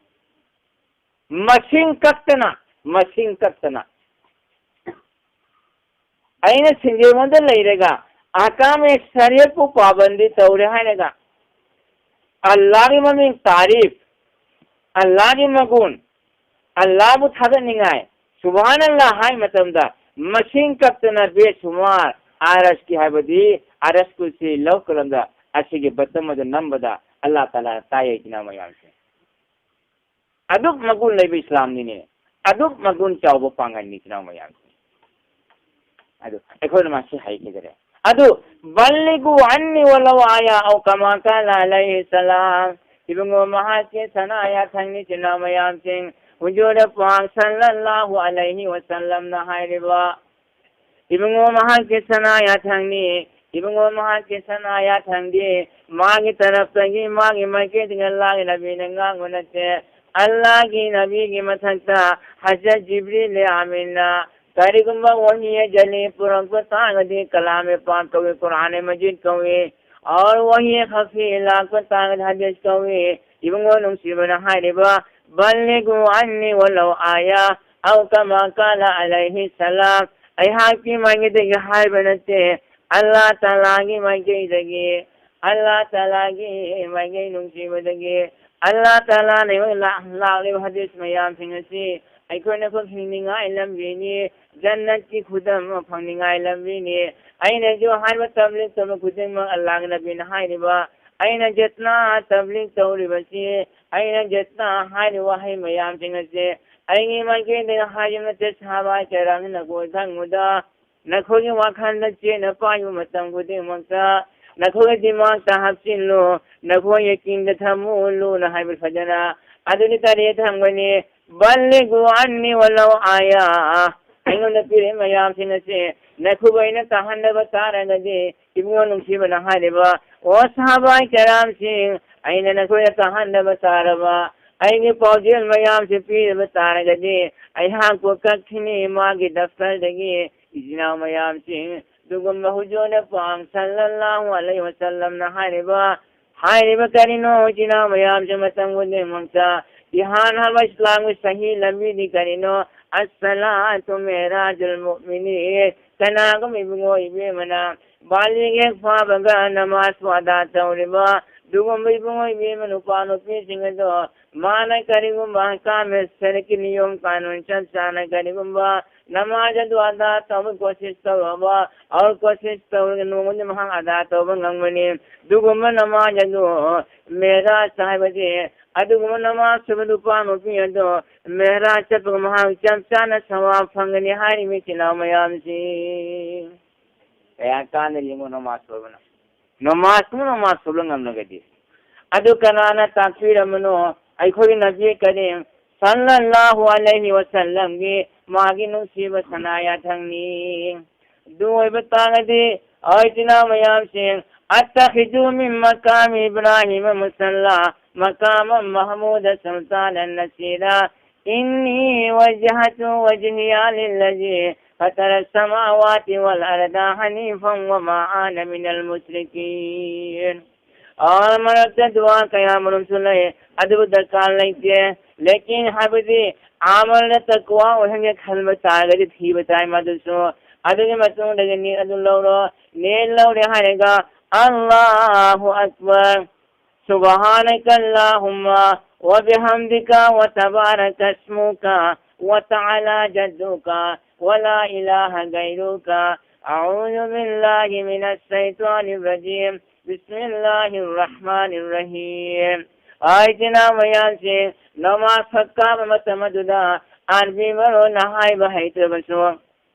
ꯃꯁꯤꯡ ꯀꯛꯇꯅ, ꯃꯁꯤꯡ ꯀꯛꯇꯅ꯫ ꯑꯩꯅ ꯁꯤꯡꯖꯩꯕꯨꯡꯗ ꯂꯩꯔꯒ ꯑꯍꯀꯥꯝ ꯁꯔꯤꯌꯠꯄꯨ ꯄꯥꯕꯟꯗꯤ ꯇꯧꯔꯦ ꯍꯥꯏꯔꯒ ꯑꯜꯂꯥꯒꯤ ꯃꯃꯤꯡ ꯇꯥꯔꯤꯐ, ꯑꯜꯂꯥꯒꯤ ꯃꯒꯨꯟ, ꯑꯜꯂꯥꯕꯨ ꯊꯥꯒꯠꯅꯤꯡꯉꯥꯏ ꯁꯨꯕꯍꯥꯅꯜꯂꯥ ꯍꯥꯏ ꯃꯇꯝꯗ ꯃꯁꯤꯡ ꯀꯛꯇꯅ ꯕꯦꯁꯨꯃꯥꯔ, ꯑꯥꯔꯁꯀꯤ ꯍꯥꯏꯕꯗꯤ ꯑꯥꯔꯁ ꯀꯨꯔꯁꯤ ꯂꯧ ꯀꯂꯝꯗ ꯑꯁꯤꯒꯤ ꯕꯇꯝ ꯑꯗꯨ ꯅꯝꯕꯗ ꯑꯜꯂꯥ ꯇꯥꯂꯥ ꯇꯥꯏ, ꯏꯆꯤꯟ ꯏꯅꯥꯎ ꯃꯌꯥꯝꯁꯦ꯫ ꯑꯗꯨꯛ ꯃꯒꯨꯟ ꯂꯩꯕ ꯏꯁꯂꯥꯝꯅꯤꯅꯦ, ꯑꯗꯨꯛ ꯃꯒꯨꯟ ꯆꯥꯎꯕ ꯄꯥꯡꯒꯜꯅꯤ, ꯏꯆꯤꯟ ꯏꯅꯥꯎ ꯃꯌꯥꯝꯁꯦ꯫ ꯑꯗꯨ ꯑꯩꯈꯣꯏꯅ ꯃꯁꯤ ꯍꯩꯈꯤꯗꯔꯦ꯫ ꯑꯗꯨ "ꯕꯜꯂꯤꯒꯨ ꯑꯟꯅꯤ ꯋꯂꯧ ꯑꯥꯌꯥ" ꯑꯧ ꯀꯃꯥ ꯀꯥꯂ ꯑꯂꯩꯍꯤ ꯁꯂꯥꯝ꯫ ꯏꯕꯨꯡꯉꯣ ꯃꯍꯥꯛꯀꯤ ꯁꯅꯥ ꯌꯥꯊꯪꯅꯤ, ꯏꯆꯤꯟ ꯏꯅꯥꯎ ꯃꯌꯥꯝꯁꯤꯡ꯫ ꯍꯨꯖꯨꯔ ꯄꯥꯛ ꯁꯜꯂꯜꯂꯥꯍꯨ ꯑꯂꯩꯍꯤ ꯋꯁꯜꯂꯝꯅ ꯍꯥꯏꯔꯤꯕ ꯏꯕꯨꯡꯉꯣ ꯃꯍꯥꯛꯀꯤ ꯁꯅꯥ ꯌꯥꯊꯪꯅꯤ꯫ ꯏꯕꯨꯡꯉꯣ ꯃꯍꯥꯛꯀꯤ ꯁꯅꯥ ꯌꯥꯊꯪꯗꯤ ꯃꯥꯒꯤ ꯇꯔꯞꯇꯒꯤ, ꯃꯥꯒꯤ ꯃꯥꯏꯀꯩꯗꯒꯤ ꯑꯜꯂꯥꯍꯒꯤ ꯅꯕꯤꯅ ꯉꯥꯡꯕ ꯅꯠꯇꯦ꯫ ꯑꯜꯂꯥꯍꯒꯤ ꯅꯕꯤꯒꯤ ꯃꯊꯛꯇ ꯍꯖꯔꯠ ꯖꯤꯕ꯭ꯔꯤꯜ ꯑꯃꯤꯟꯅ ꯀꯔꯤꯒꯨꯝꯕ ꯋꯥꯍꯤ ꯑꯖꯂꯤ ꯄꯨꯔꯛꯄ ꯇꯥꯔꯒꯗꯤ ꯀꯂꯥꯝ ꯄꯥꯛ ꯀꯧꯏ, ꯀꯨꯔꯥꯟ ꯃꯖꯤꯗ ꯀꯧꯏ꯫ ꯑꯣꯔ ꯋꯥꯍꯤ ꯈꯐꯤ ꯂꯥꯛꯄ ꯇꯥꯔꯒꯗꯤ ꯍꯗꯤꯁ ꯀꯧꯏ꯫ ꯏꯕꯨꯡꯉꯣ ꯅꯨꯡꯁꯤꯕꯅ ꯍꯥꯏꯔꯤꯕ "ꯕꯜꯂꯤꯒꯨ ꯑꯟꯅꯤ ꯋꯂꯧ ꯑꯥꯌꯥ" ꯑꯧ ꯀꯃꯥ ꯀꯥꯂ ꯑꯂꯩꯍꯤ ꯁꯂꯥꯝ꯫ ꯑꯩꯍꯥꯛꯀꯤ ꯃꯥꯏꯀꯩꯗꯒꯤ ꯍꯥꯏꯕ ꯅꯠꯇꯦ, ꯑꯜꯂꯥꯍ ꯇꯥꯂꯥꯒꯤ ꯃꯥꯏꯀꯩꯗꯒꯤ, ꯑꯜꯂꯥꯍ ꯇꯥꯂꯥꯒꯤ ꯃꯥꯏꯀꯩ ꯅꯨꯡꯁꯤꯕꯗꯒꯤ꯫ ꯑꯜꯂꯥꯍ ꯇꯥꯂꯥꯅ ꯑꯩꯈꯣꯏ ꯂꯥꯛ-, ꯂꯥꯛꯂꯤꯕ ꯍꯗꯤꯁ ꯃꯌꯥꯝꯁꯤꯡ ꯑꯁꯤ ꯑꯩꯈꯣꯏꯅ ꯑꯩꯈꯣꯏ ꯍꯤꯡꯅꯤꯡꯉꯥꯏ ꯂꯝꯕꯤꯅꯤ, ꯖꯟꯅꯠꯀꯤ ꯈꯨꯗꯝ ꯑꯃ ꯐꯪꯅꯤꯡꯉꯥꯏ ꯂꯝꯕꯤꯅꯤ꯫ ꯑꯩꯅꯁꯨ ꯍꯥꯏꯕ ꯇꯕꯂꯤꯒ ꯇꯧꯕ ꯈꯨꯗꯤꯡꯃꯛ ꯑꯜꯂꯥꯍꯒꯤ ꯅꯕꯤꯅ ꯍꯥꯏꯔꯤꯕ, ꯑꯩꯅ ꯖꯠꯅꯥ ꯇꯕꯂꯤꯒ ꯇꯧꯔꯤꯕꯁꯤ, ꯑꯩꯅ ꯖꯠꯅꯥ ꯍꯥꯏꯔꯤꯕ ꯋꯥꯍꯩ ꯃꯌꯥꯝꯁꯤꯡ ꯑꯁꯤ ꯑꯩꯒꯤ ꯃꯥꯏꯀꯩꯗꯒꯤ ꯍꯥꯏꯈꯤꯕ ꯅꯠꯇꯦ, ꯁꯍꯥꯕꯥ ꯀꯔꯥꯝꯅ ꯅꯒꯣꯜ ꯊꯪꯕꯗ ꯅꯈꯣꯏꯒꯤ ꯋꯥꯈꯜꯗ ꯆꯦꯠꯅ ꯄꯥꯏꯕ ꯃꯇꯝ ꯈꯨꯗꯤꯡꯃꯛꯇ ꯅꯈꯣꯏꯒꯤ ꯗꯤꯃꯥꯛꯇ ꯍꯥꯞꯆꯤꯜꯂꯨ, ꯅꯈꯣꯏ ꯌꯦꯀꯤꯟꯗ ꯊꯝꯃꯨ, ꯂꯨꯅ ꯍꯥꯏꯕ ꯐꯖꯅ꯫ ꯑꯗꯨꯗꯤ ꯇꯔꯦꯠ ꯊꯝꯒꯅꯤ, "ꯕꯜꯂꯤꯒꯨ ꯑꯟꯅꯤ ꯋꯂꯧ ꯑꯥꯌꯥ"꯫ ꯑꯩꯉꯣꯟꯗ ꯄꯤꯔꯤꯕ ꯃꯌꯥꯝꯁꯤꯡ ꯑꯁꯤ ꯅꯈꯣꯏꯕꯨ ꯑꯩꯅ ꯇꯥꯍꯟꯗꯕ ꯇꯥꯔꯒꯗꯤ, ꯏꯕꯨꯡꯉꯣ ꯅꯨꯡꯁꯤꯕꯅ ꯍꯥꯏꯔꯤꯕ, "ꯑꯣ ꯁꯍꯥꯕꯥꯏ ꯀꯔꯥꯝꯁꯤꯡ, ꯑꯩꯅ ꯅꯈꯣꯏꯗ ꯇꯥꯍꯟꯗꯕ ꯇꯥꯔꯕ, ꯑꯩꯒꯤ ꯄꯥꯎꯖꯦꯜ ꯃꯌꯥꯝꯁꯤ ꯄꯤꯗꯕ ꯇꯥꯔꯒꯗꯤ, ꯑꯩꯍꯥꯛꯄꯨ ꯀꯛꯈꯤꯅꯤ ꯃꯥꯒꯤ ꯗꯐꯇꯔꯗꯒꯤ"꯫ ꯏꯆꯤꯟ ꯏꯅꯥꯎ ꯃꯌꯥꯝꯁꯤꯡ, ꯑꯗꯨꯒꯨꯝꯕ ꯍꯨꯖꯨꯔꯅ ꯄꯥꯛ ꯁꯜꯂꯜꯂꯥꯍꯨ ꯑꯂꯩꯍꯤ ꯋꯁꯜꯂꯝꯅ ꯍꯥꯏꯔꯤꯕ, ꯍꯥꯏꯔꯤꯕ ꯀꯔꯤꯅꯣ? ꯏꯆꯤꯟ ꯏꯅꯥꯎ ꯃꯌꯥꯝꯁꯦ, ꯃꯇꯝ ꯈꯨꯗꯤꯡꯃꯛꯇ ꯏꯍꯥꯟ ꯍꯥꯟꯕ ꯏꯁꯂꯥꯝꯒꯤ ꯁꯍꯤ ꯂꯝꯕꯤꯗꯤ ꯀꯔꯤꯅꯣ? "ꯑꯁꯁꯂꯥꯇꯨ ꯃꯤꯔꯥꯖꯨꯜ ꯃꯨꯑꯃꯤꯅꯤꯟ"꯫ ꯀꯅꯥꯒꯨꯝꯕ ꯏꯕꯨꯡꯉꯣ ꯏꯕꯦꯝꯃꯅ ꯕꯥꯂꯤꯒ ꯍꯦꯛ ꯐꯥꯕꯒ ꯅꯃꯥꯖꯄꯨ ꯑꯗꯥ ꯇꯧꯔꯤꯕ ꯑꯗꯨꯒꯨꯝꯕ ꯏꯕꯨꯡꯉꯣ ꯏꯕꯦꯝꯃ ꯅꯨꯄꯥ ꯅꯨꯄꯤꯁꯤꯡ ꯑꯗꯣ, ꯃꯥꯅ ꯀꯔꯤꯒꯨꯝꯕ ꯑꯍꯀꯥꯝ ꯁꯔꯛꯀꯤ ꯅꯤꯌꯣꯝ ꯀꯥꯅꯨꯟ ꯆꯞ ꯆꯥꯅ ꯀꯔꯤꯒꯨꯝꯕ ꯅꯃꯥꯖ ꯑꯗꯨ ꯑꯗꯥ ꯇꯧꯕ ꯀꯣꯁꯤꯁ ꯇꯧꯔꯕ, ꯑꯧꯔ ꯀꯣꯁꯤꯁ ꯇꯧꯔꯒ ꯅꯣꯡꯃꯗꯤ ꯃꯍꯥꯛ ꯑꯗꯥ ꯇꯧꯕ ꯉꯝꯒꯅꯤ꯫ ꯑꯗꯨꯒꯨꯝꯕ ꯅꯃꯥꯖ ꯑꯗꯨ, ꯃꯦꯔꯥꯖ ꯍꯥꯏꯕꯗꯤ ꯑꯗꯨꯒꯨꯝꯕ ꯅꯃꯥꯖ ꯁꯨꯕ ꯅꯨꯄꯥ ꯅꯨꯄꯤ ꯑꯗꯨ ꯃꯦꯔꯥꯖ ꯆꯠꯄꯒ ꯃꯍꯥꯛ ꯆꯞ ꯆꯥꯅ ꯁꯋꯥꯕ ꯐꯪꯒꯅꯤ ꯍꯥꯏꯔꯤꯕ ꯏꯆꯤꯜ ꯏꯅꯥꯎ ꯃꯌꯥꯝꯁꯤ꯫ ꯀꯌꯥ ꯀꯥꯟꯅꯔꯤ ꯌꯦꯡꯉꯨ ꯅꯃꯥꯖ ꯁꯣꯏꯕꯅ꯫ ꯅꯃꯥꯖ ꯁꯨꯕ ꯅꯃꯥꯖ ꯁꯣꯏꯕ ꯉꯝꯂꯒꯗꯤ꯫ ꯑꯗꯨ ꯀꯅꯥꯅ ꯇꯥꯛꯄꯤꯔꯝꯕꯅꯣ? ꯑꯩꯈꯣꯏꯒꯤ ꯅꯕꯤ ꯀꯔꯤꯝ ꯁꯜꯂꯜꯂꯥꯍꯨ ꯑꯂꯩꯍꯤ ꯋꯁꯜꯂꯝꯒꯤ ꯃꯥꯒꯤ ꯅꯨꯡꯁꯤꯕ ꯁꯅꯥ ꯌꯥꯊꯪꯅꯤ꯫ ꯑꯗꯨ ꯑꯣꯏꯕ ꯇꯥꯔꯒꯗꯤ, ꯑꯩ ꯏꯆꯤꯟ ꯏꯅꯥꯎ ꯃꯌꯥꯝꯁꯤꯡ, "ꯑꯠꯇꯈꯤꯖꯨ ꯃꯤꯟ ꯃꯀꯥꯃꯤ ꯏꯕ꯭ꯔꯥꯍꯤꯝ ꯃꯨꯁꯜꯂꯥ, ꯃꯀꯥꯃ ꯃꯍꯃꯨꯗ ꯁꯨꯜꯇꯥꯅ ꯅꯁꯤꯔꯥ, ꯏꯟꯅꯤ ꯋꯖꯍꯇꯨ ꯋꯖꯍꯤꯌꯥ ꯂꯤꯜꯂꯖꯤ ꯐꯇꯔ ꯁꯃꯥꯋꯥꯇꯤ ꯋꯜ ꯑꯔꯗ ꯍꯅꯤꯐꯝ ꯋꯃꯥ ꯑꯅ ꯃꯤꯅꯜ ꯃꯨꯁ꯭ꯔꯤꯀꯤꯟ"꯫ ꯑꯥ, ꯃꯔꯛꯇ ꯗꯨꯋꯥ ꯀꯌꯥ ꯃꯔꯨꯝꯁꯨ ꯂꯩ, ꯑꯗꯨꯕꯨ ꯗꯔꯀꯥꯔ ꯂꯩꯇꯦ꯫ ꯂꯦꯀꯤꯟ ꯍꯥꯏꯕꯗꯤ ꯑꯃꯜꯗ ꯇꯛꯋꯥ ꯑꯣꯏꯍꯟꯒꯦ ꯈꯟꯕ ꯇꯥꯔꯒꯗꯤ ꯊꯤꯕ ꯇꯥꯏ ꯃꯗꯨꯁꯨ꯫ ꯑꯗꯨꯒꯤ ꯃꯇꯨꯡꯗꯒꯤ ꯅꯤꯌꯠ ꯑꯗꯨ ꯂꯧꯔꯣ꯫ ꯅꯤꯌꯠ ꯂꯧꯔꯦ ꯍꯥꯏꯔꯒ, "ꯑꯜꯂꯥꯍꯨ ꯑꯛꯕꯔ, ꯁꯨꯕꯍꯥꯅꯀ ꯑꯜꯂꯥꯍꯨꯝꯃ ꯋꯕꯤꯍꯝꯗꯤꯀ ꯋꯇꯕꯥꯔꯀ ꯏꯁꯃꯨꯀ ꯋꯇꯑꯂꯥ ꯖꯗꯨꯀ ꯋꯂꯥ ꯏꯂꯥꯍ ꯒꯩꯔꯨꯀ꯫ ꯑꯎꯖꯨ ꯕꯤꯜꯂꯥꯍꯤ ꯃꯤꯅꯁ ꯁꯩꯇ꯭ꯋꯥꯅꯤꯔ ꯔꯖꯤꯝ꯫ ꯕꯤꯁꯃꯤꯜꯂꯥꯍꯤꯔ ꯔꯍꯃꯥꯅꯤꯔ ꯔꯍꯤꯝ"꯫ ꯑꯩ ꯏꯆꯤꯟ ꯏꯅꯥꯎ ꯃꯌꯥꯝꯁꯤꯡ, ꯅꯃꯥꯖ ꯐꯠ ꯀꯥꯕ ꯃꯇꯝ ꯑꯗꯨꯗ ꯑꯔꯕꯤ ꯃꯔꯣꯟꯅ ꯍꯥꯏꯕ ꯍꯩꯇ꯭ꯔꯕꯁꯨ,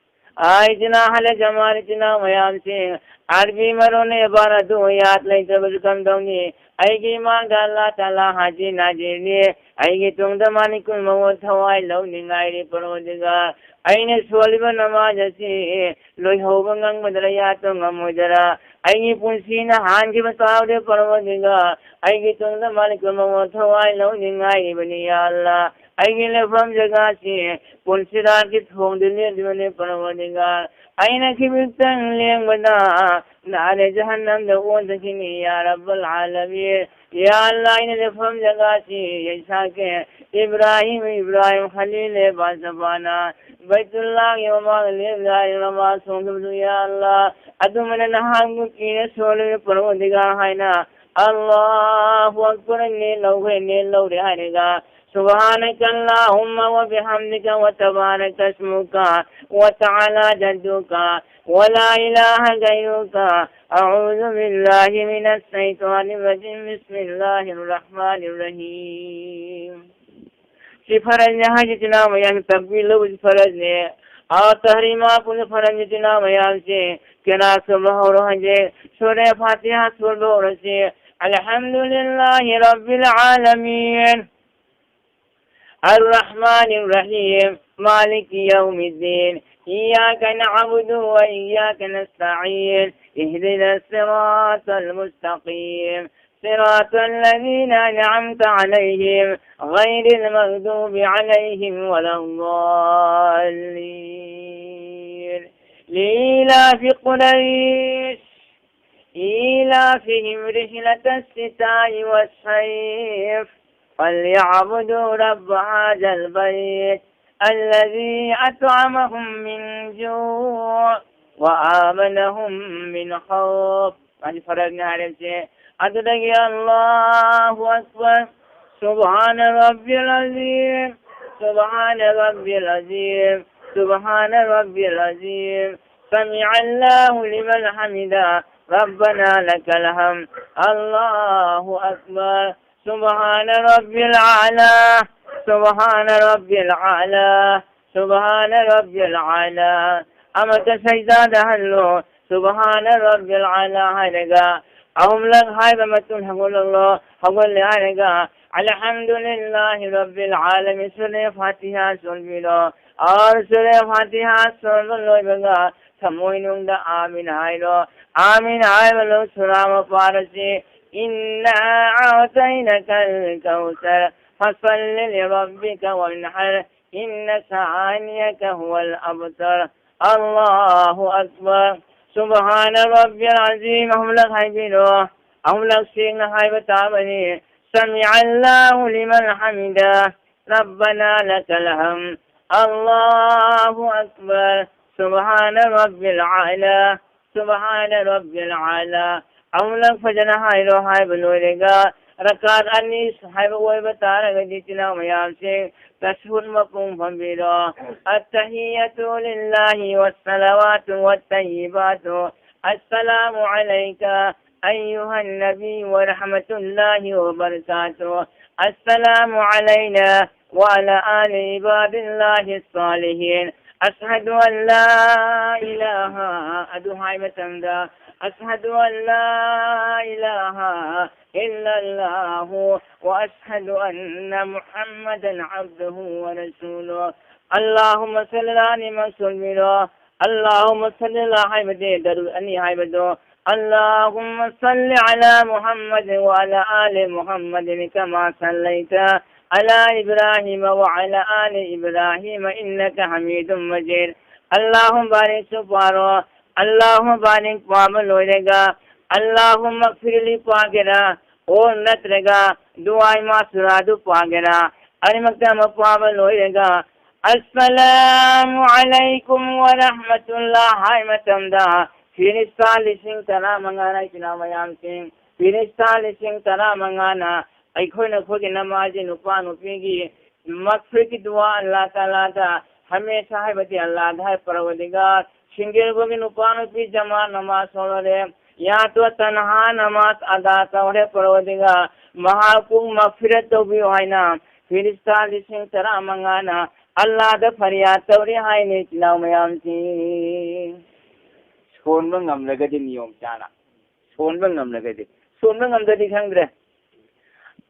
ꯑꯥꯏ, ꯏꯆꯤꯟ ꯏꯅꯥꯎ, ꯍꯜꯂꯦ ꯖꯃꯥꯟ ꯏꯆꯤꯟ ꯏꯅꯥꯎ ꯃꯌꯥꯝꯁꯤꯡ, ꯑꯥꯔꯕꯤ ꯃꯔꯣꯟ ꯏꯕꯥꯔꯥꯗꯨ ꯌꯥꯠ ꯂꯩꯇꯕꯁꯨ ꯀꯝꯗꯧꯅꯤ? ꯑꯩꯒꯤ ꯏꯃꯥꯡꯗ ꯑꯜꯂꯥ ꯇꯥꯂꯥ ꯍꯥꯖꯤ ꯅꯥꯖꯤꯔꯅꯤ, ꯑꯩꯒꯤ ꯇꯨꯡꯗ ꯃꯥꯂꯤꯀꯨꯜ ꯃꯧꯠ ꯊꯋꯥꯏ ꯂꯧꯅꯤꯡꯉꯥꯏꯔꯤ ꯄꯔꯋꯔꯗꯤꯒꯥꯔ꯫ ꯑꯩꯅ ꯁꯣꯜꯂꯤꯕ ꯅꯃꯥꯖ ꯑꯁꯤ ꯂꯣꯏꯍꯧꯕ ꯉꯝꯒꯗ꯭ꯔꯥ, ꯌꯥꯠꯄ ꯉꯝꯃꯣꯏꯗ꯭ꯔꯥ? ꯑꯩꯒꯤ ꯄꯨꯟꯁꯤꯅ ꯍꯥꯟꯈꯤꯕ ꯇꯥꯕꯗ ꯄꯔꯋꯔꯗꯤꯒꯥꯔ, ꯑꯩꯒꯤ ꯇꯨꯡꯗ ꯃꯥꯂꯤꯀꯨꯜ ꯃꯧꯠ ꯊꯋꯥꯏ ꯂꯧꯅꯤꯡꯉꯥꯏꯔꯤꯕꯅꯤ, ꯌꯥ ꯑꯜꯂꯥ꯫ ꯑꯩꯒꯤ ꯂꯩꯐꯝ ꯖꯒꯥꯁꯤ ꯄꯨꯟꯁꯤꯔꯥꯠꯀꯤ ꯊꯣꯡꯗ ꯂꯦꯞꯂꯤꯕꯅꯤ ꯄꯔꯋꯔꯗꯤꯒꯥꯔ꯫ ꯑꯩꯅ ꯈꯤꯖꯤꯛꯇꯪ ꯂꯦꯡꯕꯗ ꯅꯥꯔꯦ ꯖꯍꯟꯅꯝꯗ ꯑꯣꯟꯊꯈꯤꯅꯤ ꯌꯥ ꯔꯕꯜ ꯑꯥꯂꯃꯤꯟ꯫ ꯌꯥ ꯑꯜꯂꯥ, ꯑꯩꯅ ꯂꯦꯞꯐꯝ ꯖꯒꯥꯁꯤ ꯏꯁꯥꯛꯀꯤ ꯏꯕ꯭ꯔꯥꯍꯤꯝ, ꯏꯕ꯭ꯔꯥꯍꯤꯝ ꯈꯂꯤꯜ ꯕꯥꯁꯕꯥꯅ ꯕꯩꯇꯨꯜꯂꯥꯍꯒꯤ ꯃꯃꯥꯡꯗ ꯂꯦꯞꯂꯒ ꯅꯃꯥꯖ ꯁꯣꯟꯈꯤꯕꯗꯨ ꯌꯥ ꯑꯜꯂꯥ꯫ ꯑꯗꯨꯃꯥꯏꯅ ꯅꯍꯥꯛꯄꯨ ꯀꯤꯅ ꯁꯣꯜꯂꯤꯕ ꯄꯔꯋꯔꯗꯤꯒꯥꯔ ꯍꯥꯏꯅ ꯑꯜꯂꯥꯍꯨ ꯑꯛꯕꯔ, ꯅꯦꯠ ꯂꯧꯈ꯭ꯔꯦ, ꯅꯦꯠ ꯂꯧꯔꯦ ꯍꯥꯏꯔꯒ سبحانك اللهم وبحمدك وتبارك اسمك وتعالى جدك ولا إله غيرك. أعوذ بالله من الشيطان الرجيم. بسم الله الرحمن الرحيم. ꯁꯤ ꯐꯔꯖꯅꯦ ꯍꯥꯏꯁꯦ ꯏꯆꯤꯟ ꯏꯅꯥꯎ ꯃꯌꯥꯝ, ꯇꯛꯕꯤꯔ ꯂꯧꯕꯁꯤ ꯐꯔꯖꯅꯦ꯫ ꯑꯥ, ꯇꯍꯔꯤꯃꯥ ꯄꯨꯟꯅ ꯐꯔꯖꯅꯦ ꯏꯆꯤꯟ ꯏꯅꯥꯎ ꯃꯌꯥꯝꯁꯦ꯫ ꯀꯦꯔꯥ ꯁꯣꯟꯕ ꯍꯧꯔꯣ ꯍꯧꯖꯤꯛ꯫ ꯁꯨꯔꯦ ꯐꯥꯇꯤꯍꯥ ꯁꯣꯟꯕ ꯍꯧꯔꯁꯤ꯫ الحمد لله رب العالمين. الرحمن الرحيم. مالك يوم الدين. إياك نعبد وإياك نستعين. اهدنا الصراط المستقيم. صراط الذين أنعمت عليهم غير المغضوب عليهم ولا الضالين. لإيلاف قريش. إيلافهم رحلة الشتاء والصيف. فليعبدوا رب هذا البيت الذي أطعمهم من جوع وآمنهم من خوف. ꯃꯥꯁꯤ ꯐꯔꯛꯅꯤ ꯍꯥꯏꯔꯁꯦ꯫ ꯑꯗꯨꯗꯒꯤ الله أكبر. سبحان ربي العظيم. سبحان ربي العظيم. سبحان ربي العظيم. سمع الله لمن حمده. ربنا لك الحمد. الله أكبر. سبحان ربي الأعلى. سبحان ربي الأعلى. سبحان ربي الأعلى. ꯑꯃꯠꯇ ꯁꯩꯖꯥꯗꯍꯜꯂꯣ꯫ ꯁꯨꯕꯍꯥꯅ ꯔꯕꯤꯜ ꯑꯥꯂꯥ ꯍꯥꯏꯔꯒ ꯑꯍꯨꯝꯂꯛ ꯍꯥꯏꯕ ꯃꯇꯨꯡ ꯍꯧꯒꯠꯂꯛꯂꯣ꯫ ꯍꯧꯒꯠꯂꯦ ꯍꯥꯏꯔꯒ ꯑꯜꯍꯝꯗꯨꯂꯤꯜꯂꯥꯍꯤ ꯔꯕꯤꯜ ꯑꯥꯂꯃꯤꯟ ꯁꯨꯔꯦ ꯐꯥꯇꯤꯍꯥ ꯁꯣꯟꯕꯤꯔꯣ꯫ ꯑꯣꯔ ꯁꯨꯔꯦ ꯐꯥꯇꯤꯍꯥ ꯁꯣꯟꯕ ꯂꯣꯏꯕꯒ ꯊꯃꯣꯏꯅꯨꯡꯗ ꯑꯥꯃꯤꯟ ꯍꯥꯏꯔꯣ꯫ ꯑꯥꯃꯤꯟ ꯍꯥꯏꯕ ꯂꯣꯏ ꯁꯨꯔꯥ ꯃꯄꯥꯔꯁꯤ ꯏꯟꯅ ꯑꯥꯇꯩꯅꯀꯜ ꯀꯧꯁꯔ ꯐꯁꯜꯂꯤ ꯂꯤꯔꯕꯤꯀ ꯋꯟꯍꯔ ꯏꯟꯅ ꯁꯥꯅꯤꯌꯀ ꯍꯨꯋꯜ ꯑꯕꯇꯔ꯫ ꯑꯜꯂꯥꯍꯨ ꯑꯛꯕꯔ꯫ ꯁꯨꯕꯍꯥꯅ ꯔꯕꯤꯌꯜ ꯑꯖꯤꯝ ꯑꯍꯨꯝꯂꯛ ꯍꯥꯏꯕꯤꯔꯣ꯫ ꯑꯍꯨꯝꯂꯛ ꯁꯦꯡꯅ ꯍꯥꯏꯕ ꯇꯥꯕꯅꯤ꯫ ꯁꯃꯤꯑꯜꯂꯥꯍꯨ ꯂꯤꯃꯟ ꯍꯃꯤꯗ꯫ ꯔꯕꯅ ꯂꯀꯜ ꯍꯝ꯫ ꯑꯜꯂꯥꯍꯨ ꯑꯛꯕꯔ꯫ ꯁꯨꯕꯍꯥꯅ ꯔꯕꯤꯌꯜ ꯑꯥꯂꯥ꯫ ꯁꯨꯕꯍꯥꯅ ꯔꯕꯤꯌꯜ ꯑꯥꯂꯥ꯫ ꯑꯍꯨꯝꯂꯛ ꯐꯖꯅ ꯍꯥꯏꯔꯣ꯫ ꯍꯥꯏꯕ ꯂꯣꯏꯔꯒ ꯔꯀꯥꯠ ꯑꯅꯤ ꯍꯥꯏꯕ ꯑꯣꯏꯕ ꯇꯥꯔꯒꯗꯤ ꯏꯆꯤꯟ ꯏꯅꯥꯎ ꯃꯌꯥꯝꯁꯤꯡ ꯇꯁꯍꯨꯗ ꯃꯄꯨꯡ ꯐꯝꯕꯤꯔꯣ꯫ التحية لله والصلوات والطيبات. السلام عليك أيها النبي ورحمة الله وبركاته. السلام علينا وعلى آل عباد الله الصالحين. أشهد أن لا إله، ꯑꯗꯨ ꯍꯥꯏ ꯃꯇꯝꯗ أشهد أن لا إله إلا الله وأشهد أن محمدا عبده ورسوله. اللهم صل على محمد ꯁꯣꯟꯕꯤꯔꯣ꯫ اللهم صل على ꯍꯥꯏꯕꯗꯤ ꯗꯔꯨꯗ ꯑꯅꯤ ꯍꯥꯏꯕꯗꯣ. اللهم صل على محمد وعلى آل محمد كما صليت على إبراهيم وعلى آل إبراهيم إنك حميد مجيد. اللهم بارك ꯁꯨ ꯄꯥꯔꯣ. اللهم بارك ꯄꯥꯕ ꯂꯣꯏꯔꯒ اللهم اغفر لي ꯄꯥꯒꯦꯔꯥ, ꯑꯣ ꯅꯠꯇ꯭ꯔꯒ ꯗꯨꯋꯥꯏ ꯃꯥꯁꯨꯔꯥꯗꯨ ꯄꯥꯒꯦꯔꯥ, ꯑꯅꯤꯃꯛꯇ ꯑꯃ ꯄꯥꯕ ꯂꯣꯏꯔꯒ السلام عليكم ورحمة الله ꯍꯥꯏ ꯃꯇꯝꯗ ꯐꯤꯔꯤꯁꯇꯥ ꯂꯤꯁꯤꯡ ꯇꯔꯥꯃꯉꯥꯅ, ꯏꯆꯤꯟ ꯏꯅꯥꯎ ꯃꯌꯥꯝꯁꯤꯡ, ꯐꯤꯔꯤꯁꯇꯥ ꯂꯤꯁꯤꯡ ꯇꯔꯥꯃꯉꯥꯅ ꯑꯩꯈꯣꯏꯅ ꯑꯩꯈꯣꯏꯒꯤ ꯅꯃꯥꯖꯤ ꯅꯨꯄꯥ ꯅꯨꯄꯤꯒꯤ ꯃꯛꯐꯤꯔꯠꯀꯤ ꯗꯨꯋꯥ ꯑꯜꯂꯥꯍ ꯇꯥꯂꯥꯗ ꯍꯃꯦꯁꯥ ꯍꯥꯏꯕꯗꯤ ꯑꯜꯂꯥꯍꯗ ꯍꯥꯏ ꯄꯔꯋꯔꯗꯤꯒꯥꯔ, ꯁꯤꯡꯒꯜ ꯑꯣꯏꯕꯒꯤ ꯅꯨꯄꯥ ꯅꯨꯄꯤ ꯖꯃꯥ ꯅꯃꯥꯖ ꯁꯣꯜꯂꯔꯦ, ꯌꯥ ꯇꯣ ꯇꯟꯍꯥ ꯅꯃꯥꯖ ꯑꯗꯥ ꯇꯧꯔꯦ ꯄꯔꯋꯔꯗꯤꯒꯥꯔ, ꯃꯍꯥꯛꯄꯨ ꯃꯛꯐꯤꯔꯠ ꯇꯧꯕꯤꯌꯨ ꯍꯥꯏꯅ ꯐꯤꯔꯤꯁꯇꯥ ꯂꯤꯁꯤꯡ ꯇꯔꯥꯃꯉꯥꯅ ꯑꯜꯂꯥꯗ ꯐꯔꯤꯌꯥꯗ ꯇꯧꯔꯤ ꯍꯥꯏꯅꯤ, ꯏꯆꯤꯟ ꯏꯅꯥꯎ ꯃꯌꯥꯝꯁꯤꯡ꯫ ꯁꯣꯟꯕ ꯉꯝꯂꯒꯗꯤ ꯅꯤꯌꯣꯝ ꯆꯥꯅ꯫ ꯁꯣꯟꯕ ꯉꯝꯂꯒꯗꯤ꯫ ꯁꯣꯟꯕ ꯉꯝꯗ꯭ꯔꯗꯤ ꯈꯪꯗ꯭ꯔꯦ꯫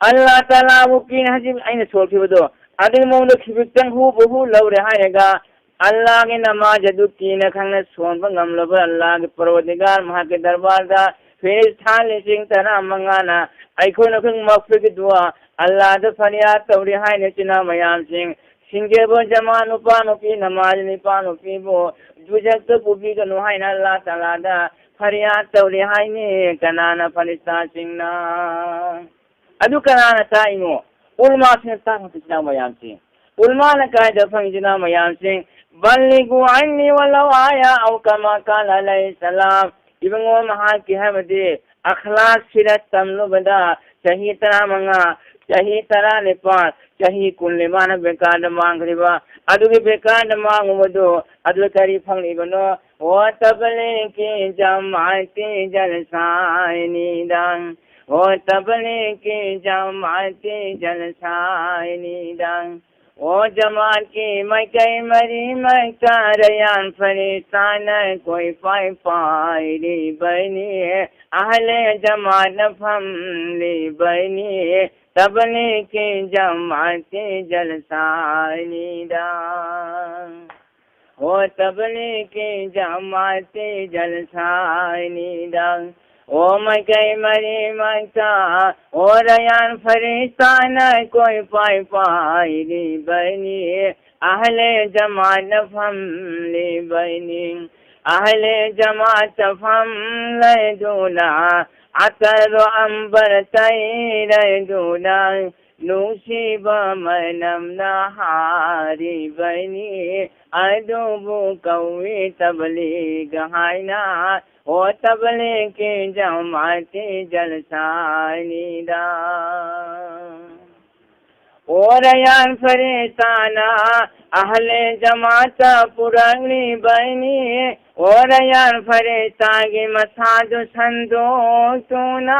ꯑꯜꯂꯥ ꯇꯥꯂꯥꯕꯨ ꯀꯤꯅ ꯍꯧꯖꯤꯛ ꯑꯩꯅ ꯁꯣꯟꯈꯤꯕꯗꯣ, ꯑꯗꯨꯒꯤ ꯃꯑꯣꯡꯗ ꯈꯤꯖꯤꯛꯇꯪ ꯍꯨꯕꯨ ꯍꯨ ꯂꯧꯔꯦ ꯍꯥꯏꯔꯒ, ꯑꯜꯂꯥꯒꯤ ꯅꯃꯥꯖ ꯑꯗꯨ ꯀꯤꯅ ꯈꯪꯅ ꯁꯣꯟꯕ ꯉꯝꯂꯕ ꯑꯜꯂꯥꯒꯤ ꯄꯔꯋꯔꯗꯤꯒꯥꯔ ꯃꯍꯥꯛꯀꯤ ꯗꯔꯕꯥꯔꯗ ꯐꯤꯔꯤꯁꯇꯥ ꯂꯤꯁꯤꯡ ꯇꯔꯥ ꯃꯉꯥꯅ ꯑꯩꯈꯣꯏꯅ ꯑꯩꯈꯣꯏ ꯃꯛꯐꯤꯒꯤ ꯗꯨꯋꯥ ꯑꯜꯂꯥꯗ ꯐꯔꯤꯌꯥꯗ ꯇꯧꯔꯤ ꯍꯥꯏꯅ ꯏꯆꯤꯟ ꯏꯅꯥꯎ ꯃꯌꯥꯝꯁꯤꯡ, ꯁꯤꯡꯒꯦꯕ ꯖꯃꯥ ꯅꯨꯄꯥ ꯅꯨꯄꯤ ꯅꯃꯥꯖ ꯅꯨꯄꯥ ꯅꯨꯄꯤꯕꯨ ꯗꯨꯖꯛꯇ ꯄꯨꯕꯤꯒꯅꯨ ꯍꯥꯏꯅ ꯑꯜꯂꯥ ꯇꯥꯂꯥꯗ ꯐꯔꯤꯌꯥꯗ ꯇꯧꯔꯤ ꯍꯥꯏꯅꯤ꯫ ꯀꯅꯥꯅ? ꯐꯔꯤꯁꯇꯥꯁꯤꯡꯅ꯫ ꯑꯗꯨ ꯀꯅꯥꯅ ꯇꯥꯛꯏꯅꯣ? ꯎꯂꯃꯥꯁꯤꯡꯅ ꯇꯥꯛꯄ ꯏꯆꯤꯟ ꯏꯅꯥꯎ ꯃꯌꯥꯝꯁꯤꯡ꯫ ꯎꯂꯃꯥꯅ ꯀꯥꯏꯗ ꯐꯪꯉꯤ ꯏꯆꯤꯟ ꯏꯅꯥꯎ ꯃꯌꯥꯝꯁꯤꯡ? "ꯕꯜꯂꯤꯒꯨ ꯑꯟꯅꯤ ꯋꯂꯧ ꯑꯥꯌꯥ" ꯑꯧ ꯀꯃꯥ ꯀꯥꯂ ꯑꯂꯩꯍꯤ ꯁꯂꯥꯝ꯫ ꯏꯕꯨꯡꯉꯣ, ꯃꯍꯥꯛꯀꯤ ꯍꯥꯏꯕꯗꯤ ꯑꯈ꯭ꯂꯥꯛ ꯁꯤꯔꯠ ꯇꯝꯂꯨꯕꯗ ꯆꯍꯤ ꯇꯔꯥꯃꯉꯥ, ꯆꯍꯤ ꯇꯔꯥꯅꯤꯄꯥꯜ, ꯆꯍꯤ ꯀꯨꯟ ꯃꯥꯅ ꯕꯦꯀꯥꯔꯗ ꯃꯥꯡꯈ꯭ꯔꯤꯕ꯫ ꯑꯗꯨꯒꯤ ꯕꯦꯀꯥꯔꯗ ꯃꯥꯡꯉꯨꯕꯗꯨ ꯑꯗꯨ ꯀꯔꯤ ꯐꯪꯂꯤꯕꯅꯣ? "ꯑꯣ ꯇꯕꯂꯤꯒꯤ ꯖꯃꯥꯠꯀꯤ ꯖꯜꯁꯥꯏꯅꯤꯗꯪ, ꯑꯣ ꯇꯕꯂꯤꯒꯤ ꯖꯃꯥꯠꯀꯤ ꯖꯜꯁꯥꯏꯅꯤꯗꯪ, ꯑꯣ ꯖꯃꯥꯠꯀꯤ ꯃꯥꯏꯀꯩ ꯃꯔꯤ ꯃꯥꯏꯀꯥ ꯔꯌꯥꯟ ꯐꯔꯤꯁꯇꯥꯅ ꯀꯣꯏꯄꯥꯏ ꯄꯥꯏꯔꯤꯕꯅꯤ, ꯑꯍꯂꯦ ꯖꯃꯥꯠꯅ ꯐꯝꯂꯤꯕꯅꯤ, ꯇꯕꯂꯤꯒꯤ ꯖꯃꯥꯠꯀꯤ ꯖꯜꯁꯥꯅꯤꯗꯪ, ꯑꯣ ꯇꯕꯂꯤꯒꯤ ꯖꯃꯥꯠꯀꯤ ꯖꯜꯁꯥꯅꯤꯗꯪ, ꯑꯣ ꯃꯥꯏꯀꯩ ꯃꯔꯤ ꯃꯥꯏꯀꯥ, ꯑꯣ ꯔꯌꯥꯟ ꯐꯔꯤꯁꯇꯥꯅ ꯀꯣꯏꯄꯥꯏ ꯄꯥꯏꯔꯤꯕꯅꯤ, ꯑꯍꯂꯦ ꯖꯃꯥꯠꯅ ꯐꯝꯂꯤꯕꯅꯤ, ꯑꯍꯂꯦ ꯖꯃꯥꯠꯇ ꯐꯝꯂꯗꯨꯅ, ꯑꯇꯔꯣ ꯑꯝꯕꯔ ꯇꯩꯔꯗꯨꯅ, ꯅꯨꯡꯁꯤꯕ ꯃꯅꯝꯅ ꯍꯥꯔꯤꯕꯅꯤ, ꯑꯗꯨꯕꯨ ꯀꯧꯏ ꯇꯕꯂꯤꯒ ꯍꯥꯏꯅ, ꯑꯣ ꯇꯕꯂꯤꯒꯤ ꯖꯃꯥꯠꯀꯤ ꯖꯜꯁꯥꯅꯤꯗ꯫ ꯑꯣ ꯔꯌꯥꯟ ꯐꯔꯤꯁꯇꯥꯅ ꯑꯍꯂꯦ ꯖꯃꯥꯠꯇ ꯄꯨꯔꯛꯂꯤꯕꯅꯤ, ꯑꯣ ꯔꯌꯥꯟ ꯐꯔꯤꯁꯇꯥꯒꯤ ꯃꯁꯥꯗꯨ ꯁꯟꯗꯣꯛꯇꯨꯅ,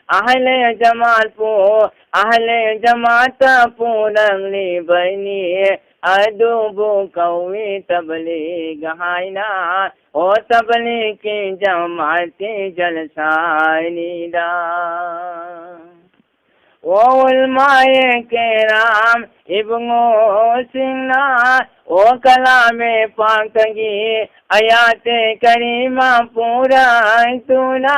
ꯑꯍꯂꯦ ꯖꯃꯥꯠꯄꯨ ꯑꯍꯂꯦ ꯖꯃꯥꯠꯇ ꯄꯨꯔꯛꯂꯤꯕꯅꯤ, ꯑꯗꯨꯕꯨ ꯀꯧꯏ ꯇꯕꯂꯤꯒ ꯍꯥꯏꯅ꯫ ꯑꯣ ꯇꯕꯂꯤꯒꯤ ꯖꯃꯥꯠꯀꯤ ꯖꯜꯁꯥꯅꯤꯗ꯫ ꯑꯣ ꯎꯂꯃꯥꯌꯦ ꯀꯦꯔꯥꯝ ꯏꯕꯨꯡꯉꯣꯁꯤꯡꯅ, ꯑꯣ ꯀꯂꯥꯃꯦ ꯄꯥꯛꯇꯒꯤ ꯑꯌꯥꯇꯦ ꯀꯔꯤꯃ ꯄꯨꯔꯛꯇꯨꯅ,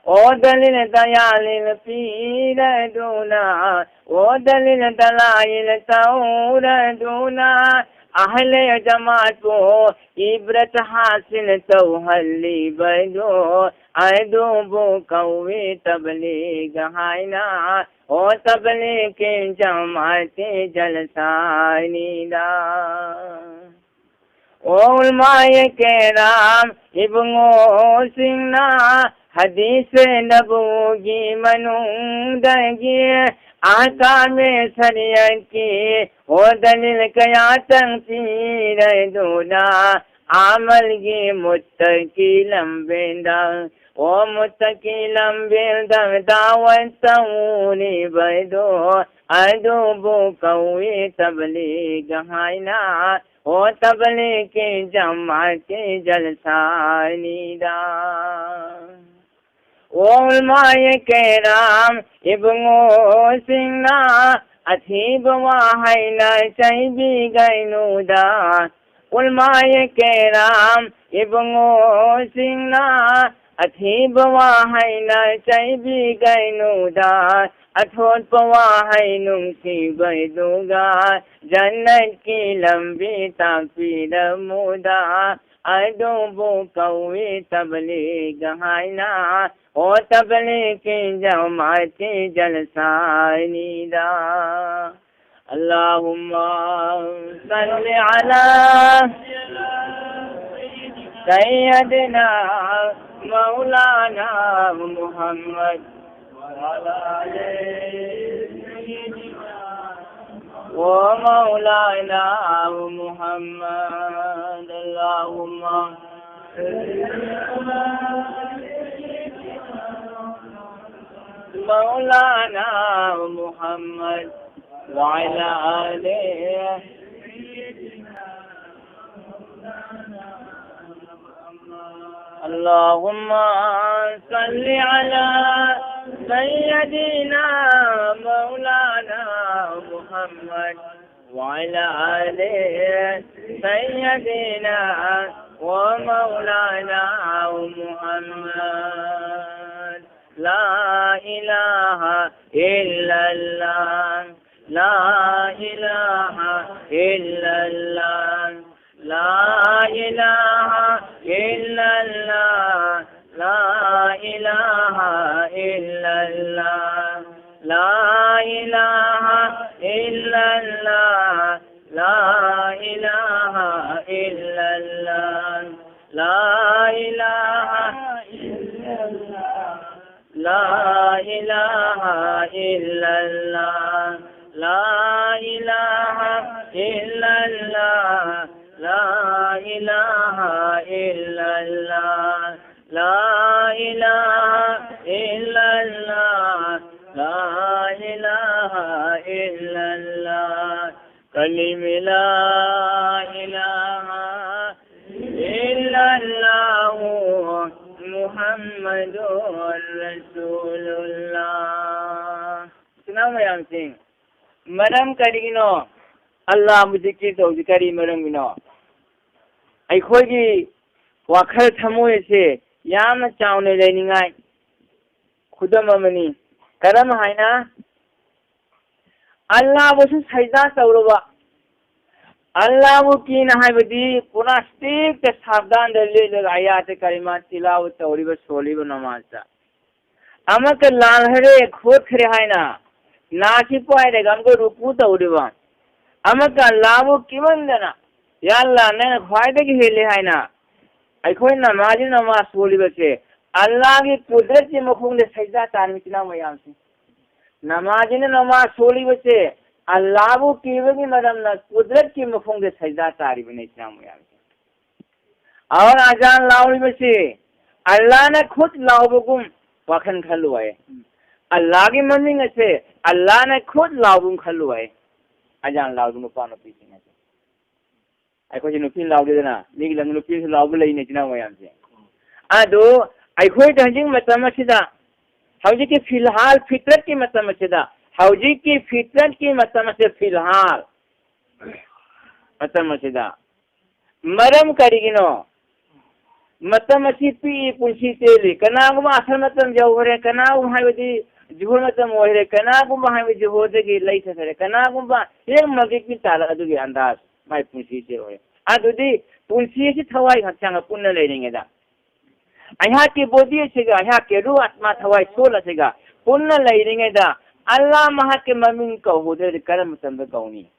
ꯑꯣ ꯗꯂꯤꯜ ꯗꯌꯥꯂꯤꯜ ꯄꯤꯔꯗꯨꯅ, ꯑꯣ ꯗꯂꯤꯜ ꯗꯂꯥꯏꯜ ꯇꯧꯔꯗꯨꯅ, ꯑꯍꯂꯦ ꯖꯃꯥꯠꯄꯨ ꯏꯕ꯭ꯔꯠ ꯍꯥꯁꯤꯜ ꯇꯧꯍꯜꯂꯤꯕꯗꯣ, ꯑꯗꯨꯕꯨ ꯀꯧꯏ ꯇꯕꯂꯤꯒ ꯍꯥꯏꯅ꯫ ꯑꯣ ꯇꯕꯂꯤꯒꯤ ꯖꯃꯥꯠꯀꯤ ꯖꯜꯁꯥꯅꯤꯗ꯫ ꯑꯣ ꯎꯂꯃꯥꯌꯦ ꯀꯦꯔꯥꯝ ꯏꯕꯨꯡꯉꯣꯁꯤꯡꯅ, ꯍꯗꯤꯁ ꯅꯕꯨꯒꯤ ꯃꯅꯨꯡꯗꯒꯤ ꯑꯍꯀꯥꯃꯦ ꯁꯔꯤꯌꯠꯀꯤ ꯑꯣ ꯗꯂꯤꯜ ꯀꯌꯥꯇꯪ ꯄꯤꯔꯗꯨꯅ, ꯑꯃꯜꯒꯤ ꯃꯨꯠꯇꯀꯤ ꯂꯝꯕꯦꯟꯗ, ꯑꯣ ꯃꯨꯠꯇꯀꯤ ꯂꯝꯕꯦꯟꯗ ꯗꯥꯋꯠ ꯇꯧꯔꯤꯕꯗꯣ, ꯑꯗꯨꯕꯨ ꯀꯧꯏ ꯇꯕꯂꯤꯒ ꯍꯥꯏꯅ꯫ ꯑꯣ ꯇꯕꯂꯤꯒꯤ ꯖꯃꯥꯠꯀꯤ ꯖꯜꯁꯥꯅꯤꯗ꯫ ꯑꯣ ꯎꯂꯃꯥꯌꯦ ꯀꯦꯔꯥꯝ ꯏꯕꯨꯡꯉꯣꯁꯤꯡꯅ, ꯑꯊꯤꯕ ꯋꯥꯍꯩꯅ ꯆꯩꯕꯤꯒꯩꯅꯨꯗ꯫ ꯎꯂꯃꯥꯌꯦ ꯀꯦꯔꯥꯝ ꯏꯕꯨꯡꯉꯣꯁꯤꯡꯅ, ꯑꯊꯤꯕ ꯋꯥꯍꯩꯅ ꯆꯩꯕꯤꯒꯩꯅꯨꯗ, ꯑꯊꯣꯠꯄ ꯋꯥꯍꯩ ꯅꯨꯡꯁꯤꯕꯩꯗꯨꯒ ꯖꯟꯅꯠꯀꯤ ꯂꯝꯕꯤ ꯇꯥꯛꯄꯤꯔꯝꯃꯨꯗ, ꯑꯗꯨꯕꯨ ꯀꯧꯏ ꯇꯕꯂꯤꯒ ꯍꯥꯏꯅ꯫ ꯑꯣ ꯇꯕꯂꯤꯒꯤ ꯖꯃꯥꯠꯀꯤ ꯖꯜꯁꯥꯅꯤꯗ꯫ اللهم صل على سيدنا مولانا محمد وعلى آل سيدنا ومولانا محمد. اللهم مولانا محمد وعلى آله اللهم صل على سيدنا مولانا محمد وعلى آل سيدنا ومولانا محمد. لا إله إلا الله. لا إله إلا الله. لا إله إلا الله. لا إله إلا الله. لا إله إلا الله. لا إله إلا الله. لا إله إلا الله. لا إله إلا الله. لا إله إلا الله. لا إله إلا الله. لا إله إلا الله. لا إله إلا الله. كلمة لا إله إلا الله محمد رسول الله. ꯏꯆꯤꯟ ꯏꯅꯥꯎ ꯃꯌꯥꯝꯁꯤꯡ, ꯃꯔꯝ ꯀꯔꯤꯒꯤꯅꯣ ꯑꯜꯂꯥꯍꯕꯨ ꯖꯤꯀꯤꯔ ꯇꯧꯔꯤꯁꯤ? ꯀꯔꯤ ꯃꯔꯝꯒꯤꯅꯣ? ꯑꯩꯈꯣꯏꯒꯤ ꯋꯥꯈꯜ ꯊꯃꯣꯏ ꯑꯁꯦ ꯌꯥꯝꯅ ꯆꯥꯎꯅ ꯂꯩꯅꯤꯡꯉꯥꯏ ꯈꯨꯗꯝ ꯑꯃꯅꯤ꯫ ꯀꯔꯝ ꯍꯥꯏꯅ? ꯑꯜꯂꯥꯍꯕꯨꯁꯨ ꯁꯩꯗꯥ ꯇꯧꯔꯕ, ꯑꯜꯂꯥꯍꯕꯨ ꯀꯤꯅ ꯍꯥꯏꯕꯗꯤ ꯄꯨꯔꯥ ꯏꯁꯇ꯭ꯔꯤꯛꯇ ꯁꯥꯕꯗꯥꯟꯗ ꯂꯦꯞꯂꯒ ꯑꯌꯥꯠꯇ ꯀꯔꯤꯃ ꯇꯤꯂꯥꯋ ꯇꯧꯔꯤꯕ, ꯁꯣꯜꯂꯤꯕ ꯅꯃꯥꯖꯇ꯫ ꯑꯃꯨꯛꯀ ꯂꯥꯜꯈ꯭ꯔꯦ, ꯈꯣꯠꯈ꯭ꯔꯦ ꯍꯥꯏꯅ ꯅꯥꯁꯤ ꯄꯥꯏꯔꯒ ꯑꯃꯨꯛꯀ ꯔꯨꯀꯨ ꯇꯧꯔꯤꯕ꯫ ꯑꯃꯨꯛꯀ ꯑꯜꯂꯥꯍꯕꯨ ꯀꯤꯃꯟꯗꯅ, "ꯌꯥ ꯑꯜꯂꯥꯍ, ꯅꯪꯅ ꯈ꯭ꯋꯥꯏꯗꯒꯤ ꯍꯦꯜꯂꯦ" ꯍꯥꯏꯅ ꯑꯩꯈꯣꯏ ꯅꯃꯥꯖꯤ ꯅꯃꯥꯖ ꯁꯣꯜꯂꯤꯕꯁꯦ ꯑꯜꯂꯥꯍꯒꯤ ꯀꯨꯗꯔꯠꯀꯤ ꯃꯈꯣꯡꯗ ꯁꯩꯗꯥ ꯇꯥꯔꯤꯕ ꯏꯆꯤꯟ ꯏꯅꯥꯎ ꯃꯌꯥꯝꯁꯦ꯫ ꯅꯃꯥꯖꯤꯅ ꯅꯃꯥꯖ ꯁꯣꯜꯂꯤꯕꯁꯦ ꯑꯜꯂꯥꯍꯕꯨ ꯀꯤꯕꯒꯤ ꯃꯔꯝꯅ ꯀꯨꯗꯔꯠꯀꯤ ꯃꯈꯣꯡꯗ ꯁꯩꯗꯥ ꯇꯥꯔꯤꯕꯅꯤ ꯏꯆꯤꯟ ꯏꯅꯥꯎ ꯃꯌꯥꯝꯁꯦ꯫ ꯑꯗꯨꯅ ꯑꯖꯥꯟ ꯂꯥꯎꯔꯤꯕꯁꯤ ꯑꯜꯂꯥꯍꯅ ꯈꯨꯠ ꯂꯥꯎꯕꯒꯨꯝ ꯋꯥꯈꯜ ꯈꯜꯂꯨ ꯍꯥꯏ꯫ ꯑꯜꯂꯥꯍꯒꯤ ꯃꯃꯤꯡ ꯑꯁꯦ ꯑꯜꯂꯥꯍꯅ ꯈꯨꯠ ꯂꯥꯎꯕꯒꯨꯝ ꯈꯜꯂꯨ ꯍꯥꯏ꯫ ꯑꯖꯥꯟ ꯂꯥꯎꯔꯤꯕ ꯅꯨꯄꯥ ꯅꯨꯄꯤꯁꯤꯡ ꯑꯁꯦ꯫ ꯑꯩꯈꯣꯏꯁꯦ ꯅꯨꯄꯤ ꯂꯥꯎꯗꯦꯗꯅ, ꯃꯤꯒꯤ ꯂꯝꯗ ꯅꯨꯄꯤꯁꯨ ꯂꯥꯎꯕ ꯂꯩꯅꯦ, ꯏꯆꯤꯟ ꯏꯅꯥꯎ ꯃꯌꯥꯝꯁꯦ꯫ ꯑꯗꯨ ꯑꯩꯈꯣꯏꯗ ꯍꯧꯖꯤꯛ ꯃꯇꯝ ꯑꯁꯤꯗ, ꯍꯧꯖꯤꯛꯀꯤ ꯐꯤꯜꯍꯥꯜ ꯐꯤꯇ꯭ꯔꯠꯀꯤ ꯃꯇꯝ ꯑꯁꯤꯗ, ꯍꯧꯖꯤꯛꯀꯤ ꯐꯤꯇ꯭ꯔꯠꯀꯤ ꯃꯇꯝ ꯑꯁꯤꯗ, ꯐꯤꯜꯍꯥꯜ ꯃꯇꯝ ꯑꯁꯤꯗ ꯃꯔꯝ ꯀꯔꯤꯒꯤꯅꯣ? ꯃꯇꯝ ꯑꯁꯤ ꯄꯤꯛꯏ, ꯄꯨꯟꯁꯤ ꯇꯦꯜꯂꯤ꯫ ꯀꯅꯥꯒꯨꯝꯕ ꯑꯁꯔ ꯃꯇꯝ ꯌꯧꯈ꯭ꯔꯦ, ꯀꯅꯥꯒꯨꯝꯕ ꯍꯥꯏꯕꯗꯤ ꯖꯨꯍꯨꯔ ꯃꯇꯝ ꯑꯣꯏꯈ꯭ꯔꯦ, ꯀꯅꯥꯒꯨꯝꯕ ꯍꯥꯏꯕꯗꯤ ꯖꯨꯍꯨꯔꯗꯒꯤ ꯂꯩꯊꯈ꯭ꯔꯦ, ꯀꯅꯥꯒꯨꯝꯕ ꯍꯦꯛ ꯃꯒ꯭ꯔꯤꯕꯀꯤ ꯇꯥꯜꯂꯛ ꯑꯗꯨꯒꯤ ꯑꯟꯗꯥꯖ ꯃꯥꯏ ꯄꯨꯟꯁꯤꯁꯤ ꯑꯣꯏꯔꯦ꯫ ꯑꯗꯨꯗꯤ ꯄꯨꯟꯁꯤ ꯑꯁꯤ ꯊꯋꯥꯏ ꯍꯛꯆꯥꯡꯒ ꯄꯨꯟꯅ ꯂꯩꯔꯤꯉꯩꯗ, ꯑꯩꯍꯥꯛꯀꯤ ꯕꯣꯗꯤ ꯑꯁꯤꯒ, ꯑꯩꯍꯥꯛꯀꯤ ꯔꯨꯍ ꯑꯥꯠꯃꯥ ꯊꯋꯥꯏ ꯁꯣꯜ ꯑꯁꯤꯒ ꯄꯨꯟꯅ ꯂꯩꯔꯤꯉꯩꯗ, ꯑꯜꯂꯥ ꯃꯍꯥꯛꯀꯤ ꯃꯃꯤꯡ ꯀꯧꯍꯧꯗ꯭ꯔꯗꯤ ꯀꯔꯝꯕ ꯃꯇꯝꯗ ꯀꯧꯅꯤ?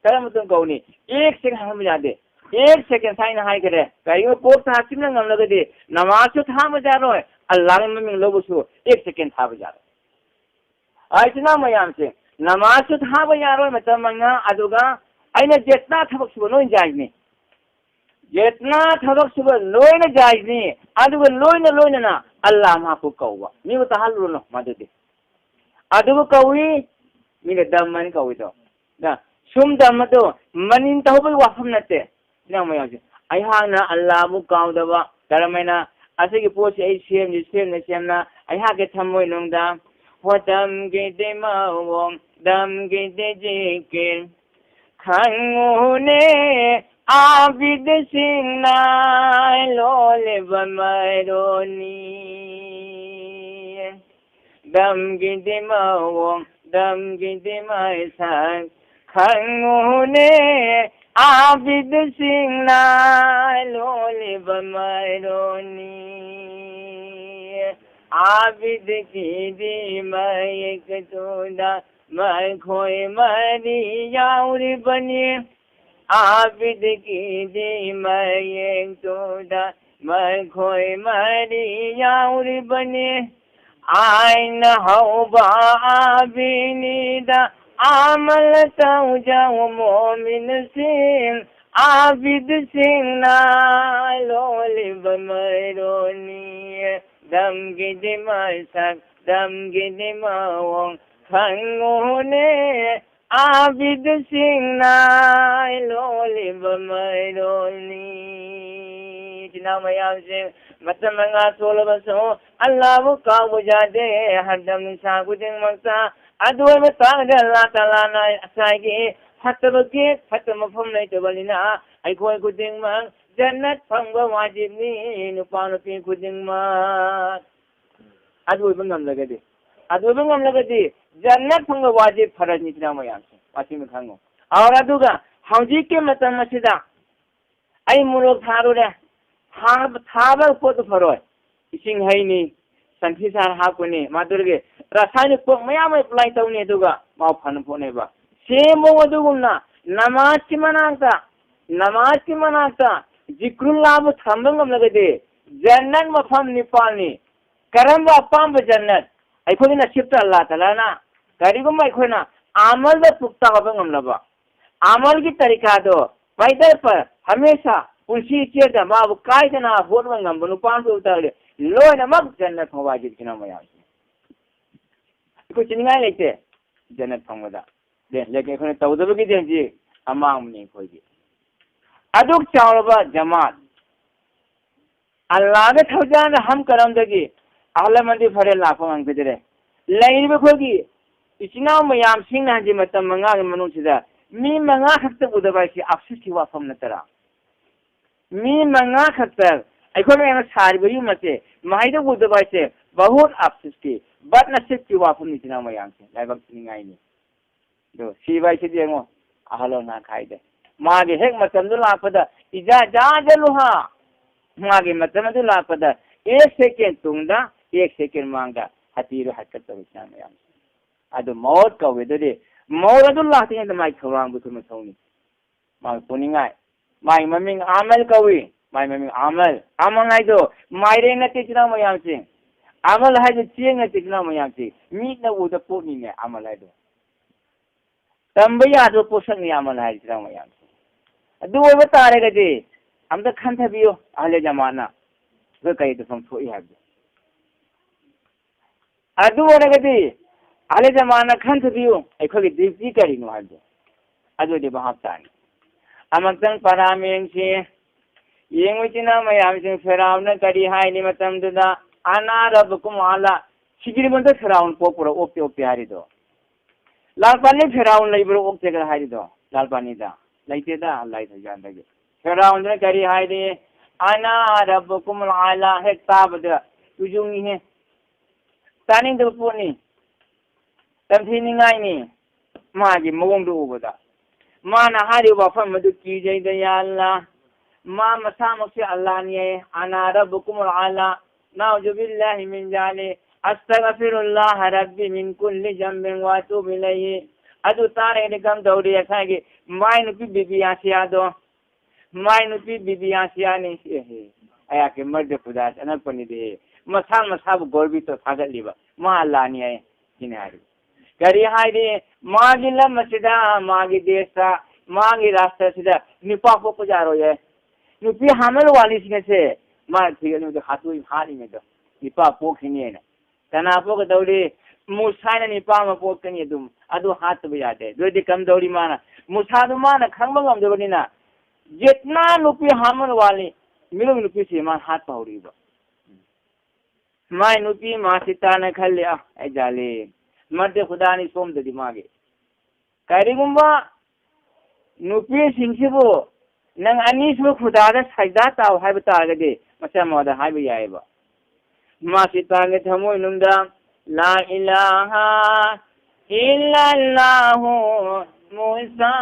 ꯀꯔꯝꯕ ꯃꯇꯝꯗ ꯀꯧꯅꯤ? ꯑꯦꯛ ꯁꯦꯀꯦꯟ ꯍꯥꯏꯕ ꯌꯥꯗꯦ꯫ ꯑꯦꯛ ꯁꯦꯀꯦꯟ ꯍꯥꯏꯅ ꯍꯥꯏꯈꯔꯦ꯫ ꯀꯔꯤꯒꯨꯝꯕ ꯄꯣꯞ ꯊꯥ ꯍꯥꯞꯆꯤꯟꯕ ꯉꯝꯂꯒꯗꯤ, ꯅꯃꯥꯖꯁꯨ ꯊꯥꯕ ꯌꯥꯔꯣꯏ, ꯑꯜꯂꯥꯍꯒꯤ ꯃꯃꯤꯡ ꯂꯧꯕꯁꯨ ꯑꯦꯛ ꯁꯦꯀꯦꯟ ꯊꯥꯕ ꯌꯥꯔꯣꯏ꯫ ꯑꯩ ꯏꯆꯤꯟ ꯏꯅꯥꯎ ꯃꯌꯥꯝꯁꯦ, ꯅꯃꯥꯖꯁꯨ ꯊꯥꯕ ꯌꯥꯔꯣꯏ ꯃꯇꯝ ꯃꯉꯥ, ꯑꯗꯨꯒ ꯑꯩꯅ ꯖꯦꯠꯅꯥ ꯊꯕꯛ ꯁꯨꯕ ꯂꯣꯏ ꯖꯥꯏꯖꯅꯤ꯫ ꯖꯦꯠꯅꯥ ꯊꯕꯛ ꯁꯨꯕ ꯂꯣꯏꯅ ꯖꯥꯏꯖꯅꯤ꯫ ꯑꯗꯨꯒ ꯂꯣꯏꯅ ꯂꯣꯏꯅꯅ ꯑꯜꯂꯥ ꯃꯍꯥꯛꯄꯨ ꯀꯧꯕ꯫ ꯃꯤꯕꯨ ꯇꯥꯍꯜꯂꯨꯔꯅꯨ ꯃꯗꯨꯗꯤ꯫ ꯑꯗꯨꯕꯨ ꯀꯧꯏ, ꯃꯤꯅ ꯗꯝ ꯍꯥꯏꯅ ꯀꯧꯏꯗꯣ꯫ ꯅ ꯁꯨꯝ ꯗꯝ ꯑꯗꯣ ꯃꯅꯤꯟ ꯇꯧꯕꯒꯤ ꯋꯥꯐꯝ ꯅꯠꯇꯦ꯫ ꯏꯅꯥꯎ ꯃꯌꯥꯝꯁꯦ, ꯑꯩꯍꯥꯛꯅ ꯑꯜꯂꯥꯕꯨ ꯀꯥꯎꯗꯕ, ꯀꯔꯝꯍꯥꯏꯅ ꯑꯁꯤꯒꯤ ꯄꯣꯠꯁꯤ ꯑꯩ ꯁꯦꯝꯁꯤ, ꯁꯦꯝꯅ, ꯁꯦꯝꯅ ꯑꯩꯍꯥꯛꯀꯤ ꯊꯃꯣꯏꯅꯨꯡꯗ ꯍꯣ ꯗꯝꯒꯤꯗꯤ ꯃꯑꯣꯡ, ꯗꯝꯒꯤꯗꯤ ꯖꯤꯀꯤꯔ ꯈꯪꯉꯨꯅꯦ, ꯑꯥꯕꯤꯗꯁꯤꯡꯅ ꯂꯣꯜꯂꯤꯕ ꯃꯔꯣꯅꯤ꯫ ꯗꯝꯒꯤꯗꯤ ꯃꯑꯣꯡ, ꯗꯝꯒꯤꯗꯤ ꯃꯁꯛ ꯈꯪꯉꯨꯅꯦ, ꯑꯥꯕꯤꯗꯁꯤꯡꯅ ꯂꯣꯜꯂꯤꯕ ꯃꯔꯣꯅꯤ꯫ ꯑꯥꯕꯤꯗꯀꯤꯗꯤ ꯃꯌꯦꯛꯇꯨꯗ ꯃꯈꯣꯏ ꯃꯔꯤ ꯌꯥꯎꯔꯤꯕꯅꯤ꯫ ꯑꯥꯕꯤꯗꯀꯤꯗꯤ ꯃꯌꯦꯛꯇꯨꯗ ꯃꯈꯣꯏ ꯃꯔꯤ ꯌꯥꯎꯔꯤꯕꯅꯤ꯫ ꯑꯥꯏꯅ ꯍꯧꯕ ꯑꯥꯕꯤꯅꯤꯗ ꯑꯃꯜ ꯇꯧꯖꯧ ꯃꯣꯃꯤꯟꯁꯤꯡ, ꯑꯥꯕꯤꯗꯁꯤꯡꯅ ꯂꯣꯜꯂꯤꯕ ꯃꯔꯣꯅꯤ꯫ ꯗꯝꯒꯤꯗꯤ ꯃꯁꯛ, ꯗꯝꯒꯤꯗꯤ ꯃꯑꯣꯡ ꯈꯪꯉꯨꯅꯦ, ꯑꯥꯕꯤꯗꯁꯤꯡꯅ ꯂꯣꯜꯂꯤꯕ ꯃꯩꯔꯣꯜꯅꯤ꯫ ꯏꯆꯤꯟ ꯏꯅꯥꯎ ꯃꯌꯥꯝꯁꯤꯡ, ꯃꯇꯝ ꯃꯉꯥ ꯁꯣꯜꯂꯕꯁꯨ ꯑꯜꯂꯥꯕꯨ ꯀꯥꯎꯕ ꯌꯥꯗꯦ꯫ ꯍꯔꯗꯝ ꯅꯤꯁꯥ ꯈꯨꯗꯤꯡꯃꯛꯇ ꯑꯗꯨ ꯑꯣꯏꯕ ꯇꯥꯔꯒ ꯑꯜꯂꯥ ꯇꯥꯂꯥꯅ ꯉꯁꯥꯏꯒꯤ ꯐꯠꯇꯕꯒꯤ ꯐꯠꯇꯕ ꯃꯐꯝ ꯂꯩꯇꯕꯅꯤꯅ ꯑꯩꯈꯣꯏ ꯈꯨꯗꯤꯡꯃꯛ ꯖꯟꯅꯠ ꯐꯪꯕ ꯋꯥꯖꯤꯕꯅꯤ, ꯅꯨꯄꯥ ꯅꯨꯄꯤ ꯈꯨꯗꯤꯡꯃꯛ꯫ ꯑꯗꯨ ꯑꯣꯏꯕ ꯉꯝꯂꯒꯗꯤ, ꯑꯗꯨ ꯑꯣꯏꯕ ꯉꯝꯂꯒꯗꯤ ꯖꯟꯅꯠ ꯐꯪꯕ ꯋꯥꯖꯤꯕ ꯐꯔꯖꯅꯤ, ꯏꯆꯤꯟ ꯏꯅꯥꯎ ꯃꯌꯥꯝꯁꯦ꯫ ꯃꯁꯤꯃ ꯈꯪꯉꯨ꯫ ꯑꯗꯨꯒ ꯍꯧꯖꯤꯛꯀꯤ ꯃꯇꯝ ꯑꯁꯤꯗ ꯑꯩ ꯃꯣꯔꯣꯛ ꯊꯥꯔꯨꯔꯦ, ꯊꯥꯕ, ꯊꯥꯕ ꯄꯣꯠꯇꯨ ꯐꯔꯣꯏ꯫ ꯏꯁꯤꯡ ꯍꯩꯅꯤ, ꯁꯟꯊꯤ ꯁꯥꯔ ꯍꯥꯞꯀꯅꯤ, ꯃꯗꯨꯗꯒꯤ ꯔꯁꯥꯌꯅꯤꯛ ꯄꯣꯠ ꯃꯌꯥꯝ ꯑꯃ ꯑꯦꯄ꯭ꯂꯥꯏ ꯇꯧꯅꯤ, ꯑꯗꯨꯒ ꯃꯥꯎ ꯐꯅ ꯄꯣꯠꯅꯦꯕ꯫ ꯁꯦꯝꯕ ꯑꯗꯨꯒꯨꯝꯅ ꯅꯃꯥꯖꯀꯤ ꯃꯅꯥꯛꯇ, ꯅꯃꯥꯖꯀꯤ ꯃꯅꯥꯛꯇ ꯖꯤꯀ꯭ꯔꯨꯜꯂꯥꯕꯨ ꯊꯝꯕ ꯉꯝꯂꯒꯗꯤ ꯖꯟꯅꯠ ꯃꯐꯝ ꯅꯤꯄꯥꯜꯅꯤ꯫ ꯀꯔꯝꯕ ꯑꯄꯥꯝꯕ ꯖꯟꯅꯠ? ꯑꯩꯈꯣꯏꯒꯤ ꯅꯁꯤꯕꯇ ꯑꯜꯂꯥ ꯇꯥꯂꯥꯅ ꯀꯔꯤꯒꯨꯝꯕ ꯑꯩꯈꯣꯏꯅ ꯑꯃꯜꯗ ꯄꯨꯛꯇ ꯍꯥꯞꯄ ꯉꯝꯂꯕ, ꯑꯃꯜꯒꯤ ꯇꯔꯤꯀꯥꯗꯣ ꯄꯥꯏꯗꯔ ꯄꯔ ꯍꯃꯦꯁꯥ ꯄꯨꯟꯁꯤ ꯏꯆꯦꯗ ꯃꯥꯕꯨ ꯀꯥꯏꯗꯅ ꯍꯣꯠꯅꯕ ꯉꯝꯕ ꯅꯨꯄꯥ ꯑꯃ ꯑꯣꯏꯕ ꯇꯥꯔꯒꯗꯤ ꯂꯣꯏꯅꯃꯛ ꯖꯟꯅꯠ ꯐꯪꯕ ꯍꯥꯏꯁꯤꯗꯤ ꯀꯩꯅꯣ ꯃꯌꯥꯝꯁꯦ꯫ ꯑꯩꯈꯣꯏ ꯆꯤꯅꯤꯡꯉꯥꯏ ꯂꯩꯇꯦ ꯖꯟꯅꯠ ꯐꯪꯕꯗ꯫ ꯂꯦ-, ꯂꯦꯀꯤꯟ ꯑꯩꯈꯣꯏꯅ ꯇꯧꯗꯕꯒꯤꯗꯤ ꯍꯧꯖꯤꯛ ꯑꯃꯥꯡꯕꯅꯤ ꯑꯩꯈꯣꯏꯒꯤ꯫ ꯑꯗꯨꯛ ꯆꯥꯎꯔꯕ ꯖꯃꯥꯠ, ꯑꯜꯂꯥꯍꯒ ꯊꯧꯖꯥꯜꯅ ꯍꯝ ꯀꯔꯝꯗꯒꯤ ꯑꯍꯜ ꯂꯃꯟꯗꯤ ꯐꯔꯦ ꯂꯥꯛꯄ ꯉꯝꯈꯤꯗ꯭ꯔꯦ꯫ ꯂꯩꯔꯤꯕ ꯑꯩꯈꯣꯏꯒꯤ ꯏꯆꯤꯟ ꯏꯅꯥꯎ ꯃꯌꯥꯝꯁꯤꯡꯅ ꯍꯧꯖꯤꯛ ꯃꯇꯝ ꯃꯉꯥꯒꯤ ꯃꯅꯨꯡꯁꯤꯗ ꯃꯤ ꯃꯉꯥ ꯈꯛꯇ ꯎꯗꯕ ꯍꯥꯏꯁꯤ ꯑꯐꯁꯨꯁꯀꯤ ꯋꯥꯐꯝ ꯅꯠꯇ꯭ꯔꯥ? ꯃꯤ ꯃꯉꯥ ꯈꯛꯇ ꯑꯩꯈꯣꯏ ꯃꯌꯥꯝꯅ ꯁꯥꯔꯤꯕ ꯌꯨꯝ ꯑꯁꯦ ꯃꯍꯩꯗ ꯎꯗꯕ ꯍꯥꯏꯁꯦ ꯕꯍꯨꯠ ꯑꯐꯁꯨꯁꯀꯤ, ꯕꯗꯅꯁꯤꯕꯀꯤ ꯋꯥꯐꯝꯅꯤ, ꯏꯆꯤꯟ ꯏꯅꯥꯎ ꯃꯌꯥꯝꯁꯦ, ꯂꯥꯏꯕꯛ ꯊꯤꯅꯤꯡꯉꯥꯏꯅꯤ꯫ ꯑꯗꯣ ꯁꯤꯕ ꯍꯥꯏꯁꯤꯗꯤ ꯌꯦꯡꯉꯣ, ꯑꯍꯜ ꯂꯃꯟ ꯍꯥꯏꯗꯦ꯫ ꯃꯥꯒꯤ ꯍꯦꯛ ꯃꯇꯝꯗꯨ ꯂꯥꯛꯄꯗ, "ꯏꯖꯥ ꯖꯥ ꯑꯖꯂꯨꯍꯥ", ꯃꯥꯒꯤ ꯃꯇꯝ ꯑꯗꯨ ꯂꯥꯛꯄꯗ, ꯑꯦꯛ ꯁꯦꯀꯦꯟ ꯇꯨꯡꯗ, ꯑꯦꯛ ꯁꯦꯀꯦꯟ ꯃꯥꯡꯗ ꯍꯥꯇꯤꯔꯨ ꯍꯠꯀꯠꯇꯧꯔꯤꯁꯤꯅ ꯃꯌꯥꯝ꯫ ꯑꯗꯨ ꯃꯧꯠ ꯀꯧꯏ꯫ ꯑꯗꯨꯗꯤ ꯃꯧꯠ ꯑꯗꯨ ꯂꯥꯛꯇ꯭ꯔꯤꯉꯩꯗ ꯃꯥꯒꯤ ꯊꯧꯔꯥꯡꯕꯨ ꯑꯩꯈꯣꯏ ꯃꯊꯧꯅꯤ꯫ ꯃꯥꯒꯤ ꯄꯨꯅꯤꯡꯉꯥꯏ꯫ ꯃꯥꯒꯤ ꯃꯃꯤꯡ ꯑꯃꯜ ꯀꯧꯏ꯫ ꯃꯥꯒꯤ ꯃꯃꯤꯡ ꯑꯃꯜ꯫ ꯑꯃꯜ ꯍꯥꯏꯗꯣ ꯃꯥꯏꯔꯦꯟ ꯅꯠꯇꯦ, ꯏꯆꯤꯟ ꯏꯅꯥꯎ ꯃꯌꯥꯝꯁꯤꯡ꯫ ꯑꯃꯜ ꯍꯥꯏꯗꯣ ꯆꯦꯡ ꯅꯠꯇꯦ, ꯏꯆꯤꯟ ꯏꯅꯥꯎ ꯃꯌꯥꯝꯁꯤꯡ꯫ ꯃꯤꯠꯅ ꯎꯗ ꯄꯣꯠꯅꯤꯅꯦ ꯑꯃꯜ ꯍꯥꯏꯗꯣ꯫ ꯇꯝꯕ ꯌꯥꯗꯕ ꯄꯣꯠꯁꯛꯅꯤ ꯑꯃꯜ ꯍꯥꯏꯁꯤ, ꯏꯆꯤꯟ ꯏꯅꯥꯎ ꯃꯌꯥꯝꯁꯤꯡ꯫ ꯑꯗꯨ ꯑꯣꯏꯕ ꯇꯥꯔꯒꯗꯤ ꯑꯝꯇ ꯈꯟꯊꯕꯤꯌꯨ, ꯑꯍꯜ ꯖꯃꯥꯠꯅ ꯑꯩꯈꯣꯏ ꯀꯔꯤ ꯇꯧꯐꯝ ꯊꯣꯛꯏ ꯍꯥꯏꯕꯗꯣ꯫ ꯑꯗꯨ ꯑꯣꯏꯔꯒꯗꯤ ꯑꯍꯂꯦ ꯖꯃꯥꯅ ꯈꯟꯊꯕꯤꯌꯨ, ꯑꯩꯈꯣꯏꯒꯤ ꯗ꯭ꯌꯨꯇꯤ ꯀꯔꯤꯅꯣ ꯍꯥꯏꯕꯗꯣ꯫ ꯑꯗꯨꯗꯤ ꯚꯥꯞ ꯇꯥꯅꯤ꯫ ꯑꯃꯨꯛꯇꯪ ꯄꯔꯥꯃꯦꯟꯁꯤ ꯌꯦꯡꯉꯨꯁꯤꯅ ꯃꯌꯥꯝꯁꯤꯡ, ꯐꯦꯔꯥꯎꯟꯅ ꯀꯔꯤ ꯍꯥꯏꯔꯤ ꯃꯇꯝꯗꯨꯗ, "ꯑꯅꯥ ꯔꯕꯨꯀꯨꯝ ꯑꯂꯥ"? ꯁꯤꯒꯤꯔꯤꯕꯣꯟꯗ ꯐꯦꯔꯥꯎꯟ ꯄꯣꯛꯄ꯭ꯔꯣ, ꯑꯣꯛꯇꯦ, ꯑꯣꯛꯇꯦ ꯍꯥꯏꯔꯤꯗꯣ? ꯂꯥꯜꯄꯥꯅꯤ ꯐꯦꯔꯥꯎꯟ ꯂꯩꯕ꯭ꯔꯣ, ꯑꯣꯛꯇꯦꯒ ꯍꯥꯏꯔꯤꯗꯣ? ꯂꯥꯜꯄꯥꯅꯤꯗ ꯂꯩꯇꯦꯗ, ꯑꯜꯂꯥꯍ ꯊꯩꯖꯥꯟꯗꯒꯤ꯫ ꯐꯦꯔꯥꯎꯟꯗꯨꯅ ꯀꯔꯤ ꯍꯥꯏꯔꯤ? "ꯑꯅꯥ ꯔꯕꯨꯀꯨꯝ ꯑꯂꯥ"꯫ ꯍꯦꯛ ꯇꯥꯕꯗ ꯇꯨꯖꯨꯡꯉꯤꯍꯦ, ꯇꯥꯅꯤꯡꯗꯕ ꯄꯣꯠꯅꯤ꯫ ꯇꯝꯊꯤꯅꯤꯡꯉꯥꯏꯅꯤ ꯃꯥꯒꯤ ꯃꯑꯣꯡꯗꯨ ꯎꯕꯗ꯫ ꯃꯥꯅ ꯍꯥꯏꯔꯤꯕ ꯋꯥꯐꯝ ꯑꯗꯨ ꯀꯤꯖꯩꯗ, ꯌꯥ ꯑꯜꯂꯥ꯫ ꯃꯥ ꯃꯁꯥꯃꯛꯁꯦ ꯑꯜꯂꯥꯅꯤ ꯍꯥꯏ, "ꯑꯅꯥ ꯔꯕꯨꯀꯨꯝ ꯑꯂꯥ"꯫ ꯅꯥꯎꯖꯨ ꯕꯤꯜꯂꯥꯍꯤ ꯃꯤꯟ ꯖꯥꯂꯤ꯫ "ꯑꯁꯇꯒꯐꯤꯔꯨꯜꯂꯥꯍ ꯔꯕꯤ ꯃꯤꯟ ꯀꯨꯜꯂꯤ ꯖꯝꯕꯤꯟ ꯋꯥ ꯑꯇꯨꯕꯨ ꯏꯂꯩꯍꯤ"꯫ ꯑꯗꯨ ꯇꯥꯔꯒꯗꯤ ꯀꯝꯗꯧꯔꯤ? ꯉꯁꯥꯏꯒꯤ ꯃꯥꯏ ꯅꯨꯄꯤ ꯕꯤꯕꯤ ꯑꯁꯤꯌꯥꯗꯣ, ꯃꯥꯏ ꯅꯨꯄꯤ ꯕꯤꯕꯤ ꯑꯁꯤꯌꯥꯅꯤ꯫ ꯑꯦꯍꯦ, ꯑꯌꯥꯛꯀꯤ ꯃꯔꯗ ꯈꯨꯗꯥꯁꯦ ꯑꯅꯛꯄꯅꯤꯗꯤ꯫ ꯃꯁꯥ ꯃꯁꯥꯕꯨ ꯒꯣꯔꯕꯤꯠꯇꯣ ꯊꯥꯒꯠꯂꯤꯕ꯫ ꯃꯥ ꯑꯜꯂꯥꯅꯤ ꯍꯥꯏ, ꯁꯤꯅꯤ ꯍꯥꯏꯔꯤ꯫ ꯀꯔꯤ ꯍꯥꯏꯔꯤ? ꯃꯥꯒꯤ ꯂꯝ ꯑꯁꯤꯗ, ꯃꯥꯒꯤ ꯗꯦꯁꯇ, ꯃꯥꯒꯤ ꯔꯥꯁꯇ꯭ꯔꯁꯤꯗ ꯅꯨꯄꯥ ꯄꯣꯛꯄ ꯌꯥꯔꯣꯏꯌꯦ꯫ ꯅꯨꯄꯤ ꯍꯥꯃꯜ ꯋꯥꯂꯤꯁꯤꯡ ꯑꯁꯦ ꯃꯥ ꯊꯤꯒꯠꯂꯤꯉꯩꯗ ꯍꯥꯠꯇꯣꯛꯏ, ꯍꯥꯠꯂꯤꯉꯩꯗ ꯅꯨꯄꯥ ꯄꯣꯛꯈꯤꯅꯦꯅ꯫ ꯀꯅꯥ ꯄꯣꯛꯀꯗꯧꯔꯤ? ꯃꯨꯁꯥꯅ ꯅꯨꯄꯥ ꯑꯃ ꯄꯣꯛꯀꯅꯤ꯫ ꯑꯗꯨꯝ ꯑꯗꯨ ꯍꯥꯠꯇꯕ ꯌꯥꯗꯦ꯫ ꯑꯗꯨꯗꯤ ꯀꯝꯗꯧꯔꯤ ꯃꯥꯅ? ꯃꯨꯁꯥꯗꯨ ꯃꯥꯅ ꯈꯪꯕ ꯉꯝꯗꯕꯅꯤꯅ ꯖꯤꯠꯅ ꯅꯨꯄꯤ ꯍꯥꯃꯜ ꯋꯥꯂꯤ, ꯃꯤꯔꯨꯝ ꯅꯨꯄꯤꯁꯤ ꯃꯥ ꯍꯥꯠꯄ ꯍꯧꯔꯤꯕ꯫ ꯃꯥꯏ ꯅꯨꯄꯤ ꯃꯥꯁꯤ ꯇꯥꯅ ꯈꯜꯂꯤ, "ꯑ, ꯑꯩ ꯖꯥꯂꯤ, ꯃꯔꯗ ꯈꯨꯗꯥꯅꯤ ꯁꯣꯝꯗꯗꯤ ꯃꯥꯒꯤ"꯫ ꯀꯔꯤꯒꯨꯝꯕ ꯅꯨꯄꯤꯁꯤꯡꯁꯤꯕꯨ ꯅꯪ ꯑꯅꯤꯁꯨꯕ ꯈꯨꯗꯥꯗ ꯁꯥꯏꯗꯥ ꯇꯥꯎ ꯍꯥꯏꯕ ꯇꯥꯔꯒꯗꯤ, ꯃꯆꯥ ꯃꯥꯗ ꯍꯥꯏꯕ ꯌꯥꯏꯑꯕ꯫ ꯃꯥꯁꯤ ꯇꯥꯡꯒꯤ ꯊꯃꯣꯏꯅꯨꯡꯗ "ꯂꯥ ꯏꯂꯥꯍ ꯏꯜꯂꯜꯂꯥꯍꯨ ꯃꯨꯁꯥ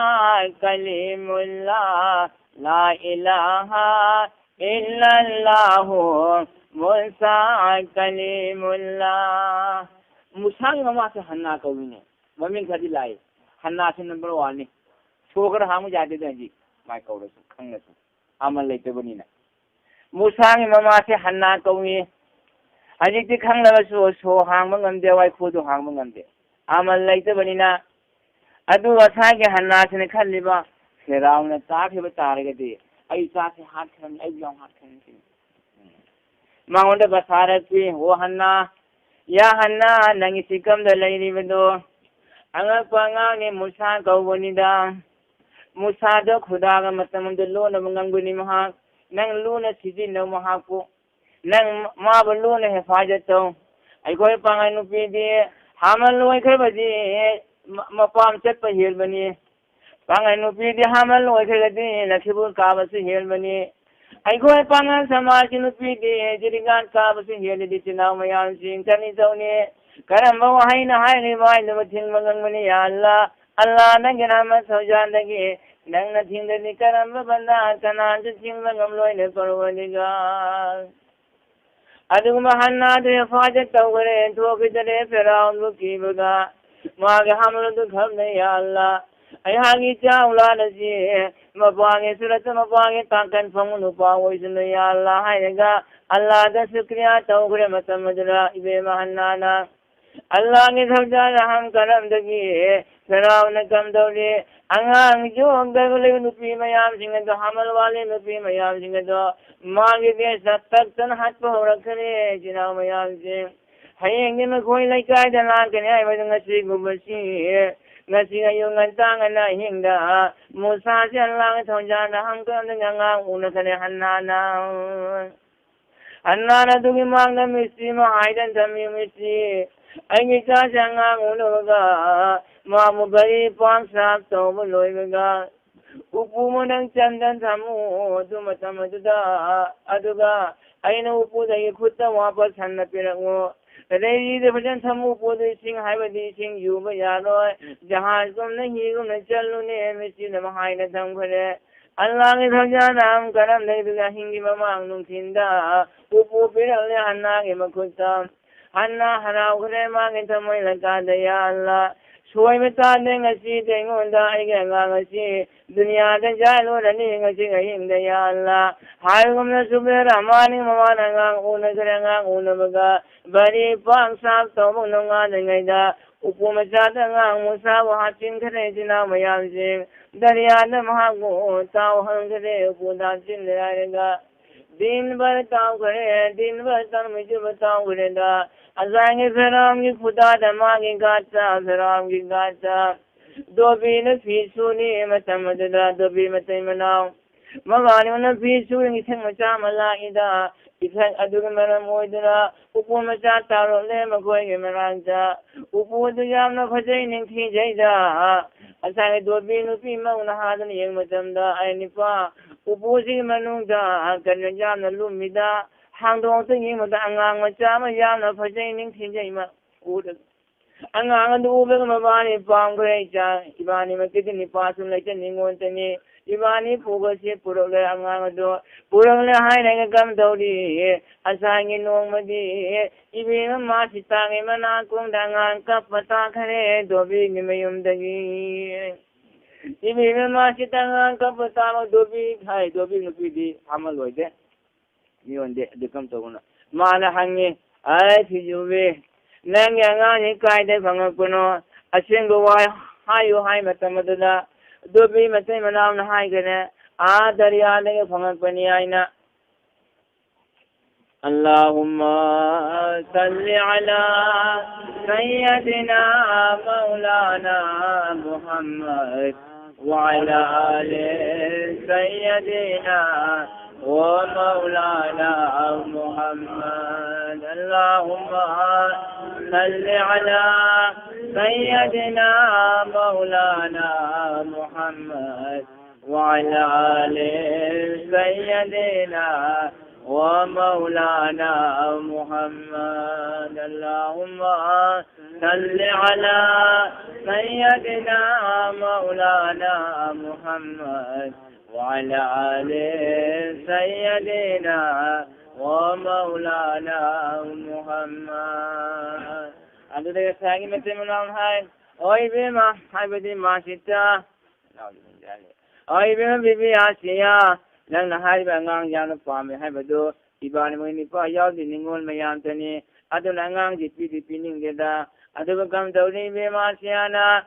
ꯀꯂꯤꯃꯨꯜꯂꯥ, ꯂꯥ ꯏꯂꯥꯍ ꯏꯜꯂꯜꯂꯥꯍꯨ ꯃꯨꯁꯥ ꯀꯂꯤꯃꯨꯜꯂꯥ"꯫ ꯃꯨꯁꯥꯒꯤ ꯃꯃꯥꯁꯦ ꯍꯟꯅꯥ ꯀꯧꯏꯅꯦ꯫ ꯃꯃꯤꯡ ꯈꯔꯗꯤ ꯂꯥꯛꯏ꯫ ꯍꯟꯅꯥꯁꯦ ꯅꯝꯕꯔ ꯋꯥꯟꯅꯤ꯫ ꯁꯣ ꯈꯔ ꯍꯥꯡꯕ ꯌꯥꯗꯦꯗ ꯍꯧꯖꯤꯛ꯫ ꯃꯥꯏ ꯀꯧꯔꯁꯨ, ꯈꯪꯅꯁꯨ꯫ ꯑꯃ ꯂꯩꯇꯕꯅꯤꯅ꯫ ꯃꯨꯁꯥꯒꯤ ꯃꯃꯥꯁꯦ ꯍꯟꯅꯥ ꯀꯧꯏ꯫ ꯍꯧꯖꯤꯛꯇꯤ ꯈꯪꯂꯕꯁꯨ ꯁꯣ ꯍꯥꯡꯕ ꯉꯝꯗꯦ, ꯋꯥꯏꯈꯨꯗꯨ ꯍꯥꯡꯕ ꯉꯝꯗꯦ꯫ ꯑꯃ ꯂꯩꯇꯕꯅꯤꯅ꯫ ꯑꯗꯨ ꯉꯁꯥꯏꯒꯤ ꯍꯟꯅꯥꯁꯤꯅ ꯈꯜꯂꯤꯕ, "ꯐꯦꯔꯥꯎꯅ ꯇꯥꯈꯤꯕ ꯇꯥꯔꯒꯗꯤ ꯑꯩ ꯏꯆꯥꯁꯦ ꯍꯥꯠꯈ꯭ꯔꯅꯤ, ꯑꯩꯕꯨ ꯌꯥꯝ ꯍꯥꯠꯈ꯭ꯔꯅꯤ" ꯁꯤꯅꯤ꯫ ꯃꯉꯣꯟꯗ ꯕꯁꯥꯔꯠ ꯄꯤ, "ꯑꯣ ꯍꯟꯅꯥ, ꯌꯥ ꯍꯟꯅꯥ, ꯅꯪꯒꯤ ꯁꯤꯀꯝꯗ ꯂꯩꯔꯤꯕꯗꯣ ꯑꯉꯛꯄ ꯑꯉꯥꯡꯅꯤ, ꯃꯨꯁꯥ ꯀꯧꯕꯅꯤꯗ꯫ ꯃꯨꯁꯥꯗꯣ ꯈꯨꯗꯥꯒ ꯃꯇꯝ ꯑꯃꯗ ꯂꯣꯟꯅꯕ ꯉꯝꯒꯅꯤ ꯃꯍꯥꯛ꯫ ꯅꯪ ꯂꯨꯅ ꯁꯤꯖꯤꯟꯅꯧ ꯃꯍꯥꯛꯄꯨ꯫ ꯅꯪ ꯃꯥꯕꯨ ꯂꯨꯅ ꯍꯤꯐꯥꯖꯠ ꯇꯧ꯫ ꯑꯩꯈꯣꯏ ꯄꯥꯉꯜ ꯅꯨꯄꯤꯗꯤ ꯍꯥꯃꯜ ꯑꯣꯏꯈ꯭ꯔꯕꯗꯤ ꯃ-, ꯃꯄꯥꯝ ꯆꯠꯄ ꯍꯦꯟꯕꯅꯤ꯫ ꯄꯥꯉꯜ ꯅꯨꯄꯤꯗꯤ ꯍꯥꯃꯜ ꯑꯣꯏꯈ꯭ꯔꯒꯗꯤ ꯂꯛꯈꯤꯕꯨꯜ ꯀꯥꯕꯁꯨ ꯍꯦꯟꯕꯅꯤ꯫ ꯑꯩꯈꯣꯏ ꯄꯥꯉꯜ ꯁꯃꯥꯖꯀꯤ ꯅꯨꯄꯤꯗꯤ ꯖꯤꯔꯤꯒꯥꯟ ꯀꯥꯕꯁꯨ ꯍꯦꯜꯂꯤ꯫ ꯏꯆꯤꯟ ꯏꯅꯥꯎ ꯃꯌꯥꯝꯁꯤꯡ, ꯀꯔꯤ ꯇꯧꯅꯤ? ꯀꯔꯝꯕ ꯋꯥꯍꯩꯅ ꯍꯥꯏꯔꯤꯕ ꯍꯥꯏꯗꯨꯕꯨ ꯊꯤꯡꯕ ꯉꯝꯒꯅꯤ? ꯌꯥ ꯑꯜꯂꯥ, ꯑꯜꯂꯥ, ꯅꯪꯒꯤ ꯔꯍꯃꯠ ꯊꯧꯖꯥꯜꯗꯒꯤ ꯅꯪꯅ ꯊꯤꯡꯗ꯭ꯔꯗꯤ ꯀꯔꯝꯕ ꯕꯟꯗꯥ ꯀꯅꯥꯁꯨ ꯊꯤꯡꯕ ꯉꯝꯂꯣꯏꯅꯦ, ꯄꯔꯋꯔꯗꯤꯒꯥꯔ꯫ ꯑꯗꯨꯒꯨꯝꯕ ꯍꯟꯅꯥꯗꯨ ꯍꯤꯐꯥꯖꯠ ꯇꯧꯈ꯭ꯔꯦ, ꯊꯣꯛꯈꯤꯗ꯭ꯔꯦ ꯐꯤꯔꯥꯎꯟꯕꯨ ꯀꯤꯕꯒ꯫ ꯃꯥꯒꯤ ꯍꯥꯃꯜ ꯑꯗꯨ ꯈꯪꯅ, ꯌꯥ ꯑꯜꯂꯥ, ꯑꯩꯍꯥꯛꯀꯤ ꯏꯆꯥ ꯑꯧꯂꯥꯗ ꯑꯁꯤ ꯃꯄꯥꯒꯤ ꯁꯨꯔꯠꯇ ꯃꯄꯥꯒꯤ ꯀꯥꯡꯈꯟ ꯐꯪꯕ ꯅꯨꯄꯥ ꯑꯣꯏꯁꯅꯨ, ꯌꯥ ꯑꯜꯂꯥ, ꯍꯥꯏꯔꯒ ꯑꯜꯂꯥꯗ ꯁꯨꯀ꯭ꯔꯤꯌꯥ ꯇꯧꯈ꯭ꯔꯦ꯫ ꯃꯇꯝ ꯑꯗꯨꯗ ꯏꯕꯦꯝꯃ ꯍꯟꯅꯥꯅ ꯑꯜꯂꯥꯒꯤ ꯊꯧꯖꯥꯜ ꯔꯍꯝ ꯀꯔꯝꯗꯒꯤ ꯐꯤꯔꯥꯎꯟꯅ ꯀꯝꯗꯧꯔꯤ? ꯑꯉꯥꯡ ꯌꯣꯛꯗꯕ ꯂꯩꯕ ꯅꯨꯄꯤ ꯃꯌꯥꯝꯁꯤꯡ ꯑꯗꯣ, ꯍꯥꯃꯜ ꯋꯥꯠꯂꯤ ꯅꯨꯄꯤ ꯃꯌꯥꯝꯁꯤꯡ ꯑꯗꯣ ꯃꯥꯒꯤ ꯗꯦꯁꯇ ꯇꯛꯇꯅ ꯍꯥꯠꯄ ꯍꯧꯔꯛꯈ꯭ꯔꯦ, ꯏꯆꯤꯟ ꯏꯅꯥꯎ ꯃꯌꯥꯝꯁꯤꯡ꯫ ꯍꯌꯦꯡꯗꯤ ꯃꯈꯣꯏ ꯂꯩꯀꯥꯏꯗ ꯂꯥꯛꯀꯅꯤ ꯍꯥꯏꯕꯗꯨ ꯉꯁꯤꯒꯨꯝꯕꯁꯤ, ꯉꯁꯤ ꯑꯌꯨꯛ ꯉꯟꯇꯥ ꯉꯟꯅ ꯑꯍꯤꯡꯗ ꯃꯨꯁꯥꯁꯦ ꯑꯜꯂꯥꯒꯤ ꯊꯧꯖꯥꯜ ꯔꯍꯝ ꯀꯔꯝꯗꯒꯤ ꯑꯉꯥꯡ ꯎꯅꯈ꯭ꯔꯦ ꯍꯟꯅꯥꯅ꯫ ꯍꯟꯅꯥꯅ ꯑꯗꯨꯒꯤ ꯃꯥꯡꯗ ꯃꯤꯁꯇ꯭ꯔꯤ ꯑꯃ ꯍꯥꯏꯗꯅ ꯊꯝꯃꯤ꯫ ꯃꯤꯁꯇ꯭ꯔꯤ, ꯑꯩꯒꯤ ꯏꯆꯥꯁꯦ ꯑꯉꯥꯡ ꯎꯅꯕꯒ ꯃꯥꯕꯨ ꯒꯥꯔꯤ ꯄꯥꯝ ꯁꯥꯞ ꯇꯧꯕ ꯂꯣꯏꯕꯒ ꯎꯄꯨ ꯃꯅꯨꯡ ꯆꯟꯗꯟ ꯊꯝꯃꯨ꯫ ꯑꯗꯨ ꯃꯇꯝ ꯑꯗꯨꯗ, ꯑꯗꯨꯒ ꯑꯩꯅ ꯎꯄꯨꯗꯒꯤ ꯈꯨꯠꯇ ꯋꯥꯄꯁ ꯍꯟꯅ ꯄꯤꯔꯛꯎ꯫ ꯂꯩꯔꯤꯗ ꯐꯖꯅ ꯊꯝꯃꯨ꯫ ꯎꯄꯨꯗ ꯏꯁꯤꯡ ꯍꯥꯏꯕꯗꯤ ꯏꯁꯤꯡ ꯌꯨꯕ ꯌꯥꯔꯣꯏ꯫ ꯖꯍꯥꯖꯒꯨꯝꯅ ꯍꯤꯒꯨꯝꯅ ꯆꯠꯂꯨꯅꯦ꯫ ꯃꯤꯁꯇ꯭ꯔꯤꯅ ꯑꯃ ꯍꯥꯏꯅ ꯊꯝꯈ꯭ꯔꯦ꯫ ꯑꯜꯂꯥꯒꯤ ꯊꯧꯖꯥꯜ ꯔꯍꯝ ꯀꯔꯝꯗꯒꯤ ꯑꯍꯤꯡꯒꯤ ꯃꯃꯥꯡ ꯅꯨꯡꯊꯤꯟꯗ ꯎꯄꯨ ꯄꯤꯔꯛꯂꯦ ꯍꯟꯅꯥꯒꯤ ꯃꯈꯨꯠꯇ꯫ ꯍꯟꯅꯥ ꯍꯔꯥꯎꯈ꯭ꯔꯦ ꯃꯥꯒꯤ ꯊꯃꯣꯏ ꯂꯩꯀꯥꯗ, ꯌꯥ ꯑꯜꯂꯥ, ꯁꯣꯏꯕ ꯇꯥꯗꯦ ꯉꯁꯤꯗꯤ ꯑꯩꯉꯣꯟꯗ ꯑꯩꯒꯤ ꯑꯉꯥꯡ ꯑꯁꯤ ꯗꯨꯅꯤꯌꯥꯗ ꯌꯥꯜꯂꯨꯔꯅꯤ ꯉꯁꯤ ꯑꯍꯤꯡꯗ, ꯌꯥ ꯑꯜꯂꯥ꯫ ꯍꯥꯏꯕꯒꯨꯝꯅ ꯁꯨꯕꯦ ꯔꯍꯃꯥꯟꯒꯤ ꯃꯃꯥꯅ ꯑꯉꯥꯡ ꯎꯅꯈ꯭ꯔꯦ꯫ ꯑꯉꯥꯡ ꯎꯅꯕꯒ ꯕꯥꯔꯤ ꯄꯥꯛ ꯁꯥꯞ ꯇꯧꯕ ꯅꯣꯡꯉꯥꯜꯂꯤꯉꯩꯗ ꯎꯄꯨ ꯃꯆꯥꯗ ꯑꯉꯥꯡ ꯃꯨꯁꯥꯕꯨ ꯍꯥꯞꯆꯤꯟꯈ꯭ꯔꯦ꯫ ꯏꯆꯤꯟ ꯏꯅꯥꯎ ꯃꯌꯥꯝꯁꯤꯡ, ꯗꯔꯤꯌꯥꯗ ꯃꯍꯥꯛꯄꯨ ꯇꯥꯎꯍꯟꯈ꯭ꯔꯦ꯫ ꯎꯄꯨꯗ ꯍꯥꯞꯆꯤꯟꯈ꯭ꯔꯦ ꯍꯥꯏꯔꯒ ꯗꯤꯟ ꯚꯔ ꯇꯥꯎꯈ꯭ꯔꯦ꯫ ꯗꯤꯟ ꯚꯔ ꯇꯥꯎꯃꯤꯁꯤꯕꯨ ꯇꯥꯎꯈ꯭ꯔꯦꯗ ꯑꯖꯥꯏꯒꯤ ꯐꯦꯔꯥꯝꯒꯤ ꯈꯨꯗꯥꯗ ꯃꯥꯒꯤ ꯒꯥꯠꯇ, ꯐꯦꯔꯥꯝꯒꯤ ꯒꯥꯠꯇ ꯗꯣꯕꯤꯅ ꯐꯤ ꯁꯨꯔꯤ ꯃꯇꯝ ꯑꯗꯨꯗ ꯗꯣꯕꯤ ꯃꯇꯩ ꯃꯅꯥꯎ ꯃꯕꯥꯅꯤꯅ ꯐꯤ ꯁꯨꯔꯤ ꯏꯊꯛ ꯃꯆꯥ ꯑꯃ ꯂꯥꯛꯏꯗ, ꯏꯊꯛ ꯑꯗꯨꯒꯤ ꯃꯔꯝ ꯑꯣꯏꯗꯨꯅ ꯎꯄꯨ ꯃꯆꯥ ꯇꯥꯔꯛꯂꯦ ꯃꯈꯣꯏꯒꯤ ꯃꯅꯥꯛꯇ꯫ ꯎꯄꯨ ꯑꯗꯨ ꯌꯥꯝꯅ ꯐꯖꯩ, ꯅꯤꯡꯊꯤꯖꯩꯗ꯫ ꯉꯁꯥꯏ ꯗꯣꯕꯤ ꯅꯨꯄꯤ ꯃꯧ ꯅꯍꯥꯗꯨꯅ ꯌꯦꯡꯕ ꯃꯇꯝꯗ, "ꯑꯩ ꯅꯨꯄꯥ, ꯎꯄꯨꯁꯤꯒꯤ ꯃꯅꯨꯡꯗ ꯀꯩꯅꯣ ꯌꯥꯝꯅ ꯂꯨꯝꯃꯤꯗ, ꯍꯥꯡꯗꯣꯛꯇ ꯌꯦꯡꯕꯗ ꯑꯉꯥꯡ ꯃꯆꯥ ꯑꯃ ꯌꯥꯝꯅ ꯐꯖꯩ, ꯅꯤꯡꯊꯤꯖꯩ ꯑꯃ ꯎꯔꯦ꯫ ꯑꯉꯥꯡ ꯑꯗꯨ ꯎꯕꯒ ꯃꯕꯥꯅꯤ ꯄꯥꯝꯈ꯭ꯔꯦ꯫ ꯏꯆꯥ, ꯏꯕꯥꯅꯤꯃꯛꯀꯤꯗꯤ ꯅꯤꯄꯥꯁꯨ ꯂꯩꯇ ꯅꯤꯉꯣꯟꯇꯅꯤ꯫ ꯏꯕꯥꯅꯤ ꯄꯨꯒꯁꯤ ꯄꯨꯔꯛꯂꯦ ꯑꯉꯥꯡ ꯑꯗꯨ꯫ ꯄꯨꯔꯛꯂꯦ ꯍꯥꯏꯔꯒ ꯀꯝꯗꯧꯔꯤ? ꯉꯁꯥꯏꯒꯤ ꯅꯣꯡꯃꯗꯤ ꯏꯕꯦꯝꯃ ꯃꯥꯁꯤ ꯇꯥꯡꯉꯦ ꯃꯅꯥꯛ ꯀꯣꯡꯗ ꯑꯉꯥꯡ ꯀꯞꯄ ꯇꯥꯈꯔꯦ ꯗꯣꯕꯤꯒꯤ ꯃꯌꯨꯝꯗꯒꯤ꯫ ꯏꯕꯦꯝꯃ ꯃꯥꯁꯤ ꯇꯥꯡꯉꯦ ꯑꯉꯥꯡ ꯀꯞꯄ ꯇꯥꯕ ꯗꯣꯕꯤ ꯍꯥꯏ, ꯗꯣꯕꯤ ꯅꯨꯄꯤꯗꯤ ꯐꯥꯃꯜꯂꯣꯏꯗꯦ꯫ ꯃꯤꯉꯣꯟꯗ ꯑꯗꯨ ꯀꯝ ꯇꯧꯕꯅꯣ? ꯃꯥꯅ ꯍꯪꯉꯤ, "ꯑꯩ ꯐꯤꯖꯨꯕꯤ, ꯅꯪꯒꯤ ꯑꯉꯥꯡꯁꯤ ꯀꯥꯏꯗ ꯐꯪꯉꯛꯄꯅꯣ? ꯑꯁꯦꯡꯕ ꯋꯥ ꯍꯥꯏꯌꯨ" ꯍꯥꯏ ꯃꯇꯝ ꯑꯗꯨꯗ ꯗꯣꯕꯤ ꯃꯇꯩ ꯃꯅꯥꯎꯅ ꯍꯥꯏꯒꯅꯦ, "ꯑꯥ ꯗꯔꯤꯌꯥꯗꯒꯤ ꯐꯪꯉꯛꯄꯅꯤ" ꯍꯥꯏꯅ꯫ اللهم صل على سيدنا مولانا محمد وعلى آل سيدنا ومولانا محمد. اللهم صل على سيدنا مولانا محمد وعلى آل سيدنا ومولانا محمد. اللهم صل على سيدنا مولانا محمد وعلى آل سيدنا ومولانا محمد. ꯑꯗꯨꯗꯒꯤ ꯉꯁꯥꯏꯒꯤ ꯃꯇꯩ ꯃꯅꯥꯎꯅ ꯍꯥꯏ, "ꯑꯣ ꯏꯕꯦꯝꯃ", ꯍꯥꯏꯕꯗꯤ ꯃꯥꯁꯤꯇ, "ꯑꯣ ꯏꯕꯦꯝꯃ ꯕꯤꯕꯤ ꯑꯥꯁꯤꯌꯥ, ꯅꯪꯅ ꯍꯥꯏꯔꯤꯕ ꯑꯉꯥꯡ ꯌꯥꯝꯅ ꯄꯥꯝꯃꯦ ꯍꯥꯏꯕꯗꯨ ꯏꯕꯥꯅꯤꯃꯛ ꯅꯤꯄꯥ ꯌꯥꯎꯗꯦ ꯅꯤꯉꯣꯜ ꯃꯌꯥꯝꯇꯅꯤ, ꯑꯗꯨꯅ ꯑꯉꯥꯡꯁꯤ ꯄꯤꯗꯤ ꯄꯤꯅꯤꯡꯗꯦꯗ꯫ ꯑꯗꯨꯒ ꯀꯝꯗꯧꯅꯤ ꯏꯕꯦꯝꯃ ꯑꯥꯁꯤꯌꯥꯅ?"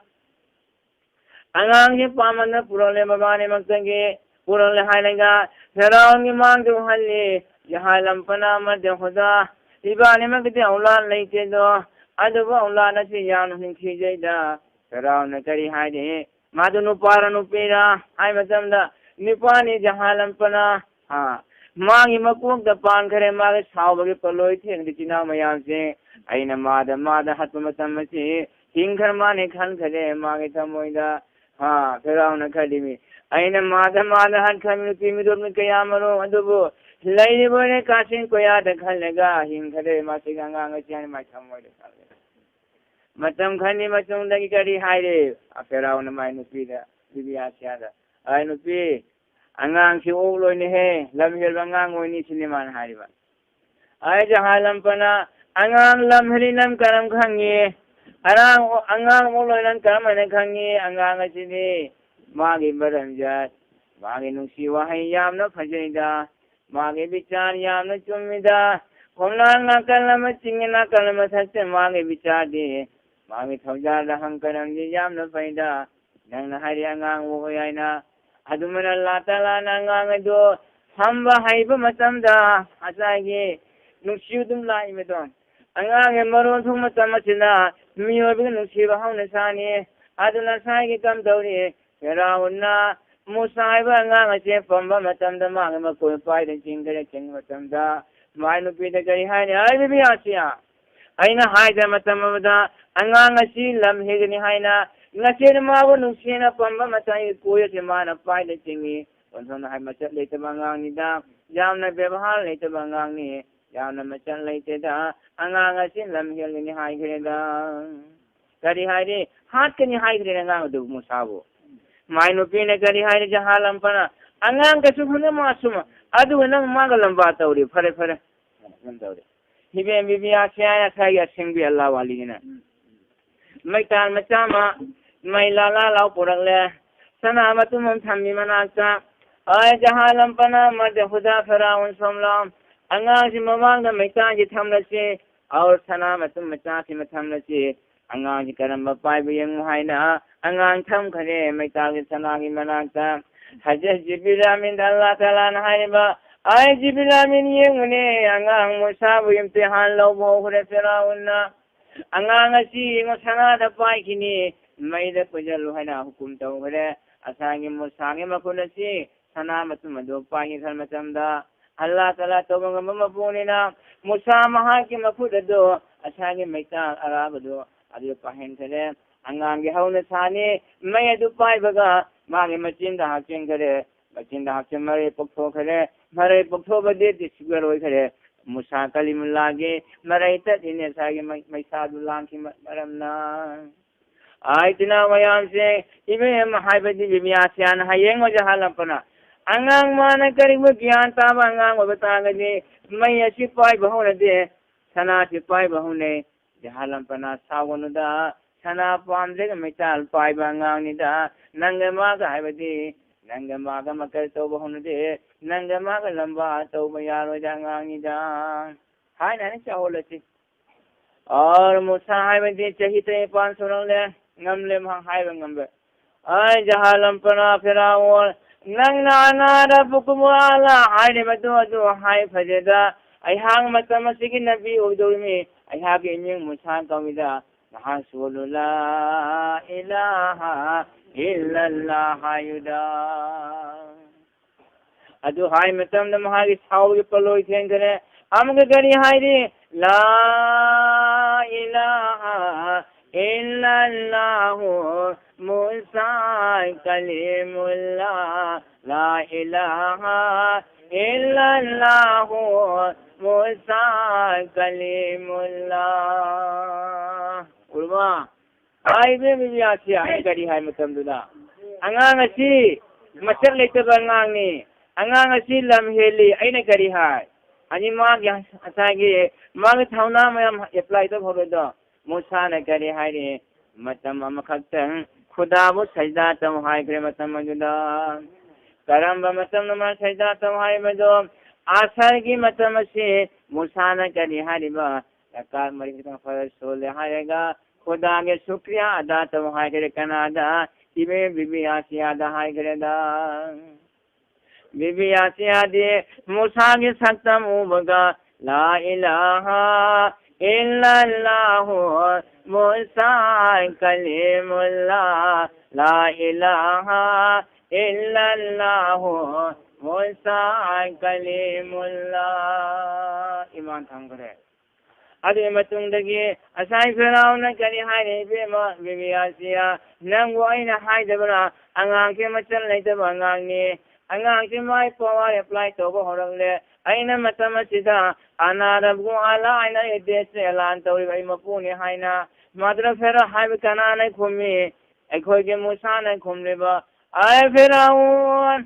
ꯑꯉꯥꯡꯁꯤ ꯄꯥꯝꯃꯟꯗꯅ ꯄꯨꯔꯛꯂꯦ, ꯃꯕꯥꯅꯤꯃꯛꯇꯒꯤ ꯄꯨꯔꯛꯂꯦ ꯍꯥꯏꯔꯒ ꯐꯦꯔꯥꯎꯟꯒꯤ ꯃꯥꯡꯗ ꯎꯍꯜꯂꯤ꯫ ꯖꯍꯥꯏ ꯂꯝꯄꯅ ꯑꯃꯗꯤ ꯍꯨꯗꯥ ꯏꯕꯥꯅꯤꯃꯛꯀꯤꯗꯤ ꯑꯧꯂꯥꯗ ꯂꯩꯇꯦꯗꯣ, ꯑꯗꯨꯕꯨ ꯑꯧꯂꯥꯗ ꯑꯁꯤ ꯌꯥꯝꯅ ꯅꯤꯡꯊꯤꯖꯩꯗ꯫ ꯐꯦꯔꯥꯎꯅ ꯀꯔꯤ ꯍꯥꯏꯔꯤ? ꯃꯥꯗꯨ ꯅꯨꯄꯥꯔ ꯅꯨꯄꯤꯔ ꯍꯥꯏ ꯃꯇꯝꯗ, ꯅꯨꯄꯥꯅꯤ ꯖꯍꯥꯂꯝꯄꯅ, ꯍꯥ, ꯃꯥꯒꯤ ꯃꯀꯣꯛꯇ ꯄꯥꯟꯈ꯭ꯔꯦ, ꯃꯥꯒꯤ ꯁꯥꯎꯕꯒꯤ ꯄꯣꯠꯂꯣꯏ ꯊꯦꯡꯗꯤ ꯆꯤꯟꯅꯥꯎ ꯃꯌꯥꯝꯁꯦ꯫ ꯑꯩꯅ ꯃꯥꯗ, ꯃꯥꯗ ꯍꯥꯠꯄ ꯃꯇꯝ ꯑꯁꯤ ꯍꯤꯡꯈ꯭ꯔ ꯃꯥꯅꯦ ꯈꯟꯈ꯭ꯔꯦ ꯃꯥꯒꯤ ꯊꯃꯣꯏꯗ꯫ ꯍꯥ, ꯐꯦꯔꯥꯎꯅ ꯈꯜꯂꯤꯃꯤ, ꯑꯩꯅ ꯃꯥꯗ, ꯃꯥꯗ ꯍꯥꯠꯈ꯭ꯔꯕ ꯅꯨꯄꯤ ꯃꯤꯔꯣꯟꯕ ꯀꯌꯥ ꯃꯔꯨꯝ ꯑꯗꯨꯕꯨ ꯂꯩꯔꯤꯕ ꯑꯣꯏꯅ ꯀꯥꯆꯤꯟ ꯀꯣꯌꯥꯗ ꯈꯜꯂꯒ ꯍꯤꯡꯈ꯭ꯔꯦ ꯃꯁꯤꯒꯤ ꯑꯉꯥꯡ ꯑꯁꯤ ꯍꯥꯏꯅ ꯃꯥꯏ ꯊꯃꯣꯏꯗ ꯈꯜꯂꯦ꯫ ꯃꯇꯝ ꯈꯔꯅꯤ ꯃꯇꯨꯡꯗꯒꯤ ꯀꯔꯤ ꯍꯥꯏꯔꯦ? ꯐꯦꯔꯥꯎꯅ ꯃꯥꯏ ꯅꯨꯄꯤꯗ, ꯕꯤꯕꯤ ꯑꯁꯤꯌꯥꯗ, "ꯑꯩ ꯅꯨꯄꯤ, ꯑꯉꯥꯡꯁꯤ ꯑꯣꯛꯂꯣꯏꯅꯦꯍꯦ, ꯂꯝ ꯍꯦꯟꯕ ꯑꯉꯥꯡ ꯑꯣꯏꯅꯤ" ꯁꯤꯅꯤ ꯃꯥꯅ ꯍꯥꯏꯔꯤꯕ꯫ ꯑꯩ ꯖꯍꯥꯂꯝꯄꯅ, "ꯑꯉꯥꯡ ꯂꯝ ꯍꯦꯜꯂꯤ ꯅꯪ ꯀꯔꯝ ꯈꯪꯉꯤ? ꯑꯉꯥꯡ, ꯑꯉꯥꯡ ꯑꯣꯛꯂꯣꯏ ꯅꯪ ꯀꯔꯝ ꯍꯥꯏꯅ ꯈꯪꯉꯤ? ꯑꯉꯥꯡ ꯑꯁꯤꯗꯤ ꯃꯥꯒꯤ ꯃꯔꯝꯖꯠ, ꯃꯥꯒꯤ ꯅꯨꯡꯁꯤ ꯋꯥꯍꯩ ꯌꯥꯝꯅ ꯐꯖꯩꯗ, ꯃꯥꯒꯤ ꯕꯤꯆꯥꯔ ꯌꯥꯝꯅ ꯆꯨꯝꯃꯤꯗ, ꯈꯣꯡꯅꯥꯡ ꯅꯥꯀꯜ ꯑꯃ ꯆꯤꯡꯉꯤ, ꯅꯥꯀꯜ ꯑꯃ ꯊꯠꯇꯦ ꯃꯥꯒꯤ ꯕꯤꯆꯥꯔꯗꯤ, ꯃꯥꯒꯤ ꯊꯧꯖꯥꯜꯗ ꯍꯪꯀꯔꯝꯗꯤ ꯌꯥꯝꯅ ꯐꯩꯗ, ꯅꯪꯅ ꯍꯥꯏꯔꯤ ꯑꯉꯥꯡ ꯑꯣꯛꯂꯣꯏ ꯍꯥꯏꯅ"꯫ ꯑꯗꯨꯃꯥꯏꯅ ꯑꯜꯂꯥ ꯇꯥꯂꯥꯅ ꯑꯉꯥꯡ ꯑꯗꯨ ꯊꯝꯕ ꯍꯩꯕ ꯃꯇꯝꯗ ꯉꯁꯥꯏꯒꯤ ꯅꯨꯡꯁꯤꯕ ꯑꯗꯨꯝ ꯂꯥꯛꯏꯕꯗꯣ꯫ ꯑꯉꯥꯡꯒꯤ ꯃꯔꯣꯟ ꯊꯣꯛꯄ ꯃꯇꯝ ꯑꯁꯤꯗ ꯃꯤꯑꯣꯏꯕꯒꯤ ꯅꯨꯡꯁꯤꯕ ꯍꯧꯅ ꯁꯥꯅꯤ꯫ ꯑꯗꯨꯅ ꯉꯁꯥꯏꯒꯤ ꯀꯝꯗꯧꯔꯤ? ꯐꯦꯔꯥꯎꯟꯅ ꯃꯨꯁꯥ ꯍꯥꯏꯕ ꯑꯉꯥꯡ ꯑꯁꯦ ꯄꯝꯕ ꯃꯇꯝꯗ ꯃꯥꯒꯤ ꯃꯀꯣꯏ ꯄꯥꯏꯗ ꯆꯤꯡꯈꯔꯦ꯫ ꯆꯤꯡꯕ ꯃꯇꯝꯗ ꯃꯥꯏ ꯅꯨꯄꯤꯗ ꯀꯔꯤ ꯍꯥꯏꯅꯤ? "ꯑꯩ ꯕꯤꯕꯤ ꯑꯁꯤꯌꯥ, ꯑꯩꯅ ꯍꯥꯏꯗ ꯃꯇꯝ ꯑꯃꯗ ꯑꯉꯥꯡ ꯑꯁꯤ ꯂꯝ ꯍꯦꯜꯂꯒꯅꯤ ꯍꯥꯏꯅ, ꯅꯆꯦꯅ ꯃꯥꯕꯨ ꯅꯨꯡꯁꯤꯅ ꯄꯝꯕ ꯃꯇꯝꯒꯤ ꯀꯣꯏ ꯑꯁꯤ ꯃꯥꯅ ꯄꯥꯏꯗ ꯆꯤꯡꯏ꯫ ꯑꯣꯟꯊꯣꯛꯅ ꯍꯥꯏ ꯃꯆꯠ ꯂꯩꯇꯕ ꯑꯉꯥꯡꯅꯤꯗ, ꯌꯥꯝꯅ ꯕꯦꯕꯥꯔ ꯂꯩꯇꯕ ꯑꯉꯥꯡꯅꯤ, ꯌꯥꯝꯅ ꯃꯆꯠ ꯂꯩꯇꯦꯗ, ꯑꯉꯥꯡ ꯑꯁꯤ ꯂꯝ ꯍꯦꯜꯂꯒꯅꯤ ꯍꯥꯏꯈ꯭ꯔꯦꯗ"꯫ ꯀꯔꯤ ꯍꯥꯏꯔꯤ? ꯍꯥꯠꯀꯅꯤ ꯍꯥꯏꯈ꯭ꯔꯦ ꯑꯉꯥꯡ ꯑꯗꯨ ꯃꯨꯁꯥꯕꯨ꯫ ꯃꯥꯏ ꯅꯨꯄꯤꯅ ꯀꯔꯤ ꯍꯥꯏꯔꯤ? ꯖꯍꯥꯂꯝꯄꯅ, "ꯑꯉꯥꯡ ꯀꯩꯁꯨ ꯈꯪꯗꯦ ꯃꯥꯁꯨ, ꯑꯗꯨꯒ ꯅꯪ ꯃꯥꯒ ꯂꯝꯕꯥ ꯇꯧꯔꯤ꯫ ꯐꯔꯦ, ꯐꯔꯦ"꯫ ꯀꯩꯅꯣ ꯇꯧꯔꯦ꯫ ꯏꯕꯦꯝ ꯕꯤꯕꯤ ꯑꯁꯤꯌꯥ ꯉꯁꯥꯏꯒꯤ ꯑꯁꯦꯡꯕꯤ ꯑꯜꯂꯥ ꯋꯥꯂꯤꯅꯤꯅ꯫ ꯃꯩꯇꯥꯟ ꯃꯆꯥ ꯑꯃ ꯃꯩ ꯂꯥ ꯂꯥ ꯂꯥꯎ ꯄꯨꯔꯛꯂꯦ꯫ ꯁꯅꯥ ꯃꯇꯨꯝ ꯑꯃ ꯊꯝꯃꯤ ꯃꯅꯥꯛꯇ꯫ ꯑꯩ ꯖꯍꯥꯂꯝꯄꯅ ꯃꯗ ꯍꯨꯗꯥ ꯐꯦꯔꯥꯎꯟ ꯁꯣꯝꯂꯥꯎ꯫ ꯑꯉꯥꯡꯁꯤ ꯃꯃꯥꯡꯗ ꯃꯩꯇꯥꯟꯁꯤ ꯊꯝꯂꯁꯤ꯫ ꯑꯧꯔ ꯁꯅꯥ ꯃꯇꯨꯝ ꯃꯆꯥꯁꯤꯃ ꯊꯝꯂꯁꯤ꯫ ꯑꯉꯥꯡꯁꯤ ꯀꯔꯝꯕ ꯄꯥꯏꯕ ꯌꯦꯡꯉꯨ ꯍꯥꯏꯅ ꯑꯉꯥꯡ ꯊꯝꯈꯔꯦ ꯃꯩꯇꯥꯟꯒꯤ ꯁꯅꯥꯒꯤ ꯃꯅꯥꯛꯇ꯫ ꯍꯖꯔꯠ ꯖꯤꯕ꯭ꯔꯤꯜ ꯑꯃꯤꯟꯗ ꯑꯜꯂꯥ ꯇꯥꯂꯥꯅ ꯍꯥꯏꯔꯤꯕ, ꯑꯩ ꯖꯤꯕꯤꯂꯥꯃꯤꯟ ꯌꯦꯡꯉꯨꯅꯦ, ꯑꯉꯥꯡ ꯃꯨꯁꯥꯕꯨ ꯏꯝꯇꯤꯍꯥꯟ ꯂꯧꯕ ꯍꯧꯈ꯭ꯔꯦ ꯐꯤꯔꯥꯎꯟꯅ꯫ ꯑꯉꯥꯡ ꯑꯁꯤ ꯌꯦꯡꯉꯨ, ꯁꯅꯥꯗ ꯄꯥꯏꯈꯤꯅꯤ, ꯃꯩꯗ ꯄꯨꯁꯤꯜꯂꯨ ꯍꯥꯏꯅ ꯍꯨꯀꯨꯝ ꯇꯧꯈ꯭ꯔꯦ꯫ ꯉꯁꯥꯏꯒꯤ ꯃꯨꯁꯥꯒꯤ ꯃꯈꯨꯠ ꯑꯁꯤ ꯁꯅꯥ ꯃꯇꯨꯝ ꯑꯗꯨ ꯄꯥꯏꯈꯤꯕ ꯃꯇꯝꯗ, ꯑꯜꯂꯥ ꯇꯥꯂꯥ ꯇꯧꯕ ꯉꯝꯕ ꯃꯄꯨꯅꯤꯅ, ꯃꯨꯁꯥ ꯃꯍꯥꯛꯀꯤ ꯃꯈꯨꯠ ꯑꯗꯨ ꯉꯁꯥꯏꯒꯤ ꯃꯩꯇꯥꯟ ꯑꯔꯥꯕꯗꯨ ꯑꯗꯨ ꯄꯥꯏꯍꯟꯈ꯭ꯔꯦ꯫ ꯑꯉꯥꯡꯒꯤ ꯍꯧꯅ ꯁꯥꯅꯤ, ꯃꯩ ꯑꯗꯨ ꯄꯥꯏꯕꯒ ꯃꯥꯒꯤ ꯃꯆꯤꯟꯗ ꯍꯥꯞꯆꯤꯟꯈ꯭ꯔꯦ꯫ ꯃꯆꯤꯟꯗ ꯍꯥꯞꯆꯤꯟ ꯃꯔꯩ ꯄꯣꯛꯊꯣꯛꯈ꯭ꯔꯦ꯫ ꯃꯔꯩ ꯄꯣꯛꯊꯣꯛꯄꯗꯤ ꯗꯤꯁꯤꯄ꯭ꯂꯤꯟ ꯑꯣꯏꯈ꯭ꯔꯦ꯫ ꯃꯨꯁꯥ ꯀꯂꯤꯃꯨꯜꯂꯥꯒꯤ ꯃꯔꯩ ꯇꯠꯂꯤꯅꯦ, ꯉꯁꯥꯏꯒꯤ ꯃꯩ-, ꯃꯩꯁꯥꯗꯨ ꯂꯥꯡꯈꯤꯕ ꯃꯔꯝꯅ꯫ ꯑꯥꯏ ꯇꯤꯅꯥ ꯃꯌꯥꯝꯁꯦ, ꯏꯕꯦꯝ ꯍꯥꯏꯕꯗꯤ ꯕꯤꯕꯤ ꯑꯥꯁꯤꯌꯥꯅ ꯍꯌꯦꯡ ꯑꯣꯏꯖ ꯍꯥꯜꯂꯛꯄꯅ, ꯑꯉꯥꯡ ꯃꯥꯅ ꯀꯔꯤꯒꯨꯝꯕ ꯒ꯭ꯌꯥꯟ ꯇꯥꯕ ꯑꯉꯥꯡ ꯑꯣꯏꯕ ꯇꯥꯔꯒꯗꯤ ꯃꯩ ꯑꯁꯤ ꯄꯥꯏꯕ ꯍꯧꯅꯗꯦ, ꯁꯅꯥꯁꯤ ꯄꯥꯏꯕ ꯍꯧꯅꯩ꯫ ꯖꯍꯥꯂꯝꯄꯅ ꯁꯥꯎꯒꯅꯨꯗ, ꯁꯅꯥ ꯄꯥꯝꯗ꯭ꯔꯒ ꯃꯩꯇꯥꯜ ꯄꯥꯏꯕ ꯑꯉꯥꯡꯅꯤꯗ꯫ ꯅꯪꯒ ꯃꯥꯒ ꯍꯥꯏꯕꯗꯤ, ꯅꯪꯒ ꯃꯥꯒ ꯃꯀꯔ ꯇꯧꯕ ꯍꯧꯅꯗꯦ, ꯅꯪꯒ ꯃꯥꯒ ꯂꯝꯕꯥ ꯇꯧꯕ ꯌꯥꯔꯣꯏꯗ ꯑꯉꯥꯡꯅꯤꯗ꯫ ꯍꯥꯏꯅ ꯍꯥꯏꯅ ꯆꯥꯎꯍꯜꯂꯁꯤ꯫ ꯑꯣꯔ ꯃꯨꯁꯥ ꯍꯥꯏꯕꯗꯤ ꯆꯍꯤ ꯇꯔꯦꯠꯅꯤꯄꯥꯟ ꯁꯨꯔꯛꯂꯦ, ꯉꯝꯂꯦ ꯃꯍꯥꯛ ꯍꯥꯏꯕ ꯉꯝꯕ꯫ ꯑꯩ ꯖꯍꯥꯂꯝꯄꯅ ꯐꯤꯔꯥꯎꯟ, ꯅꯪꯅ ꯑꯅꯥꯗ ꯄꯨꯀꯨꯃꯨ ꯑꯂꯥ ꯍꯥꯏꯔꯤꯕꯗꯨ ꯑꯗꯨ ꯍꯥꯏ ꯐꯖꯦꯗ꯫ ꯑꯩꯍꯥꯛ ꯃꯇꯝ ꯑꯁꯤꯒꯤ ꯅꯕꯤ ꯑꯣꯏꯗꯧꯔꯤꯃꯤ꯫ ꯑꯩꯍꯥꯛꯀꯤ ꯏꯃꯤꯡ ꯃꯨꯁꯥ ꯀꯧꯏꯗ꯫ ꯅꯍꯥꯛꯁꯨ ꯂꯥ ꯏꯂꯥꯍ ꯏꯜꯂꯜꯂꯥꯍ ꯍꯥꯏꯌꯨꯗ꯫ ꯑꯗꯨ ꯍꯥꯏ ꯃꯇꯝꯗ ꯃꯍꯥꯛꯀꯤ ꯁꯥꯎꯒꯤ ꯄꯣꯠꯂꯣꯏ ꯊꯦꯡꯈꯔꯦ꯫ ꯑꯃꯨꯛꯀ ꯀꯔꯤ ꯍꯥꯏꯔꯤ? ꯂꯥ ꯏꯂꯥꯍ ꯏꯜꯂꯜꯂꯥꯍꯨ ꯃꯨꯁꯥ ꯀꯂꯤꯃꯨꯜꯂꯥ꯫ ꯂꯥ ꯏꯂꯥꯍ ꯏꯜꯂꯜꯂꯥꯍꯨ ꯃꯨꯁꯥ ꯀꯂꯤꯃꯨꯜꯂꯥ꯫ ꯎꯔꯕ? ꯍꯥꯏꯕ ꯃꯤꯌꯥꯁꯤ ꯑꯩꯅ ꯀꯔꯤ ꯍꯥꯏ ꯃꯇꯝꯗꯨꯗ, ꯑꯉꯥꯡ ꯑꯁꯤ ꯃꯁꯛ ꯂꯩꯇꯕ ꯑꯉꯥꯡꯅꯤ, ꯑꯉꯥꯡ ꯑꯁꯤ ꯂꯝ ꯍꯦꯜꯂꯤ꯫ ꯑꯩꯅ ꯀꯔꯤ ꯍꯥꯏ? ꯑꯅꯤ ꯃꯥꯒꯤ ꯉꯁꯥꯏꯒꯤ ꯃꯥꯒꯤ ꯊꯧꯅꯥ ꯃꯌꯥꯝ ꯑꯦꯄ꯭ꯂꯥꯏ ꯇꯧꯍꯧꯔꯣꯏꯗꯣ꯫ ꯃꯨꯁꯥꯅ ꯀꯔꯤ ꯍꯥꯏꯔꯤ? ꯃꯇꯝ ꯑꯃꯈꯛꯇꯪ ꯈꯨꯗꯥꯕꯨ ꯁꯖꯗꯥ ꯇꯧ ꯍꯥꯏꯈ꯭ꯔꯦ ꯃꯇꯝ ꯑꯗꯨꯗ꯫ ꯀꯔꯝꯕ ꯃꯇꯝꯗ ꯃꯥ ꯁꯖꯗꯥ ꯇꯧ ꯍꯥꯏꯕꯗꯣ? ꯑꯁꯔꯒꯤ ꯃꯇꯝ ꯑꯁꯤ ꯃꯨꯁꯥꯅ ꯀꯔꯤ ꯍꯥꯏꯔꯤꯕ? ꯔꯀꯥꯠ ꯃꯔꯤ ꯈꯛꯇꯪ ꯐꯔꯖ ꯁꯣꯜꯂꯦ ꯍꯥꯏꯔꯒ ꯈꯨꯗꯥꯒꯤ ꯁꯨꯀ꯭ꯔꯤꯌꯥ ꯑꯗꯥ ꯇꯧ ꯍꯥꯏꯈ꯭ꯔꯦ꯫ ꯀꯅꯥꯗ? ꯏꯕꯦꯝ ꯕꯤꯕꯤ ꯑꯥꯁꯤꯌꯥꯗ ꯍꯥꯏꯈ꯭ꯔꯦꯗ꯫ ꯕꯤꯕꯤ ꯑꯥꯁꯤꯌꯥꯗꯤ ꯃꯨꯁꯥꯒꯤ ꯁꯛꯇꯝ ꯎꯕꯒ, "ꯂꯥ ꯏꯂꯥꯍ ꯏꯜꯂꯜꯂꯥꯍꯨ ꯃꯨꯁꯥ ꯀꯂꯤꯃꯨꯜꯂꯥ, ꯂꯥ ꯏꯂꯥꯍ ꯏꯜꯂꯜꯂꯥꯍꯨ ꯃꯨꯁꯥ ꯀꯂꯤꯃꯨꯜꯂꯥ" ꯏꯃꯥꯟ ꯊꯝꯈ꯭ꯔꯦ꯫ ꯑꯗꯨꯒꯤ ꯃꯇꯨꯡꯗꯒꯤ ꯉꯁꯥꯏ ꯐꯤꯔꯥꯎꯅ ꯀꯔꯤ ꯍꯥꯏꯔꯦ? "ꯏꯕꯦꯝꯃ, ꯕꯤꯕꯤ ꯑꯥꯁꯤꯌꯥ, ꯅꯪꯕꯨ ꯑꯩꯅ ꯍꯥꯏꯗꯕ꯭ꯔꯥ? ꯑꯉꯥꯡꯁꯦ ꯃꯆꯜ ꯂꯩꯇꯕ ꯑꯉꯥꯡꯅꯤ꯫ ꯑꯉꯥꯡꯁꯦ ꯃꯥꯏ ꯄꯋꯥꯔ ꯑꯦꯄ꯭ꯂꯥꯏ ꯇꯧꯕ ꯍꯧꯔꯛꯂꯦ꯫ ꯑꯩꯅ ꯃꯇꯝ ꯑꯁꯤꯗ ꯑꯅꯥ ꯔꯕꯨ ꯑꯂꯥ ꯍꯥꯏꯅ ꯑꯩ ꯗꯦꯁꯁꯦ ꯑꯦꯂꯥꯟ ꯇꯧꯔꯤꯕ ꯑꯩ ꯃꯄꯨꯅꯤ" ꯍꯥꯏꯅ꯫ ꯃꯗꯨꯗ ꯐꯦꯔꯥꯎ ꯍꯥꯏꯕ ꯀꯅꯥꯅ ꯈꯨꯝꯃꯤ? ꯑꯩꯈꯣꯏꯒꯤ ꯃꯨꯁꯥꯅ ꯈꯨꯝꯂꯤꯕ, "ꯑꯦ ꯐꯤꯔꯥꯎꯟ,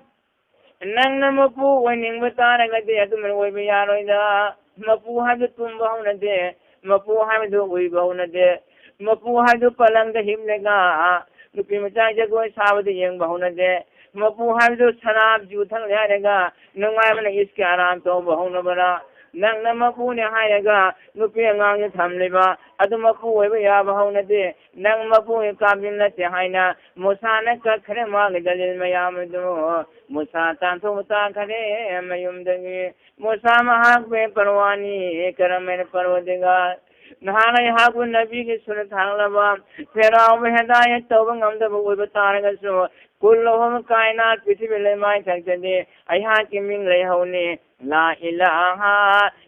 ꯅꯪꯅ ꯃꯄꯨ ꯑꯣꯏꯅꯤꯡꯕ ꯇꯥꯔꯒꯗꯤ ꯑꯗꯨꯃꯥꯏꯅ ꯑꯣꯏꯕ ꯌꯥꯔꯣꯏꯗ꯫ ꯃꯄꯨ ꯍꯥꯏꯕꯗꯨ ꯇꯨꯝꯕ ꯍꯧꯅꯗꯦ꯫ ꯃꯄꯨ ꯍꯥꯏꯕꯗꯨ ꯎꯏꯕ ꯍꯧꯅꯗꯦ꯫ ꯃꯄꯨ ꯍꯥꯏꯕꯗꯨ ꯄꯂꯪꯗ ꯍꯤꯞꯂꯒ ꯅꯨꯄꯤ ꯃꯆꯥ ꯖꯒꯣꯏ ꯁꯥꯕꯗ ꯌꯦꯡꯕ ꯍꯧꯅꯗꯦ꯫ ꯃꯄꯨ ꯍꯥꯏꯕꯗꯨ ꯁꯅꯥ ꯖꯨ ꯊꯛꯂꯦ ꯍꯥꯏꯔꯒ ꯅꯨꯡꯉꯥꯏꯕꯅ ꯏꯁꯀꯤ ꯑꯔꯥꯝ ꯇꯧꯕ ꯍꯧꯅꯕ꯭ꯔꯥ? ꯅꯪꯅ ꯃꯄꯨꯅꯦ ꯍꯥꯏꯔꯒ ꯅꯨꯄꯤ ꯑꯉꯥꯡꯁꯦ ꯊꯝꯂꯤꯕ ꯑꯗꯨ ꯃꯄꯨ ꯑꯣꯏꯕ ꯌꯥꯕ ꯍꯧꯅꯗꯦ꯫ ꯅꯪ ꯃꯄꯨꯒꯤ ꯀꯥꯕꯤꯜ ꯅꯠꯇꯦ" ꯍꯥꯏꯅ ꯃꯨꯁꯥꯅ ꯀꯛꯈ꯭ꯔꯦ ꯃꯥꯒꯤ ꯗꯂꯤꯜ ꯃꯌꯥꯝ ꯑꯗꯨ꯫ ꯃꯨꯁꯥ ꯇꯥꯟꯊꯣꯛ ꯇꯥꯈ꯭ꯔꯦ ꯃꯌꯨꯝꯗꯒꯤ꯫ ꯃꯨꯁꯥ ꯃꯍꯥꯛꯄꯨ ꯄꯔꯋꯥꯅꯤ ꯀꯔꯝ ꯍꯥꯏꯅ ꯄꯔꯋꯗꯤꯒꯥꯔ? ꯅꯍꯥꯟ ꯑꯩꯍꯥꯛꯄꯨ ꯅꯕꯤꯒꯤ ꯁꯨꯅ ꯊꯥꯔꯛꯂꯕ ꯐꯦꯔꯥꯎꯕ ꯍꯦꯗꯥꯌꯠ ꯇꯧꯕ ꯉꯝꯗꯕ ꯑꯣꯏꯕ ꯇꯥꯔꯒꯁꯨ, ꯀꯨꯜ ꯑꯍꯨꯝ ꯀꯥꯏꯅꯥꯠ ꯄ꯭ꯔꯤꯊꯤꯕꯤ ꯂꯩꯃꯥꯏ ꯊꯛꯇꯗꯤ ꯑꯩꯍꯥꯛꯀꯤ ꯃꯤꯡ ꯂꯩꯍꯧꯅꯤ꯫ لا إله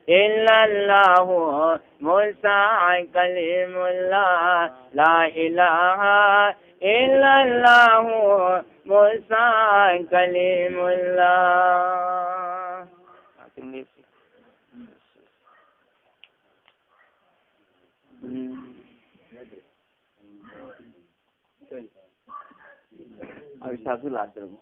إلا الله موسى كليم الله، لا إله إلا الله موسى كليم الله. ꯎꯝ꯫ ꯑꯩ ꯏꯁꯥꯁꯨ ꯂꯥꯛꯇ꯭ꯔꯕ꯫